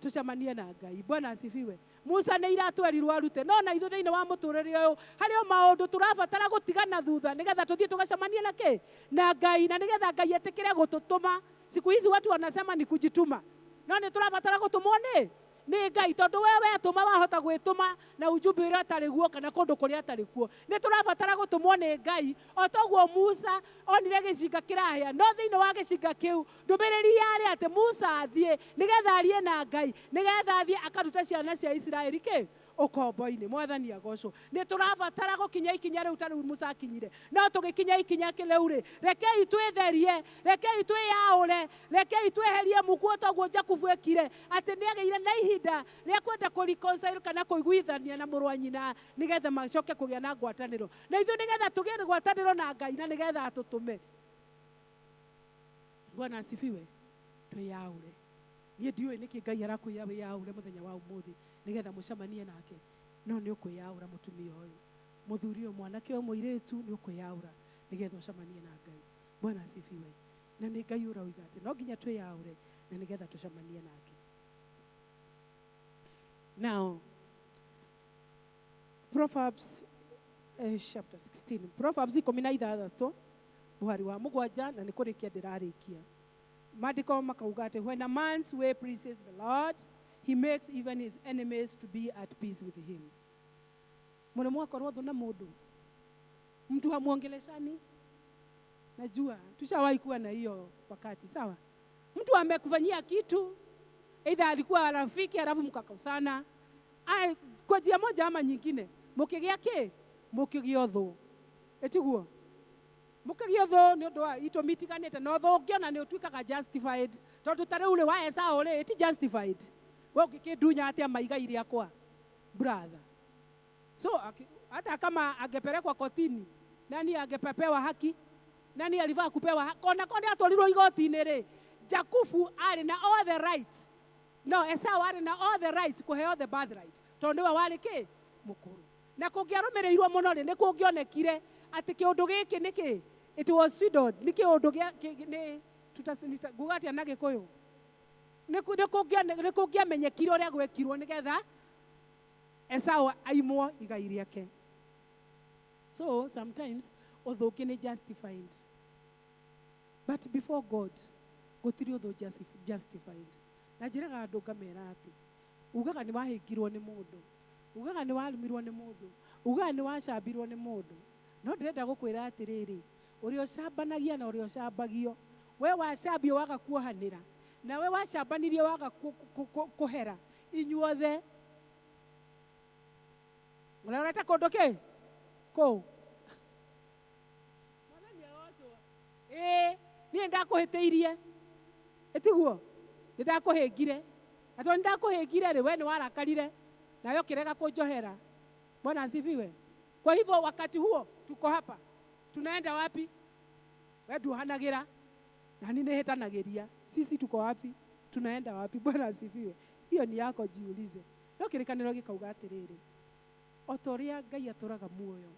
Tucemanie na Ngai. Bwana asifiwe. Musa nĩ iratwerirwo arute no na ithuĩ thĩinĩ wa mũtũrĩre ũyũ harĩ o maũndũ tũrabatara gũtigana thutha nĩgetha tũthiĩ tũgacemanie na kĩ na Ngai, na nĩgetha Ngai etĩkĩre gũtũtũma. Siku hizi watu wanasema ni kujituma, no nĩ tũrabatara gũtũmwo nĩ Ngai tondũ we wetũma wahota gwĩtũma na ujumbe ũrĩa ũtarĩ guo kana kũndũ kũrĩa atarĩ kuo. Nĩ tũrabatara gũtũmwo nĩ Ngai o toguo Musa onire gĩcinga kĩrahĩa, no thĩinĩ wa gĩcinga kĩu ndũmĩrĩri yarĩ atĩ Musa athiĩ nĩgetha arie na Ngai, nĩgetha athiĩ akarute ciana cia Isiraeli kĩ ũkombo-inĩ. Mwathani agocwo. Nĩ tũrabatara gũkinya ikinya rĩu ta rĩu Musa akinyire, no tũgĩkinya ikinya rĩu rĩ, rekei twĩtherie, rekei twĩyaũre, rekei tweherie mũkuo toguo Jakubu ekire, atĩ nĩ agĩire na ihinda rĩa kwenda kũ-reconcile kana kũiguithania na mũrũ wa nyina nĩgetha macoke kũgĩa na ngwatanĩro, na ithuĩ nĩgetha tũgĩe na ngwatanĩro na Ngai na nĩgetha atũtũme. Bwana asifiwe. Twĩyaũre. Niĩ ndiũĩ nĩkĩ Ngai arakwĩra wĩyaũre mũthenya wa ũmũthĩ nĩgetha mũcemanie nake, no nĩ ũkwĩyaũra mũtumia ũyũ, mũthuri ũyũ, mwanake ũyũ, mũirĩtu, nĩ ũkwĩyaũra nĩgetha ũcemanie na Ngai. Bwana asifiwe. Na nĩ Ngai ũrauga atĩ no nginya twĩyaũre na nĩgetha tũcemanie nake. Now, Proverbs chapter 16, Proverbs 16 mũhari wa 7, na nĩ kũrĩkia ndĩrarĩkia. Maandĩko makauga atĩ when a man's way pleases the Lord, he makes even his enemies to be at peace with him. Mũno mwakorwo thũ na mũndũ, mtu hamuongeleshani. Najua tushawahi kuwa na hiyo wakati, sawa? Mtu amekufanyia kitu, either alikuwa rafiki alafu mkakosana, kwa njia moja ama nyingine, mukigĩa kĩ? Mukigĩa ũthũ. Etiguo? Mukigĩa ũthũ nĩ ũndũ wa itũmi itiganĩte, na ũthũ ũngĩona nĩ ũtuĩkaga justified, tondũ ta rĩu rĩ wa Esau rĩ, ti justified. We ũngĩkĩndunya atĩa maigai rĩakwa, brother? So hata kama angepelekwa kotini, nani angepepewa haki? Nani alivaa kupewa haki? Ona konde atwarirwo igoti-inĩ rĩ, Jakubu arĩ na all the rights. No, Esau arĩ na all the rights kũheo the birthright, tondũ nĩwe warĩ kĩ? Mũkũrũ. Na kũngĩarũmĩrĩirwo mũno rĩ, nĩ kũngĩonekire atĩ kĩũndũ gĩkĩ nĩ kĩ? It was swindled. Nĩ kĩũndũ gĩa nĩ nguga atĩa na Gĩkũyũ? Nĩ kũngĩamenyekire ũrĩa gwekirwo nĩgetha Esau aimwo igai rĩake. So sometimes ũthũ ũngĩ nĩ justified, but before God gũtirĩ ũthũ justified. Na njĩraga andũ ngamera atĩ ugaga nĩ wahĩngirwo nĩ mũndũ, ugaga nĩ warumirwo nĩ mũndũ, ugaga nĩ wacambirwo nĩ mũndũ, no ndĩrenda gũkwĩra atĩrĩrĩ, ũrĩa ũcambanagia na ũrĩa ũcambagio, we wacambio waga kuohanĩra, nawe wacambanirie waga kũhera, inyuothe mũrorete kũndũ kĩ kũu. Mwathani agocwo. Ĩĩ, niĩ ndakũhĩtĩirie, ĩtiguo? Nĩ ndakũhĩngire, na tondũ nĩ ndakũhĩngire rĩ, we nĩ warakarire nawe ũkĩrega kũnjohera. Bwana asifiwe. Kwa hivyo wakati huo tuko hapa, tunaenda wapi? We nduohanagĩra na niĩ nĩhĩtanagĩria. Sisi tuko wapi? Tunaenda wapi? Bwana asifiwe. Hiyo ni yako, jiulize. No kĩrĩkanĩro gĩkauga atĩrĩrĩ, o ta ũrĩa Ngai atũraga muoyo,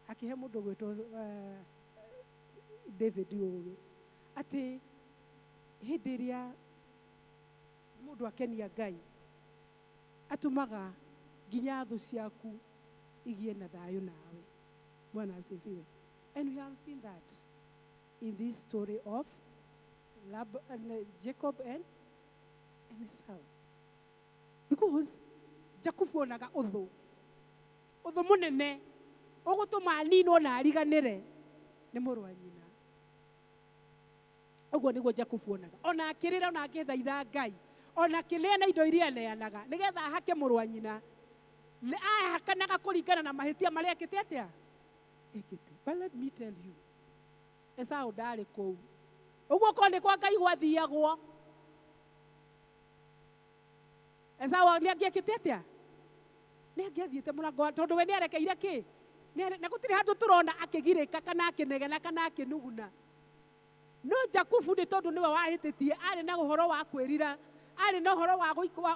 akĩhe mũndũ gwĩtwo David ũgĩ, atĩ hĩndĩ ĩrĩa mũndũ akenia Ngai, atũmaga nginya thũ ciaku igie na thayũ nawe. Bwana asifiwe. And we have seen that in this story of Jacob and Esau. Because Jakubu onaga ũthũ, ũthũ mũnene ũgũtũma aninwo na ariganĩre nĩ mũrũ wa nyina. Ũguo nĩguo Jakubu onaga. Ona akĩrĩra, ona akĩthaitha Ngai, ona akĩneana indo iria aneanaga nĩgetha ahake mũrũ wa nyina. Ahakanaga kũringana na mahĩtia marĩa ekĩte atĩa? Ekĩte. But let me tell you, Esau ndarĩ kũu. Ũguo korwo nĩ kwa Ngai gwathiagwo, Esau nĩ angĩekĩte atĩa? Nĩ angĩathiĩte mũrango, tondũ we nĩ arekeire kĩ? Na gũtirĩ handũ tũrona akĩgirĩka kana akĩnegena kana akĩnuguna. No Jakubu nĩ tondũ nĩwe wahĩtĩtie, arĩ na ũhoro wa kwĩrira, arĩ na ũhoro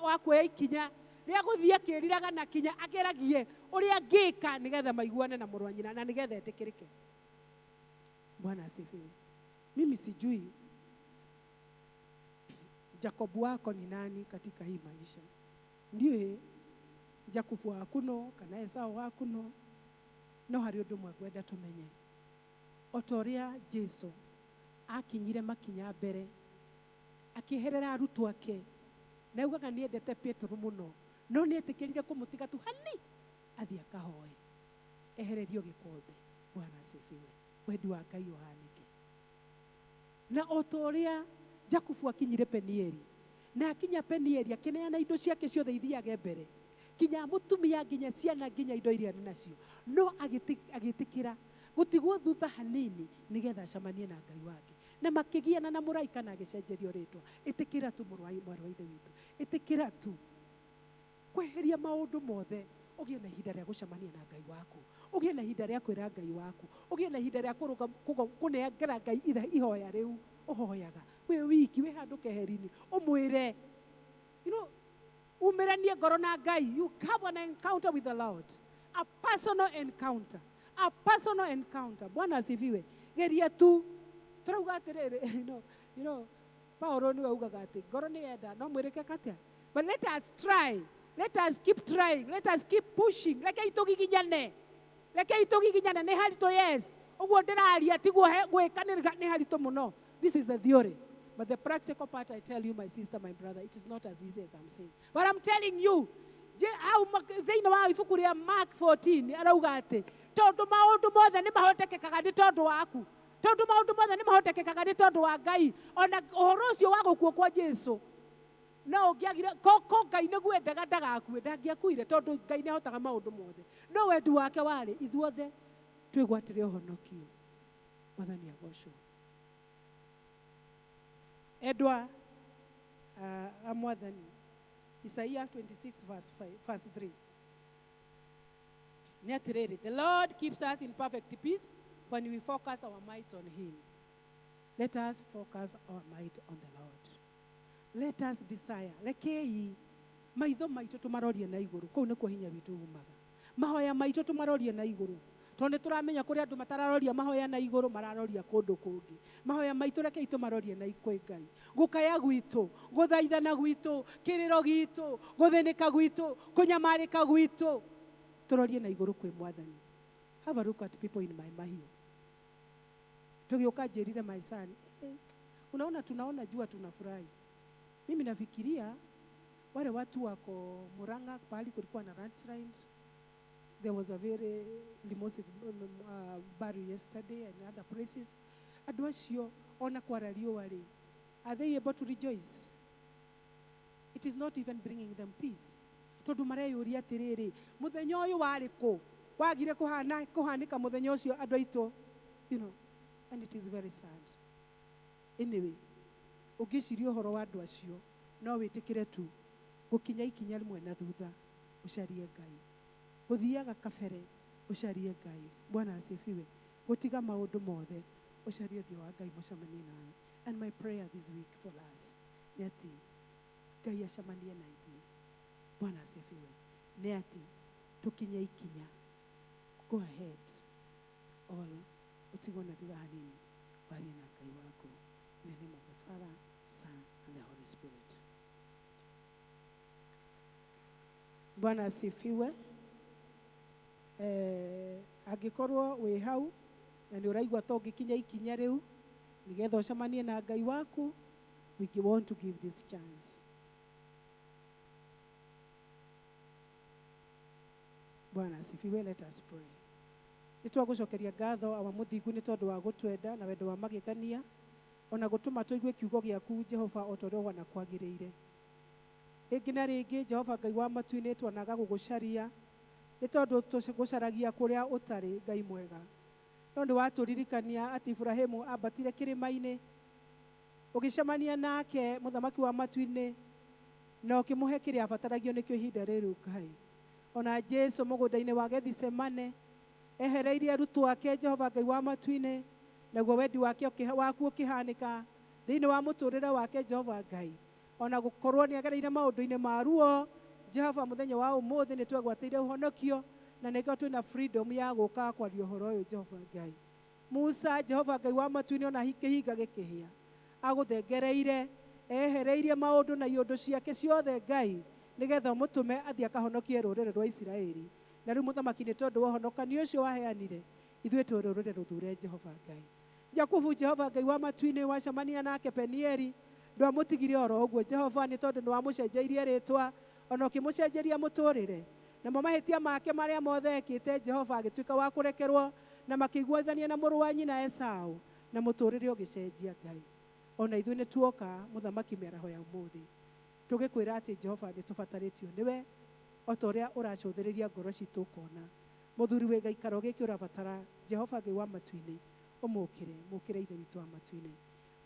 wa kuoya ikinya rĩa gũthiĩ akĩriraga na kinya akĩragie ũrĩa angĩka nĩgetha maiguane na mũrũ wa nyina na nĩgetha etĩkĩrĩke. Bwana asifiwe. Mimi sijui Jacob wako ni nani katika hii maisha? Ndiũĩ Jakubu waku no kana Esau waku no, no harĩ ũndũ ũmwe ngwenda tũmenye. O ta ũrĩa Jesu akinyire makinya mbere akĩeherera arutwo ake, na augaga nĩ endete Petero mũno, no nĩ etĩkĩrire kũmũtiga tu hani athiĩ akahoe ehererio gĩkombe. Bwana asifiwe. Wendi wa Ngai ũhanĩke. Na o ta ũrĩa Jakubu akinyire Penieli, na akinya Penieli akĩneana indo ciake ciothe ithiage mbere, kinya mũtumia, nginya ciana, nginya indo iria arĩ nacio, no agĩtĩkĩra gũtigwo thutha hanini nĩgetha acemanie na Ngai wake. Na makĩgiana na mũraika na agĩcenjerio rĩtwa. Ĩtĩkĩra tu mũrũ wa mwarĩ wa ithe witũ, ĩtĩkĩra tu kweheria maũndũ mothe, ũgĩe na ihinda rĩa gũcemania na Ngai waku, ũgĩe na ihinda rĩa kwĩra Ngai waku, ũgĩe na ihinda rĩa kũnengera Ngai ihoya rĩu ũhoyaga wĩ wiki, wĩ handũ keheri-inĩ, ũmwĩre, you know, umĩranie ngoro na Ngai. You have an encounter with the Lord, a personal encounter, a personal encounter. Bwana asifiwe. Geria tu turauga atĩrĩrĩ, you know, Paulo nĩwe ugaga atĩ ngoro nĩ yenda no mwĩrĩke katia, but let us try, let us keep trying, let us keep pushing. Rekei tũgiginyane, rekei tũgiginyane. Nĩ haritũ, yes, ũguo ndĩraria tiguo gwĩka nĩ haritũ mũno. This is the theory, but the practical part, I tell you, my sister, my brother, it is not as easy as I'm saying. But I'm telling you, hau thĩinĩ wa ibuku rĩa Mark 14 arauga atĩ tondũ maũndũ mothe nĩ mahotekekaga nĩ tondũ waku, tondũ maũndũ mothe nĩ mahotekekaga nĩ tondũ wa Ngai. Ona ũhoro ũcio wa gũkua kwa Jesu, no ũngĩagire ko Ngai nĩguo endaga ndagakue, ndangĩakuire, tondũ Ngai nĩahotaga maũndũ mothe. No wendi wake warĩ ithuothe twĩgwatĩre ũhonokio. Mwathani agocwo. Endwa a Mwathani, Isaiah 26 verse 5, verse 3. Nĩ atĩrĩrĩ, the Lord keeps us in perfect peace when we focus our minds on him. Let us focus our mind on the Lord. Let us desire. Rekei maitho maitũ tũmarorie na igũrũ. Kũu nĩkuo hinya witũ umaga. Mahoya maitũ tũmarorie na igũrũ. Tondũ nĩtũramenya kũrĩ andũ matararoria mahoya na igũrũ, mararoria kũndũ kũngĩ. Mahoya maitũ rekei tũmarorie na kwĩ Ngai. Gũkaya gwitũ, gũthaithana gwitũ, kĩrĩro gitũ, gũthĩnĩka gwitũ, kũnyamarĩka gwitũ, tũrorie na igũrũ kwĩ Mwathani. Have a look at people in my mahiũ. Tũgĩũka njĩrire my son, unaona tunaona jua tunafurahi. Mimi nafikiria wale watu wako Murang'a pahali kulikuwa na landslide. There was a very limosive burial yesterday and other places. Andũ acio ona kwara riũa rĩ, are they able to rejoice? It is not even bringing them peace. Tondũ mareyũria atĩrĩrĩ, mũthenya ũyũ warĩ kũ? Wagire kũhanĩka mũthenya ũcio andũ aitũ, you know, and it is very sad. Anyway, ũngĩciria ũhoro wa andũ acio, no wĩtĩkĩre tu gũkinya ikinya rĩmwe na thutha ũcarie Ngai. Gũthiaga kabere ũcarie Ngai. Bwana asifiwe. Gũtiga maũndũ mothe ũcarie ũthiũ wa Ngai mũcemanie nawe. And my prayer this week for us nĩ atĩ Ngai acemanie na ithuĩ. Bwana asifiwe. Nĩ atĩ tũkinye ikinya, go ahead or ũtigwo na thutha hanini, warie na Ngai waku. In the name of the Father, Son, and the Holy Spirit. Bwana asifiwe. Angĩkorwo wĩ hau na nĩ ũraigua ta ũngĩkinya ikinya rĩu nĩgetha ũcemanie na Ngai waku, we want to give this chance. Bwana asifiwe. Let us pray. Nĩ twagũcokeria ngatho awa mũthingu nĩ tondũ wa gũtwenda na wendo wa magegania, ona gũtũma tũigue kiugo gĩaku Jehova o ta ũrĩa wana kwagĩrĩire. Rĩngĩ na rĩngĩ Jehova Ngai wa matu-inĩ twanaga gũgũcaria nĩ tondũ tũgũcaragia kũrĩa ũtarĩ Ngai mwega. No nĩ watũririkania atĩ Iburahĩmu ambatire kĩrĩma-inĩ, ũgĩcemania nake mũthamaki wa matu-inĩ, na ũkĩmũhe kĩrĩa abataragio nĩkĩo ihinda rĩrĩ Ngai. Ona Jesu mũgũnda-inĩ wa Gethisemane ehereirie arutwo ake Jehova Ngai wa matu-inĩ, naguo wendi wake waku ũkĩhanĩka thĩinĩ wa mũtũrĩre wake Jehova Ngai. Ona gũkorwo nĩ agereire maũndũ-inĩ ma ruo, Jehova mũthenya wa ũmũthĩ nĩ twegwatĩire ũhonokio, na nĩkĩo twĩna freedom ya gũka kwaria ũhoro ũyũ Jehova Ngai. Musa Jehova Ngai wa matu-inĩ ona kĩhinga gĩkĩhĩa agũthengereire Ehereirie maũndũ na iũndũ ciake ciothe Ngai nĩgetha ũmũtũme athiĩ akahonokie rũrĩrĩ rwa Isiraeli. Na rĩu mũthamaki nĩ tondũ wa ũhonokanio ũcio waheanire, ithuĩ twĩ rũrĩrĩ rũthure Jehova Ngai. Jakubu Jehova Ngai wa matu-inĩ wacemania nake Penieli, ndwamũtigire oro ũguo Jehova nĩ tondũ nĩ wamũcenjeirie rĩtwa ona ũkĩmũcenjeria mũtũrĩre. Namo mahĩtia make marĩa mothe ekĩte Jehova agĩtuĩka wa kũrekerwo na makĩiguithania na mũrũ wa nyina Esau na mũtũrĩre ũgĩcenjia Ngai. Ona ithuĩ nĩ tuoka mũthamaki mĩaraho ya ũmũthĩ tũgĩkwĩra atĩ Jehova nĩ tũbatarĩtio nĩwe o ta ũrĩa ũracũthĩrĩria ngoro citũ ũkona. Mũthuri wĩ gĩikaro gĩkĩ ũrabatara Jehova Ngai wa matu-inĩ ũmũkĩre, mũkĩre Ithe witũ wa matu-inĩ.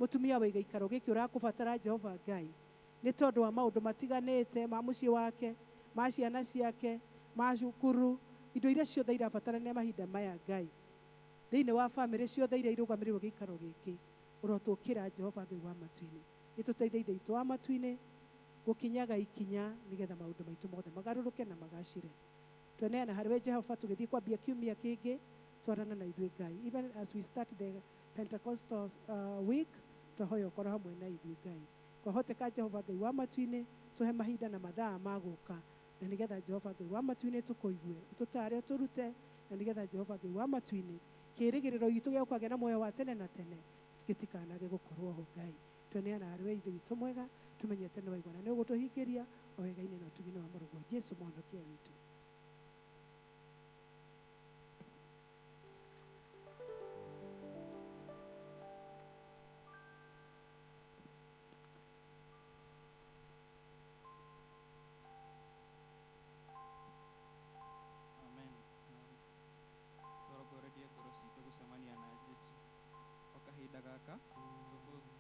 Mũtumia wĩ gĩikaro gĩkĩ ũrakũbatara Jehova Ngai nĩ tondũ wa maũndũ matiganĩte ma mũciĩ wake, ma ciana ciake, ma cukuru, indo iria ciothe irabatarania mahinda maya Ngai. Thĩinĩ wa bamĩrĩ ciothe iria irũgamĩrĩirwo gĩikaro gĩkĩ, ũrotũkĩra Jehova Ngai wa matu-inĩ. Gĩtũteithie Ithe witũ wa matu-inĩ gũkinyaga ikinya nĩgetha maũndũ maitũ mothe magarũrũke na magacĩre. Tweneana harĩ we Jehova tũgĩthiĩ kwambia kiumia kĩngĩ twarana na ithuĩ Ngai. Even as we start the Pentecostal week, twahoya ũkorwo hamwe na ithuĩ Ngai. Kwahoteka Jehova Ngai wa matu-inĩ tũhe mahinda na mathaa ma gũka na nĩgetha Jehova Ngai wa matu-inĩ tũkũigue, ũtũtare ũtũrute, na nĩgetha Jehova Ngai wa matu-inĩ kĩĩrĩgĩrĩro gitũ gĩa gũkagĩa na muoyo wa tene na tene gĩtikanage gũkorwo ho Ngai. Tweneana harĩ we Ithe witũ mwega, tũmenyete nĩ waigua na nĩ ũgũtũhingĩria o wega-inĩ na ũtugi-inĩ wa Mũrũguo Jesu mũhonokia witũ. Amen. Tũrongorerie ngoro citũ gũcemania na Jesu. O kahinda gaka tũkũruta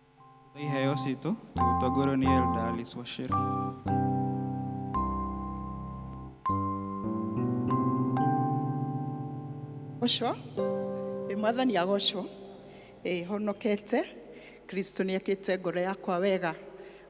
iheo citũ tũgĩtongorio nĩ Elder Alice Wachira. Gocwo, ĩ mwathani agocwo, ĩ honokete, Kristo nĩ ekĩte ngoro yakwa wega,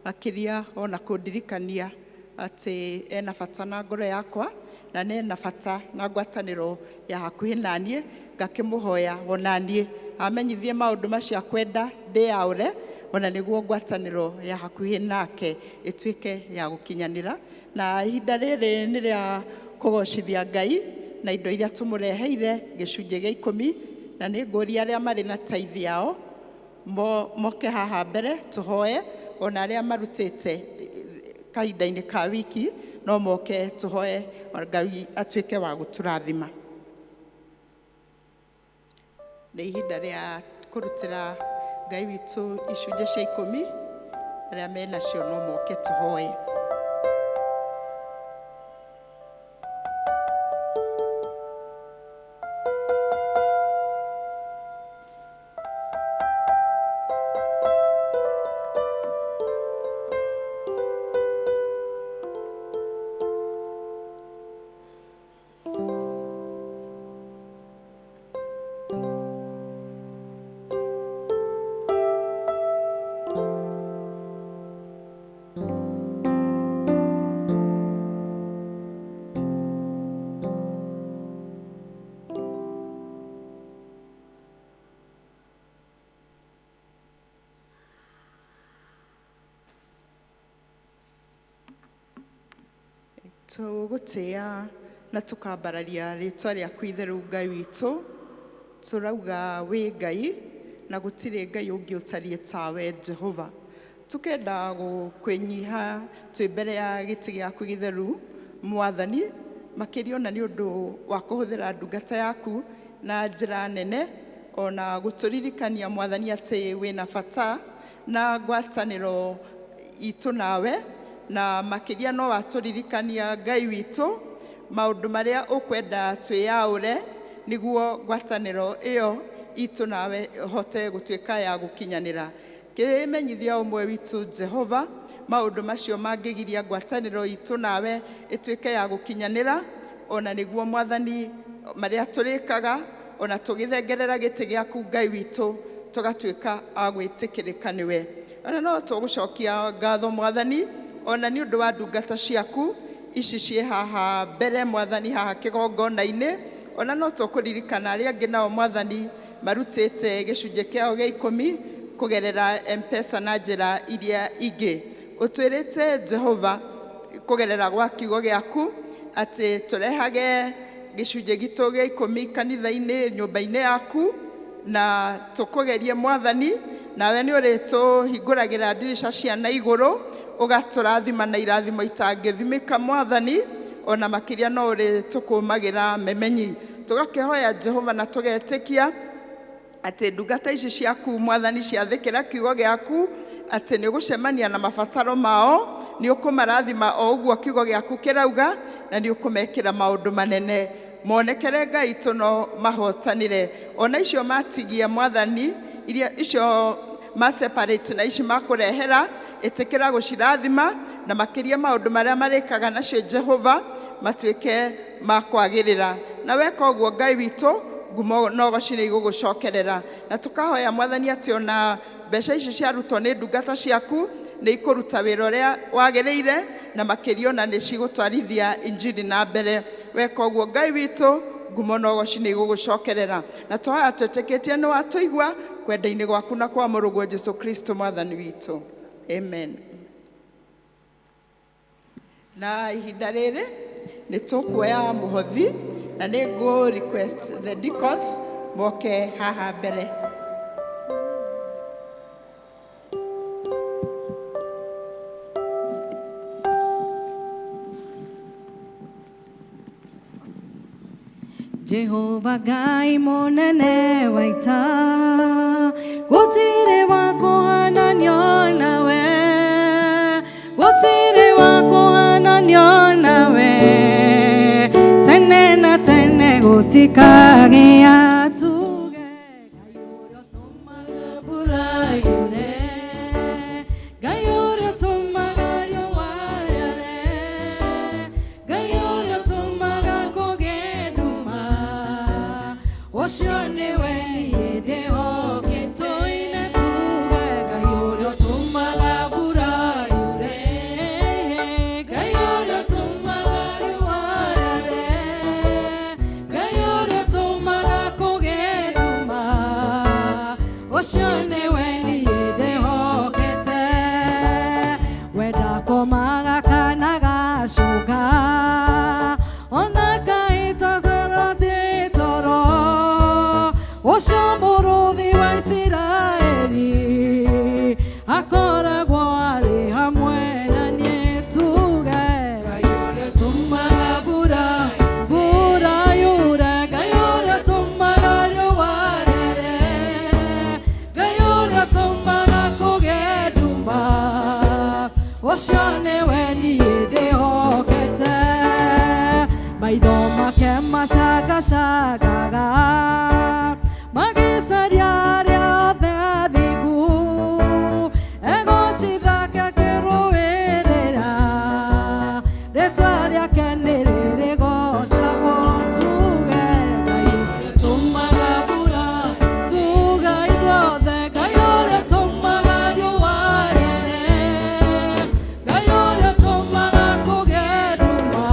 makĩria ona kũndirikania atĩ ena bata na ngoro yakwa, na nĩ ena bata na ngwatanĩro ya hakuhĩ naniĩ, ngakĩmũhoya ona niĩ amenyithie maũndũ macio akwenda ndĩyaũre, ona nĩguo ngwatanĩro ya hakuhĩ nake ĩtuĩke ya gũkinyanĩra. Na ihinda rĩrĩ nĩ rĩa kũgocithia Ngai na indo iria tũmũreheire gĩcunjĩ gĩa ikũmi, na nĩ ngũria arĩa marĩ na tithe yao moke haha mbere tũhoe, ona arĩa marutĩte kahinda-inĩ ka wiki no moke tũhoe Ngai atuĩke wa gũtũrathima. Nĩ ihinda rĩa kũrutĩra Ngai witũ icunjĩ cia ikũmi, arĩa menacio no moke tũhoe. Tũgũtĩĩa na tũkambararia rĩtwa rĩaku itheru Ngai witũ, tũrauga wĩ Ngai na gũtirĩ Ngai ũngĩ ũtariĩ tawe Jehova. Tũkenda kwĩnyiha twĩ mbere ya gĩtĩ gĩaku gĩtheru Mwathani, makĩria ona nĩ ũndũ wa kũhũthĩra ndungata yaku na njĩra nene, ona gũtũririkania Mwathani atĩ wĩna bata na ngwatanĩro itũ nawe, na makĩria no watũririkania Ngai witũ maũndũ marĩa ũkwenda twĩyaũre nĩguo ngwatanĩro ĩyo itũ nawe ĩhote gũtuĩka ya gũkinyanĩra. Kĩmenyithia ũmwe witũ Jehova maũndũ macio mangĩgiria ngwatanĩro itũ nawe ĩtuĩke ya gũkinyanĩra, ona nĩguo Mwathani marĩa tũrĩkaga ona tũgĩthengerera gĩtĩ gĩaku Ngai witũ tũgatuĩka a gwĩtĩkĩrĩka nĩwe. Ona no tũgũcokia ngatho Mwathani ona nĩ ũndũ wa ndungata ciaku ici ciĩ haha mbere Mwathani haha kĩgongona-inĩ, ona no tũkũririkana arĩa angĩ nao Mwathani marutĩte gĩcunjĩ kĩao gĩa ikũmi Kũgerera Mpesa na njĩra iria ingĩ. Ũtwĩrĩte Jehova kũgerera gwa kiugo gĩaku atĩ tũrehage gĩcunjĩ gitũ gĩa ikũmi kanitha-inĩ, nyũmba-inĩ yaku, na tũkũgerie Mwathani, nawe nĩ ũrĩtũhingũragĩra ndirica cia na igũrũ, ũgatũrathima na irathimo itangĩthimĩka Mwathani, ona makĩria no ũrĩtũkũmagĩra memenyi. Tũgakĩhoya Jehova na tũgetĩkia atĩ ndungata ici ciaku Mwathani ciathĩkĩra kiugo gĩaku, atĩ nĩ ũgũcemania na mabataro mao, nĩ ũkũmarathima o ũguo kiugo gĩaku kĩrauga, na nĩ ũkũmekĩra maũndũ manene monekere Ngai tũ no mahotanire. Ona icio matigia Mwathani, iria icio ma separate na ici makũrehera, ĩtĩkĩra gũcirathima, na makĩria maũndũ marĩa marĩkaga nacio Jehova matuĩke ma kwagĩrĩra. Na weka ũguo Ngai witũ, ngumo na ũgoci nĩ igũgũcokerera. Na tũkahoya Mwathani atĩ ona mbeca ici ciarutwo nĩ ndungata ciaku nĩ ikũruta wĩra ũrĩa wagĩrĩire, na makĩria ona nĩ cigũtwarithia injiri na mbere. Weka ũguo Ngai witũ, ngumo na ũgoci nĩ igũgũcokerera. Na tũhoya twĩtĩkĩtie nĩ watũigua kwenda-inĩ gwaku na kwa mũrũguo Jesu Kristo Mwathani witũ, amen. Na ihinda rĩrĩ nĩ tũkuoya mũhothi, na nĩ ngũ request the deacons moke haha mbere. Jehova Ngai mũnene wa ita, gũtirĩ wa kũhananio nawe, gũtirĩ wa kũhananio nawe, tene na tene gũtikagĩa tuge. Ngai ũrĩa ũtũmaga mbura yure, Ngai ũrĩa ũtũmaga riũa rĩare, Ngai ũrĩa ũtũmaga kũgĩe nduma, ũcio nĩwe niĩ ndĩhokete. Tũine tuge, Ngai ũrĩa ũtũmaga mbura yure, Ngai ũrĩa ũtũmaga riũa rĩare, Ngai ũrĩa ũtũmaga kũgĩe nduma, ũcio nĩwe niĩ ndĩhokete. We ndakomaga kana gacũga, ona kaĩtagĩra ndĩ toro, ũcio mũrũthi wa Isiraeli akoragwo arĩ hamwe na niĩ. Tuge, Ngai ũrĩa ũtũmaga mbura mbura yure, Ngai ũrĩa ũtũmaga riũa rĩare, Ngai ũrĩa ũtũmaga kũgĩe nduma, ũcio nĩwe niĩ ndĩhokete. Maitho make macangacangaga magĩcaria arĩa othe athingu, egocithake akĩrũĩrĩra rĩtwa rĩake nĩ rĩrĩgocagwo. Tuge, Ngai ũrĩa ũtũmaga mbura, tuge ithuothe, Ngai ũrĩa ũtũmaga riũa rĩare, Ngai ũrĩa ũtũmaga kũgĩe nduma,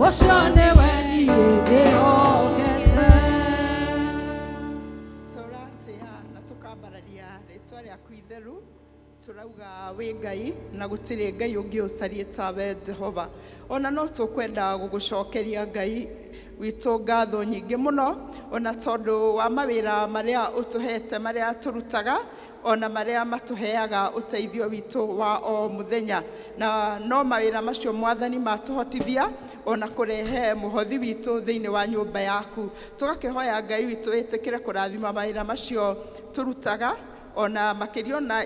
ũcio nĩwe niĩ ndĩhokete. Tũratĩa na tũkambararia rĩtwa rĩaku itheru, tũrauga wĩ Ngai na gũtirĩ Ngai ũngĩ ũtariĩ tawe Jehova. Ona no tũkwenda gũgũcokeria Ngai witũ ngatho nyingĩ mũno, ona tondũ wa mawĩra marĩa ũtũhete, marĩa tũrutaga, ona marĩa matũheaga ũteithio witũ wa o mũthenya. Na no mawĩra macio Mwathani matũhotithia ona kũrehe mũhothi witũ thĩinĩ wa nyũmba yaku. Tũgakĩhoya Ngai witũ wĩtĩkĩre kũrathima mawĩra macio tũrutaga, ona makĩria ona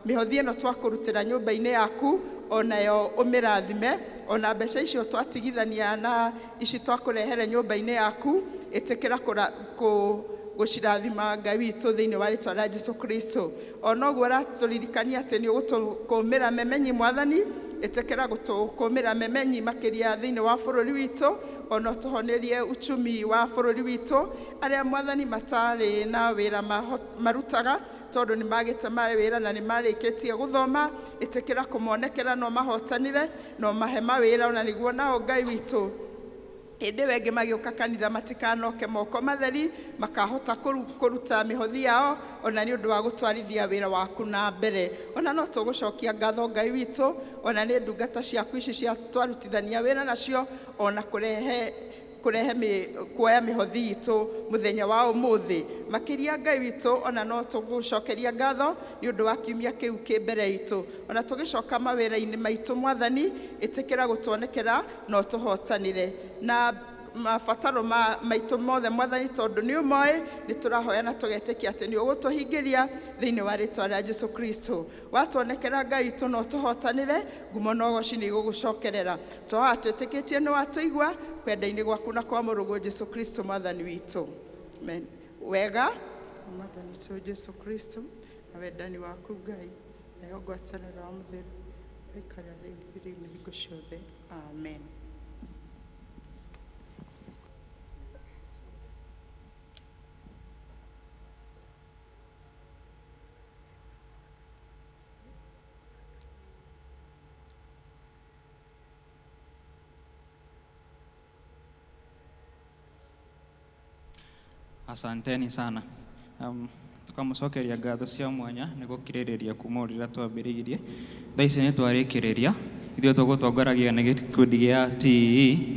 mĩhothi ĩno twakũrutĩra nyũmba-inĩ yaku, onayo ũmĩrathime, ona mbeca icio twatigithania na ici twakũrehere nyũmba-inĩ yaku, ĩtĩkĩra gũcirathima Ngai witũ thĩinĩ wa rĩtwa rĩa Jesu Kristo. Ona ũguo ũratũririkania atĩ nĩ ũgũtũkũmĩra memenyi Mwathani, ĩtĩkĩra gũtũkũmĩra memenyi makĩria thĩinĩ wa bũrũri witũ, ona ũtũhonerie uchumi wa bũrũri witũ, arĩa Mwathani matarĩ na wĩra marutaga tondũ nĩ magĩte mawĩra na nĩ marĩkĩtie gũthoma, ĩtĩkĩra kũmonekera no mahotanire no mahe mawĩra, ona nĩguo nao Ngai witũ Hĩndĩ ĩyo ĩngĩ magĩũka kanitha matikanoke moko matheri, makahota kũruta mĩhothi yao ona nĩ ũndũ wa gũtwarithia wĩra waku na mbere. Ona no tũgũcokia ngatho Ngai witũ, ona nĩ ndungata ciaku ici cia twarutithania wĩra nacio, ona kũrehe kũrehe kuoya mĩhothi itũ mũthenya wa ũmũthĩ. Makĩria Ngai witũ, ona no tũgũcokeria ngatho nĩ ũndũ wa kiumia kĩu kĩ mbere itũ. Ona tũgĩcoka mawĩra-inĩ maitũ Mwathani, ĩtĩkĩra gũtuonekera na ũtũhotanĩre na mabataro maitũ mothe Mwathani, tondũ nĩ ũmoĩ. Nĩ tũrahoya na tũgetĩkia atĩ nĩ ũgũtũhingĩria thĩinĩ wa rĩtwa rĩa Jesu Kristo. Watuonekera Ngai witũ na ũtũhotanĩre, ngumo na ũgoci nĩ igũgũcokerera. Twahoya twĩtĩkĩtie nĩ watũigua kwenda-inĩ gwaku na kwa mũrũguo Jesu Kristo Mwathani witũ. Amen. Wega Mwathani witũ Jesu Kristo na wendani waku Ngai nayo ngwatanĩro wa mũtheru ĩikara rĩu na hingo ciothe. Amen. Asanteni sana. Tukamũcokeria ngatho cia mwanya nĩ gũkirĩrĩria kuma o rĩrĩa twambĩrĩirie. Thaa ici nĩ twarĩkĩrĩria. Ithuĩ tũgũtongoragia nĩ gĩkundi gĩa TE,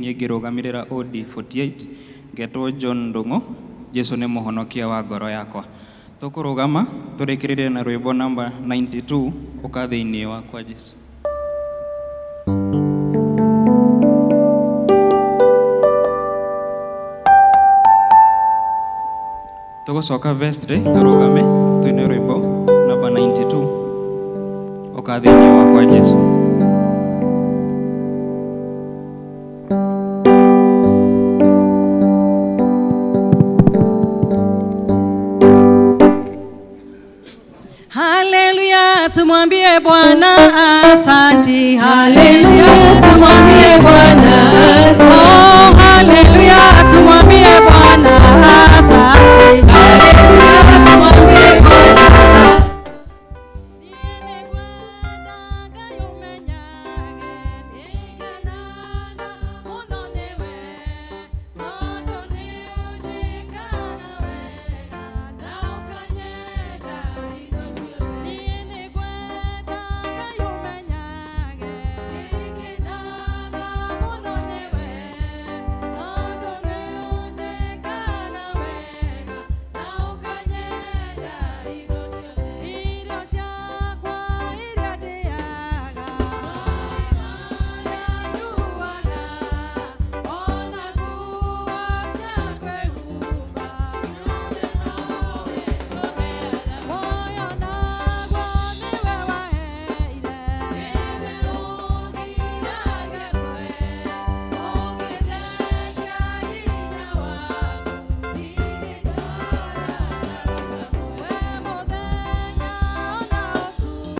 niĩ ngĩrũgamĩrĩra OD48, ngetwo John Ndung'u. Jesu nĩ mũhonokia wa ngoro yakwa. Tũkũrũgama tũrĩkĩrĩrie na rwĩmbo namba 92, ũka thĩinĩ wakwa Jesu. Tũgũcoka vestry tũrũgame twĩne rwĩmbo namba 92, ũka thĩinĩ wakwa Jesu. Haleluya, tumwambie Bwana asanti. Haleluya.